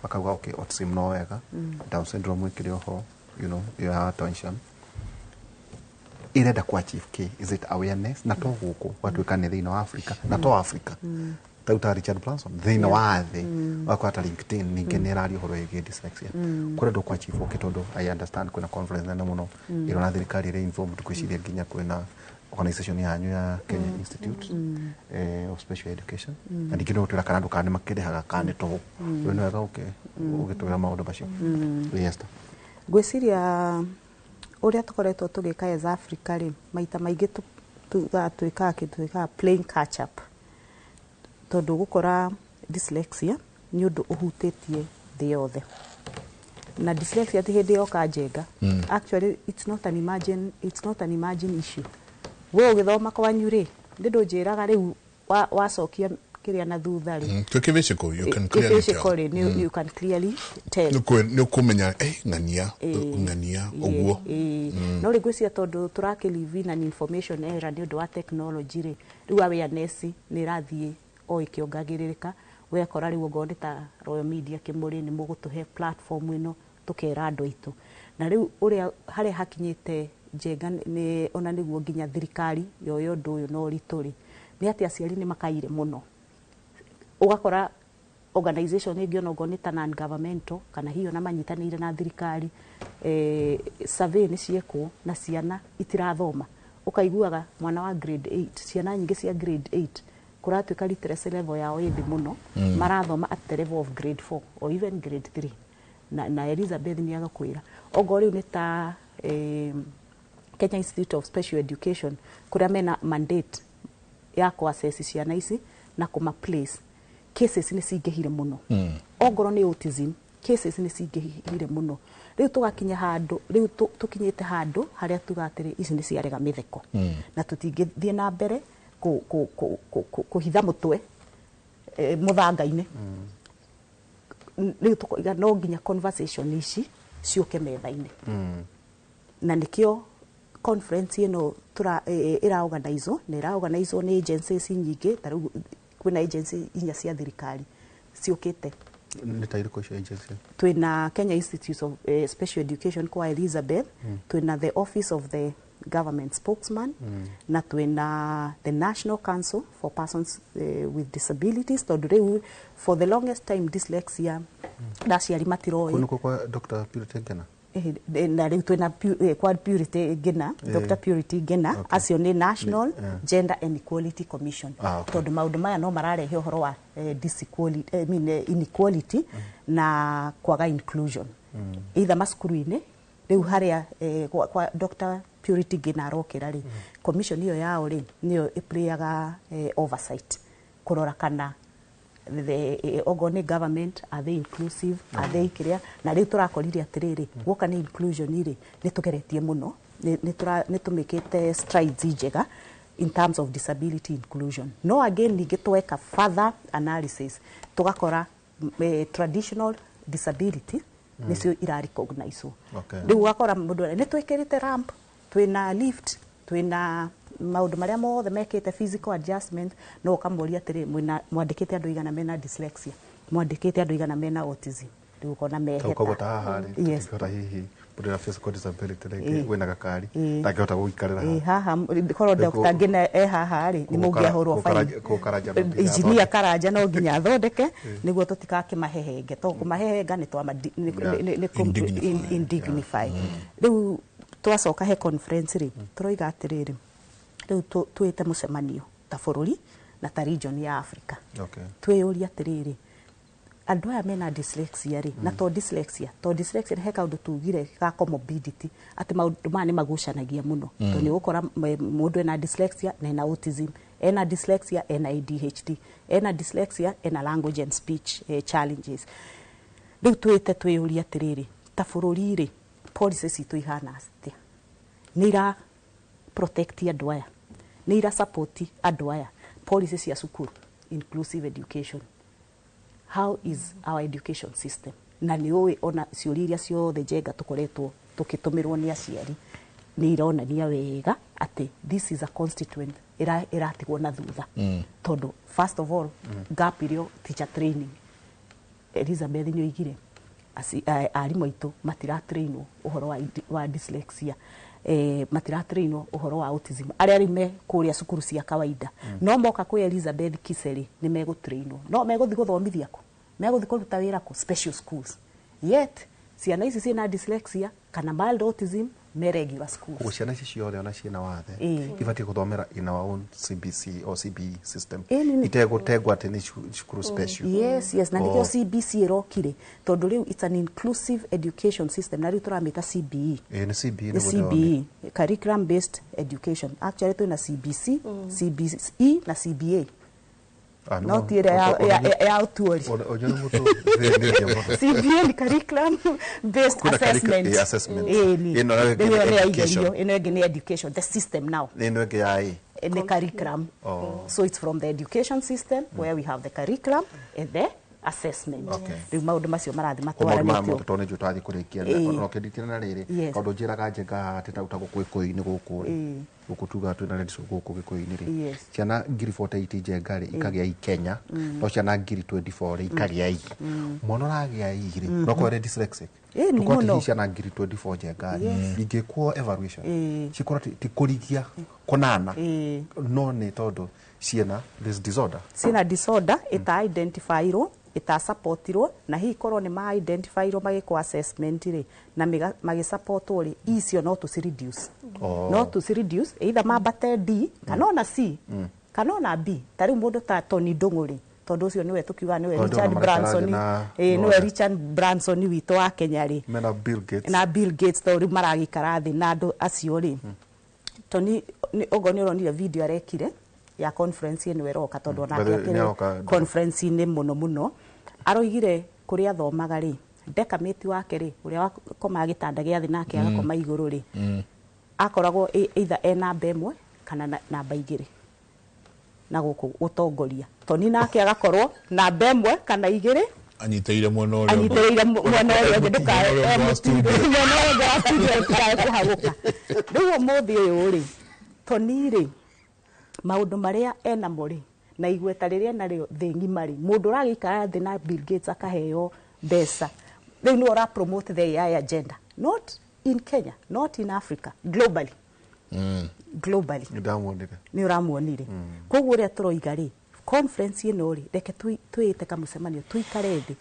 makauga okay autism no wega Down syndrome ĩkĩrĩ oho, you know, you have attention irenda ku achieve k is it awareness na to gũkũ gwatuĩka nĩ thĩinĩ wa Africa na to Africa ta Richard Branson thĩinĩ wa thĩ wakwa ta LinkedIn ningĩ nĩ ĩraria ũhoro wĩgiĩ dyslexia kũrendwo ku achieve okay tondũ I understand kwĩna conference nene mũno ĩrona thirikari ĩrĩ involved gwĩciria nginya kwĩna organization yanyu ya Kenya Institute of Special Education na ningĩ no gũtwĩra kana andũ kana nĩ makĩrĩhaga kana nĩ tũhũ rĩu nĩ wega ũgĩtwĩra maũndũ macio. Yes. Ngwĩciria ũrĩa tũkoretwo tũgĩka as Africa rĩ maita maingĩ twĩkaga kĩndũ twĩkaga playing catch up tondũ gũkora dyslexia nĩ ũndũ ũhutĩtie thĩ yothe na dyslexia ti hĩndĩ yoka njenga. Actually it's not an emerging issue. We ũgĩthoma kwanyu rĩ nĩ ndũnjĩraga rĩu wacokia kĩrĩa na thutha rĩ twĩkĩbĩcĩko you can clearly tell. You can clearly tell nĩ ũkũmenya ng'ania ng'ania ũguo. No rĩ ngwĩciria tondũ tũrakĩlive in an information era nĩ ũndũ wa technology rĩ rĩu awareness nĩ ĩrathiĩ o ĩkĩongagĩrĩrĩka wekora rĩu ongorwo nĩ ta Royal Media Kĩmũrĩ nĩ mũgũtũhe platform ĩno tũkera andũ aitũ na rĩu ũrĩa harĩa hakinyĩte njenga nĩ ona nĩguo nginya thirikari yoyo ũndũ ũyũ na ũritũ rĩ nĩ atĩ aciari nĩ makaire mũno ũgakora organization ĩngĩ ona okorwo nĩ ta non governmental kana hiyo na manyitanĩire na thirikari survey nĩ ciekwo na ciana itirathoma ũkaiguaga mwana wa grade 8 ciana nyingĩ cia grade 8 kũratuĩka literacy level yao ĩ thĩ mũno marathoma at the level of grade 4 or even grade 3 na Elizabeth nĩ agakwĩra okorwo rĩu nĩ ta Kenya Institute of Special Education kũrĩa mena mandate ya kũ-assess ciana ici na kũma place cases nĩ cingĩhire mũno ongorwo nĩ autism cases nĩ cingĩhire mũno rĩu tũgakinya handũ rĩu tũkinyĩte handũ harĩa tuga atĩrĩ ici nĩ ciarega mĩtheko na tũtingĩthiĩ na mbere kũhitha mũtwe mũthanga-inĩ rĩu tũkoiga no nginya conversation ici ciũke metha-inĩ na nĩkĩo conference ĩno ĩraorganizwo na ĩraorganizwo nĩ agencies nyingĩ ta rĩu kwĩna agency inya cia thirikari ciũkĩte. Nĩ ta irĩkũ icio agency? Twĩna Kenya Institute of Special Education kwa Elizabeth, twĩna the Office of the Government Spokesman, na twĩna the National Council for Persons with Disabilities tondũ rĩu for the longest time dyslexia ndaciari matiroĩ. Kũu nĩkuo kwa Dr. Purity Ngena? Na rĩu twĩna kwa Purity Ngina, Dr. Purity Ngina, acio nĩ National Gender and Equality Commission. Tondũ maũndũ maya no mararehe ũhoro wa disequality, I mean, inequality na kwaga inclusion either macukuru-inĩ. Rĩu harĩa kwa Dr. Purity Ngina arokĩra rĩ, commission ĩyo yao rĩ, nĩyo ĩplayaga oversight kũrora kana the ogo nĩ government, are they inclusive, are they kĩrĩa. Na rĩu tũrakorire atĩrĩrĩ, guoka nĩ inclusion rĩ, nĩ tũgeretie mũno, nĩ tũmĩkĩte strides njega in terms of disability inclusion. No again, ningĩ tweka further analysis, tũgakora traditional disability nĩcio irarecognizwo. Rĩu ũgakora mũndũ nĩ twĩkĩrĩte ramp, twĩna lift, twĩna maũndũ marĩa mothe mekĩte physical adjustment, no ũkamũria atĩrĩ, mwĩna mwandĩkĩte andũ igana mena dyslexia, mwandĩkĩte andũ igana mena autism? Rĩu ũkona meheta. Koguo ta haha rĩ, tũtingĩhota hihi mũndũ na physical disability rĩngĩ wĩna gakari ndangĩhota gũikarĩra haha. Haha korwo Dr. Ngina e haha rĩ, nĩ mũngĩahũrwo fine. Kũkaranja no nginya Engineer Karanja no nginya athondeke nĩguo tũtikakĩmahehenge, to kũmahehenga nĩ twama indignify. Rĩu twacoka he conference rĩ, tũroiga atĩrĩrĩ, rĩu twĩte mũcemanio ta bũrũri na ta region ya Africa, twĩyũrie atĩrĩrĩ, andũ aya mena dyslexia rĩ, na to dyslexia he kaũndũ tugire ga comorbidity, atĩ maũndũ maya nĩ magucanagia mũno, tondũ nĩ ũgũkora mũndũ ena dyslexia na ena autism, ena dyslexia ena ADHD, ena dyslexia ena language and speech challenges. Rĩu twĩte twĩyũrie atĩrĩrĩ, ta bũrũri rĩ, policy citũ ihana atĩa? Nĩ ira protect andũ aya? Nĩ ira support andũ aya? Policy cia cukuru, inclusive education, how is our education system? Na nĩ ũĩ ona ciũria iria ciothe njenga tũkoretwo tũkĩtũmĩrwo nĩ aciari nĩ ironania wega atĩ this is a constituent ĩratigwo na thutha, tondũ first of all, gap irio teacher training. Elizabeth nĩ oigire arimũ aitũ matiratrainwo ũhoro wa dyslexia, matiratrainwo ũhoro wa autism, arĩa rĩu me kũrĩa cukuru cia kawaida. No moka kwĩ Elizabeth Kiseri nĩ megũtrainwo, no megũthiĩ gũthomithia kũ? Megũthiĩ kũruta wĩra kũ? Special schools. Yet ciana ici ciĩna dyslexia kana mild autism me regular schools. Koguo ciana ici ciothe ona ciĩna wathe ibatiĩ gũthomera in our own CBC or CBE system, itegũtengwo atĩ nĩ cukuru special. Yes, na nĩkĩo CBC ĩrokire, tondũ rĩu it's an inclusive education system, na rĩu tũramĩta CBE. Ĩĩ, nĩ CBE. Nĩ nĩguo ndĩronire. CBE, curriculum based education. Actually twĩna CBC, CBE na CBA. Ah, no ti ĩrĩa ya ũtuori. Ũyũ nĩ mũtũ thĩnĩtie mũno. CBA ni curriculum based Kuna assessment. Assessment. Ĩĩ, Ĩno nayo ĩngĩ Rĩu nĩ ĩyo nĩ ya education. igerio, ĩno ĩngĩ nĩ education, the system now. Ĩno ĩngĩ ya ĩ? Nĩ curriculum. So it's from the education system where we have the curriculum and the assessment. Rĩu maũndũ macio marathiĩ Ko maũndũ maya matwaranĩtio. mothe tondũ nĩ njũĩ tũrathiĩ kũrĩkia, no kĩndikire na rĩrĩ, kaũndũ njĩraga njenga atĩ ta gũkũ Gĩkũyũ-inĩ gũkũ rĩ, gũkũ tugaga twĩna ladies gũkũ Gĩkũyũ-inĩ rĩ, ciana 48,000 njenga rĩ ikagĩa i Kenya, no ciana 24,000 rĩ ikagĩa i. Mwana ũragĩa i rĩ, no korwo arĩ dyslexic. Ĩĩ, nĩ Tũkorwo atĩ mũno. hihi ciana 24,000 njenga rĩ ingĩkwo evaluation, cikorwo ti kũrigia kũnana, no nĩ tondũ ciĩna this disorder. Ciĩna disorder ĩta identifyirwo, ĩtasupportirwo, na hihi korwo nĩ ma identifyirwo magĩkwo assessment rĩ na magĩsupportwo rĩ, icio no tũci reduce. No tũci reduce either mambate D kana ona C kana ona B. Ta rĩu mũndũ ta Tony Ndung'u rĩ, tondũ ũcio nĩwe tũkiuga nĩwe Tondũ Richard ona Branson, maraikara na ĩĩ, nĩwe Rwanda. Richard Branson witũ wa Kenya rĩ, mena Bill Gates. Na Bill Gates, tondũ rĩu maragĩikara thĩ na andũ acio rĩ. Tony ogo nĩ ũronire video arekire ya conference ĩno ĩroka, tondũ onake By the way, akĩrĩ nĩaroka. conference-inĩ mũno mũno. Aroigire kũrĩa athomaga rĩ, dekamĩti wake rĩ, ũrĩa wakomaga gĩtanda gĩa thĩ nake agakoma igũrũ rĩ, akoragwo either e namba ĩmwe kana namba 2 na gũkũ gũtongoria. Toni nake agakorwo namba 1 kana 2, anyitĩrĩire mwena ũrĩa ũngĩ. Anyitĩrĩire mwena ũrĩa ũngĩ, ndũkae Mwena ũrĩa ũngĩ wa studio. Mwena ũrĩa ũngĩ wa studio, ndũkae kũhagũka. Rĩu ũmũthĩ ũyũ rĩ, Toni rĩ, maũndũ marĩa enamo rĩ na igweta rĩrĩa enarĩo thĩ ng'ima rĩ, mũndũ ũragĩikara thĩ na Bill Gates akaheo mbeca, rĩu nĩwe ũra promote the AI agenda, not in Kenya, not in Africa, globally. Globally. Nĩndamuonire. Nĩ ũramuonire. Koguo ũrĩa tũroiga rĩ, conference ĩno rĩ, reke twĩte kamũcemanio, tũikare thĩ,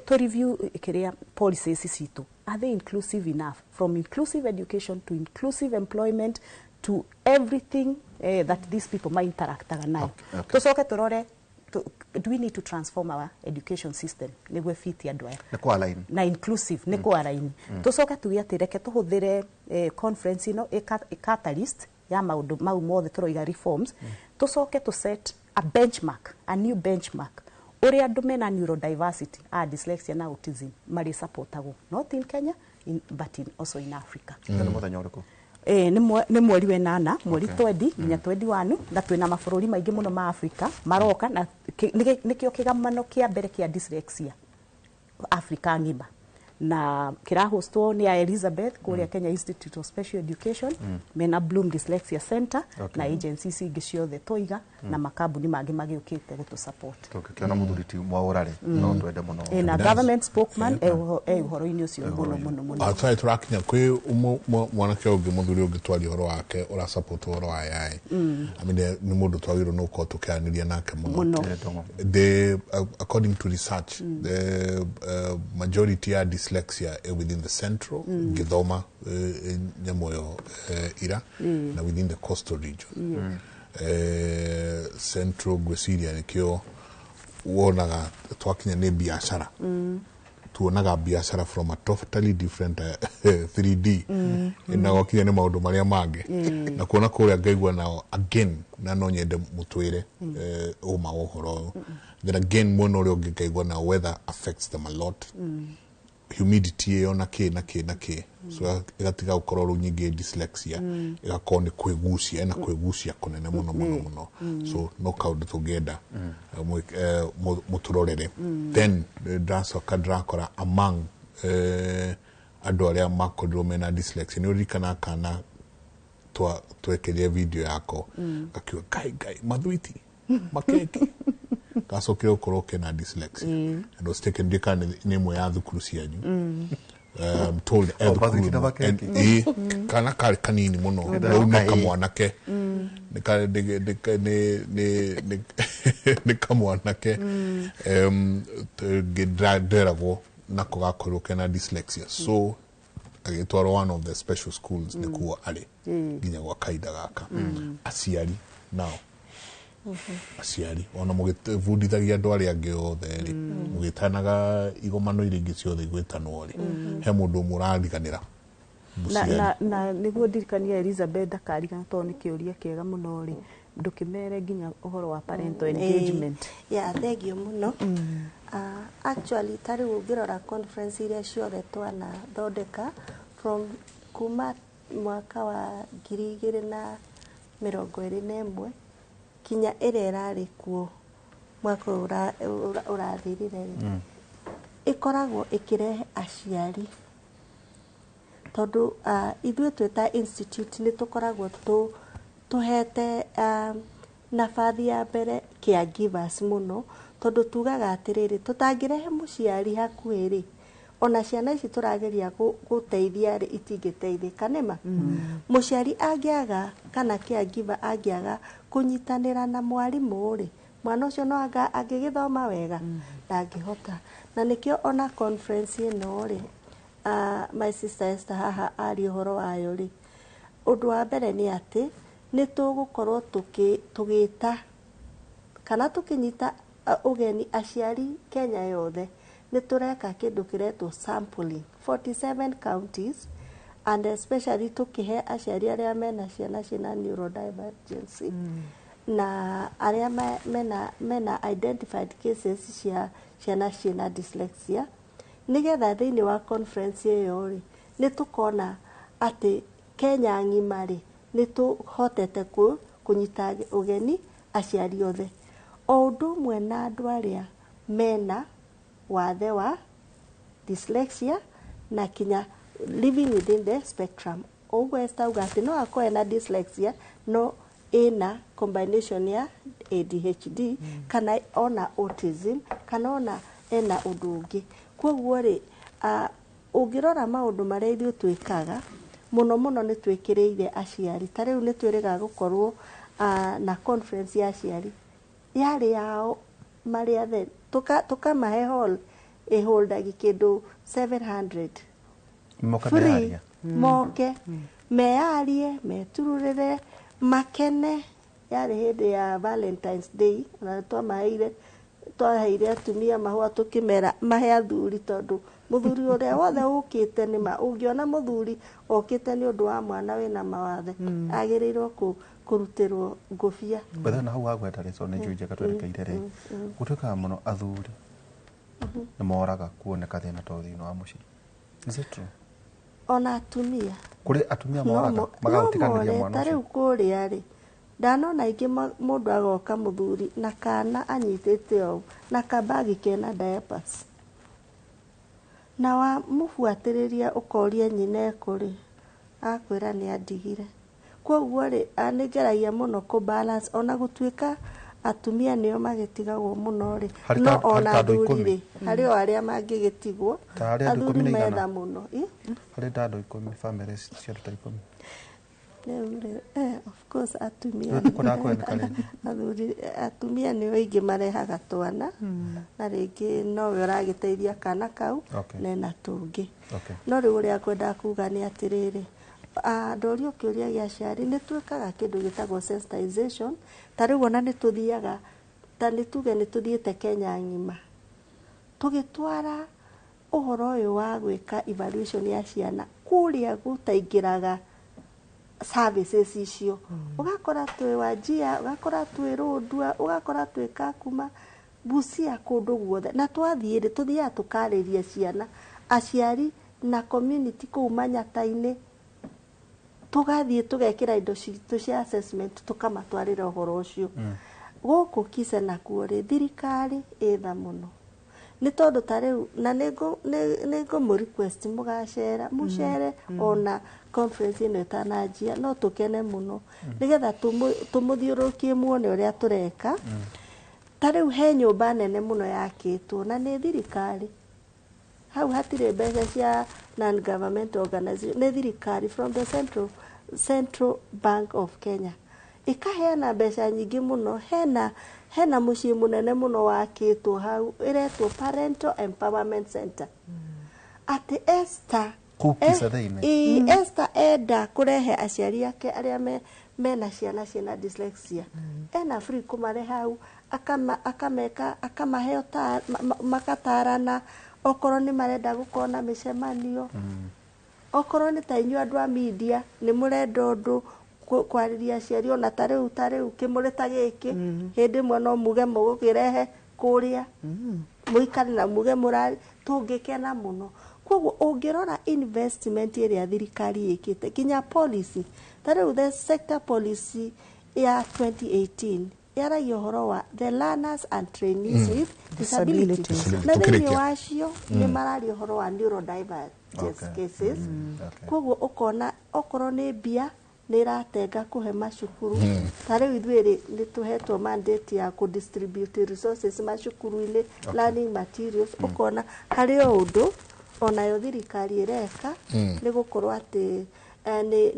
tũ review kĩrĩa policies citũ. Are they inclusive enough? From inclusive education to inclusive employment to everything that these people ma interactaga nayo. Tucoke turore, do we need to transform our education system nĩguo fit andũ aya Nĩ kwa line. Na inclusive nĩ kwa raini. Tucoke tuge atĩ reke tũhũthĩre conference ĩno ĩ catalyst ya maũndũ mau mothe tũroiga reforms. Tucoke to set a benchmark, a new benchmark, ũrĩa andũ mena neurodiversity a dyslexia na autism marĩ supportagwo, not in Kenya but also in Africa. Na nĩ mũthenya ũrĩkũ? Nĩ mweri wenana, mweri 20 nginya 21, na twĩna mabũrũri maingĩ mũno ma Africa maroka, na nĩkĩo kĩgamano kĩa mbere kĩa dyslexia Africa ng'ima, na kĩrahostwo nĩ a Elizabeth kũrĩa Kenya Institute of Special Education, mena Bloom Dyslexia Center na agencies ingĩ ciothe tũiga, na makambuni mangĩ magĩũkĩte gũtũ support. Tũngĩkĩona mũthuri ti Mwaũra rĩ, no twende mũno. Na government spokesman e ũhoro-inĩ ũcio mũno mũno mũno. Atwai tũrakinya kwĩ mwanake ũngĩ, mũthuri ũngĩ twaria ũhoro wake ũra support ũhoro wa AI. I mean, nĩ mũndũ twagĩrĩirwo nĩ gũkorwo tũkĩaranĩria nake mũno. Mũno. The according to research, the majority ya dyslexia within the central, ngĩthoma nyamũ ĩyo ira, na within the coastal region. Central ngwĩciria nĩkĩo wonaga twakinya nĩ biacara, tuonaga biacara from a totally different 3D, na gwakinya nĩ maũndũ marĩa mangĩ, na kuona kũrĩa ngaigua nao again, na no nyende mũtwĩre ũma wa ũhoro ũyũ. Then again, mwena ũrĩa ũngĩ ngaigua nao weather affects them a lot, humidity ĩyo na kĩ na kĩ na kĩ, so ĩgatiga gũkorwo rĩu nyingĩ dyslexia, ĩgakorwo nĩ kwĩgucia, ĩna kwĩgucia kũnene mũno mũno mũno. So no kaũndũ tũngĩenda mũtũrorere. Then ndĩracoka ndĩrakora among andũ arĩa makorirwo mena dyslexia, nĩ ũririkana kana twekĩrire video yako, gakiuga ngai ngai mathwiti makeki, gacokire gũkorwo kena dyslexia and was taken ndika nĩ ĩmwe ya thukuru cianyu. Told Oh, thukuru mathwiti na ĩmwe. makeki. Kana karĩ kanini mũno. Rĩu nĩ kamwanake, nĩ ka- nĩ- nĩ- nĩ- nĩ- nĩ- nĩ kamwanake ndĩragwo nako gakorirwo kena dyslexia, so agĩtwarwo one of the special schools, nĩkuo arĩ nginya gwa kahinda gaka. Aciari nao, aciari ona mũgĩbundithagia andũ arĩa angĩ othe rĩ, mũgĩtanaga igomano iria ingĩ ciothe igwĩtanwo rĩ, he mũndũ ũmwe ũrariganĩra, na, mũciari. Na nĩguo ndirikania Elizabeth ndakarigana, tondũ nĩ kĩũria kĩega mũno rĩ, ndũkĩmere nginya ũhoro wa parental engagement. Yeah, thengio mũno. Actually, ta rĩu ũngĩrora conference iria ciothe twanathondeka from kuma mwaka wa 2021 kinya ĩrĩa ĩrarĩ kuo mwaka ũyũ ũrathirire rĩ, ĩkoragwo ĩkĩrehe aciari, tondũ ithuĩ twĩ ta institute nĩ tũkoragwo tũhete nabathi ya mbere caregivers mũno, tondũ tugaga atĩrĩrĩ, tũtangĩrehe mũciari hakuhĩ rĩ, ona ciana ici tũrageria gũteithia rĩ, itingĩteithĩka nĩma. Mũciari angĩaga kana caregiver angĩaga kũnyitanĩra na mwarimũ rĩ, mwana ũcio no anga angĩgĩthoma wega? Ndangĩhota. Na nĩkĩo ona conference ĩno rĩ, my sister Esther haha aria ũhoro wayo rĩ, ũndũ wa mbere nĩ atĩ nĩ tũgũkorwo tũgĩta kana tũkĩnyita ũgeni aciari Kenya yothe. Nĩ tũreka kĩndũ kĩretwo sampling 47 counties, and especially tũkĩhe aciari arĩa mena ciana ciĩna neurodivergency na arĩa mena identified cases cia ciana ciĩna dyslexia, nĩgetha thĩinĩ wa conference ĩyo rĩ, nĩ tũkona atĩ Kenya ng'ima rĩ, nĩ tũhotete kũnyita ũgeni aciari othe, o ũndũ ũmwe na andũ arĩa mena wathe wa dyslexia na kinya living within the spectrum. Ũguo Esther auga atĩ no akorwo ena dyslexia no ĩna combination ya ADHD, kana ona autism, kana ona ena ũndũ ũngĩ. Koguo rĩ, ũngĩrora maũndũ marĩa ithuĩ twĩkaga mũno mũno, nĩ twĩkĩrĩire aciari. Ta rĩu nĩ twĩrĩga gũkorwo na conference ya aciari yarĩ yao marĩ athe, tũkamahe hall ĩholdagi kĩndũ 700. Moka free meyaria. Moke meyarie, metururĩre, makene. Yarĩ hĩndĩ ya Valentine's Day, na twaheire atumia mahũa, tũkĩmera mahe athuri, tondũ mũthuri ũrĩa wothe ũkĩte nĩma ũngĩona mũthuri okĩte nĩ ũndũ wa mwana wĩna mawathe, agĩrĩirwo kũrutĩrwo ngũbia. Wetha na hau wagweta rĩ, so nĩ njũĩ njega twerekeire rĩ, gũtuĩkaga mũno athuri nĩ moraga kuoneka thĩna to thĩinĩ wa mũciĩ. Is it true? Ona atumia. Kũrĩ atumia moraga No magagũtiganĩria more, mwana ta ũcio. Rĩu kũrĩa rĩ, ndanona aingĩ, mũndũ agoka mũthuri na kana anyitĩte ũũ na kabagi kena diapers, na wamũbuatĩrĩria ũkoria nyina ekũrĩ, akwĩra nĩ andigire. Koguo rĩ, nĩ ngeragia mũno kũ balance, ona gũtuĩka atumia nĩo magĩtigagwo mũno rĩ, Harĩ no harĩ ona ta andũ athuri 10. rĩ, harĩ o arĩa mangĩgĩtigwo. Ta harĩ andũ Athuri 11. metha mũno. Ĩ? Harĩ ta andũ 10, bamĩrĩ cia andũ ta 10. Rĩu rĩ, of course atumia Rĩu tũkwendaga kweneka rĩngĩ. Athuri, atumia nĩo aingĩ marehaga twana, na rĩngĩ nowe ũragĩteithia kana kau nena tũngĩ. No rĩu ũrĩa ngwendaga kuga nĩ atĩrĩrĩ, ndorio kĩũria gĩa aciari, nĩ twĩkaga kĩndũ gĩtagwo sensitization. Ta rĩu ona nĩ tũthiaga, ta nĩ tuge nĩ tũthiĩte Kenya ng'ima tũgĩtwara ũhoro ũyũ wa gwĩka evaluation ya ciana kũrĩa gũtaingĩraga services icio. Ũgakora twĩ Wajir, ũgakora twĩ Lodwar, ũgakora twĩ Kakuma, Busia, kũndũ guothe. Na twathiĩ rĩ, tũthiaga tũkarĩria ciana, aciari na community kũu manyata-inĩ. Tũgathiĩ tũgekĩra indo citũ cia assessment, tũkamatwarĩra ũhoro ũcio. Gũkũ Kise nakuo rĩ, thirikari ĩtha mũno, nĩ tondũ ta rĩu na nĩ ngũmũ request mũgacera, mũcere ona conference ĩno ĩtananjia, no tũkene mũno nĩgetha tũmũthiũrũrũkie muone ũrĩa tũreka. Ta rĩu he nyũmba nene mũno yakĩtwo na nĩ thirikari, hau hatirĩ mbeca cia non government organization, nĩ thirikari from the Central Bank of Kenya ĩkaheana mbeca nyingĩ mũno. Hena mũciĩ mũnene mũno wakĩtwo hau, ĩretwo Parental Empowerment Center, atĩ Esther Kũu Kisa thĩinĩ? Ĩ, Esther enda kũrehe aciari ake arĩa mena ciana ciĩna dyslexia, ena free kũmarehe hau, akameka, akamahe makatarana, okorwo nĩ marenda gũkorwo na mĩcemanio, okorwo nĩ ta inyuĩ andũ a media nĩ mũrenda ũndũ kwarĩria aciari, ona ta rĩu kĩmũrĩ ta gĩkĩ, hĩndĩ ĩmwe no muge mũgũkĩrehe kũrĩa mũikare na muge mũrari, tũngĩkena mũno. Koguo ũngĩrora investment ĩrĩa thirikari ĩkĩte, nginya policy, ta rĩu the sector policy ya 2018 yaragia ũhoro wa the learners and trainees with disability, Disability. na thĩinĩ Tũkĩrĩkia. wacio nĩ mararia ũhoro wa neurodivergence cases. Koguo ũkona okorwo nĩ mbia nĩ ĩratenga kũhe macukuru, ta rĩu ithuĩ rĩ, nĩ tũhetwo mandate ya kũ distribute resources macukuru-inĩ, learning materials. Ũkona harĩ o ũndũ onayo thirikari ĩreka, nĩ gũkorwo atĩ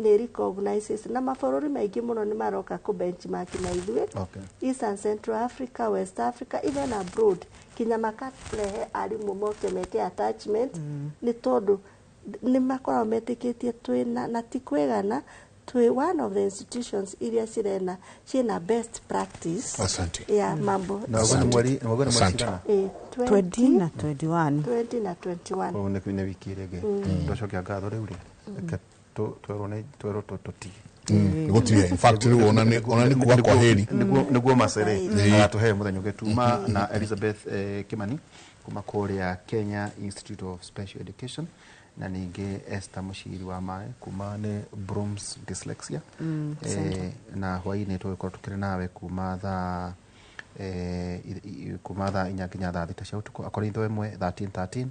nĩ recognizes, na mabũrũri maingĩ mũno nĩ maroka kũ benchmark na ithuĩ, East and Central Africa, West Africa, even abroad, kinya makarehe arimũ moke meke attachment, nĩ tondũ nĩ makoragwo metĩkĩtie twĩna, na ti kwĩgana, twĩ one of the institutions iria cirena ciĩna best practice Asante. ya mambo. Na ũguo nĩ mweri Asante. cigana? 20 na 21. 20 na 21. Koguo nĩ wiki ĩrĩa ĩngĩ. Twacokia ngatho rĩu rĩ, reke twerwo nĩ twerwo tũtige. Gũtirĩ, in fact rĩu ona nĩ kuga kwa heri. Nĩguo macere agatũhe mũthenya ũngĩ. Tuma na Elizabeth Kimani kuma kũrĩa Kenya Institute of Special Education, na ningĩ Esther Mũciri wa Maĩ kuma nĩ Brooms Dyslexia. Na hwaĩ-inĩ tũgĩkorwo tũkĩrĩ nawe kuma thaa 4 nginya thaa 6 cia ũtukũ. Akorintho 1 13 13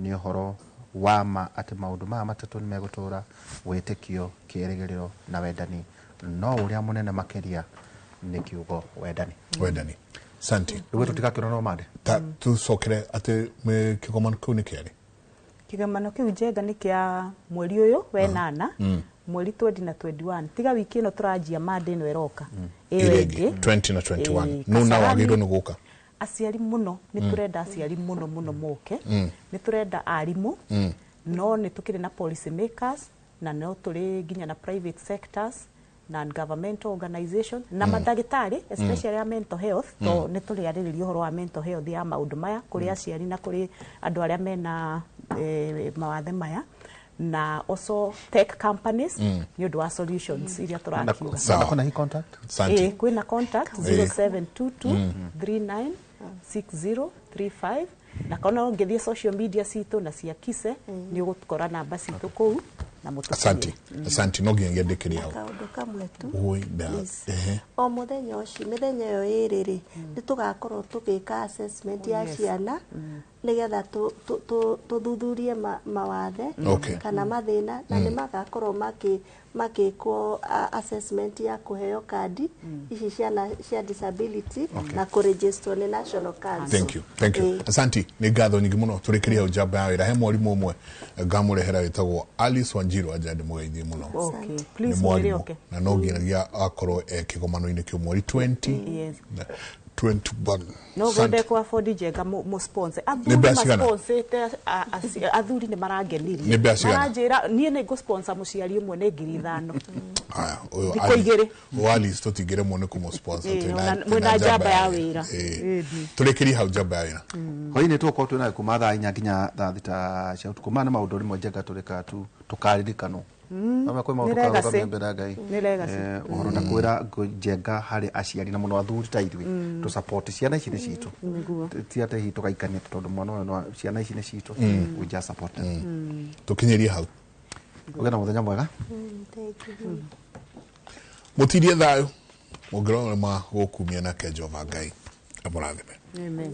nĩ ũhoro wa ma atĩ maũndũ maya matatũ nĩ megũtũra: wĩtĩkio, kĩĩrĩgĩrĩro na wendani, no ũrĩa mũnene makĩria nĩ kiugo wendani. Wendani, asante. Rĩu tũtigakĩona no mande. Ta tucokere atĩ kĩgomano kĩu nĩ kĩarĩ? Kĩgomano kĩu, Njenga, nĩ kĩa mweri ũyũ wenana, mweri 20 na 21. Tiga wiki ĩno tũranjia mande ĩno ĩroka, ĩyo ĩrĩa ĩngĩ. Ĩngĩ 20 na 21. Ĩĩ, no na Kasarani. wagĩrĩirwo nĩ gũka. Aciari mũno, nĩ tũrenda aciari mũno mũno moke. Nĩ tũrenda arimũ. No nĩ tũkĩrĩ na policy makers na no tũrĩ nginya na private sectors, non-governmental organization na mandagĩtarĩ, especially ya mental health, to nĩ tũrĩarĩrĩria ũhoro wa mental health ya maũndũ maya kũrĩ aciari na kũrĩ andũ arĩa mena mawathe maya, na also tech companies nĩ ũndũ wa solutions iria tũrakiuga. Sawa. Kwĩna hi contact? Asante. Kwĩna contact 0722 396035, na kona ũngĩthiĩ social media citũ na cia Kise nĩ ũgũkora namba citũ kũu na mũtũkinyĩre. Asante, asante. No nginya ngĩandĩkĩria hau. Kaũndũ kamwe tu. Oi, na Please. ehe. O mũthenya ũcio, mĩthenya ĩyo ĩrĩ rĩ, nĩ tũgakorwo tũgĩka assessment ya ciana nĩgetha tũthuthurie mawathe kana mathĩna, na nĩ magakorwo makĩkwo assessment ya kũheo kandi ici ciana cia disability na kũregisterwo nĩ National Council. Thank you, thank you. Asante, nĩ ngatho nyingĩ mũno. Tũrĩkĩrie hau njamba ya wĩra. He mwarimũ ũmwe ngamũrehera wĩtagwo Alice Wanjiru, anja ndĩmũgeithie mũno. Okay. Nĩ Please mwĩre mwarimũ oke. na no nginyagia akorwo e kĩgomano-inĩ kĩu mweri 20 Yes. na 21. No Asante. ngwende kwa afford Njenga mu sponsor. Nĩ Athuri mbeca cigana? masponsete, athuri nĩ marangenirie. Nĩ mbeca cigana? Maranjĩra niĩ nĩ ngũ-sponsor mũciari ũmwe nĩ 5,000. Aya, ũyũ Thikũ 2. Ũyũ Alice tũtingĩremwo nĩ kũmũ-sponsor. Ĩĩ, ona mwĩna njamba ya wĩra. Ĩĩ. Tũrĩkĩrie hau njamba ya wĩra. Hwainĩ tũgũkorwo twĩ nawe kuma thaa 4 nginya thaa 6 cia ũtukũ. Maya nĩ maũndũ rĩmwe Njenga tũrĩkaga tu tũkaririkanwo. Ama kwĩ maũndũ Nĩ legacy. tũkarũgamia mbere ya Ngai. Nĩ legacy. Ũhoro na kwĩra Njenga harĩ aciari na mũno athuri ta ithuĩ tũ support ciana ici nĩ citũ. Nĩguo. Ti atĩ hihi tũgaikania tondũ mwana ũyũ ciana ici nĩ citũ. We just support them. Tũkinyĩrie hau. Ũgĩe na mũthenya mwega. Thank you. Mũtirie thayũ mũngĩrora ma gũkumia nake Jehova Ngai amũrathime. Amen.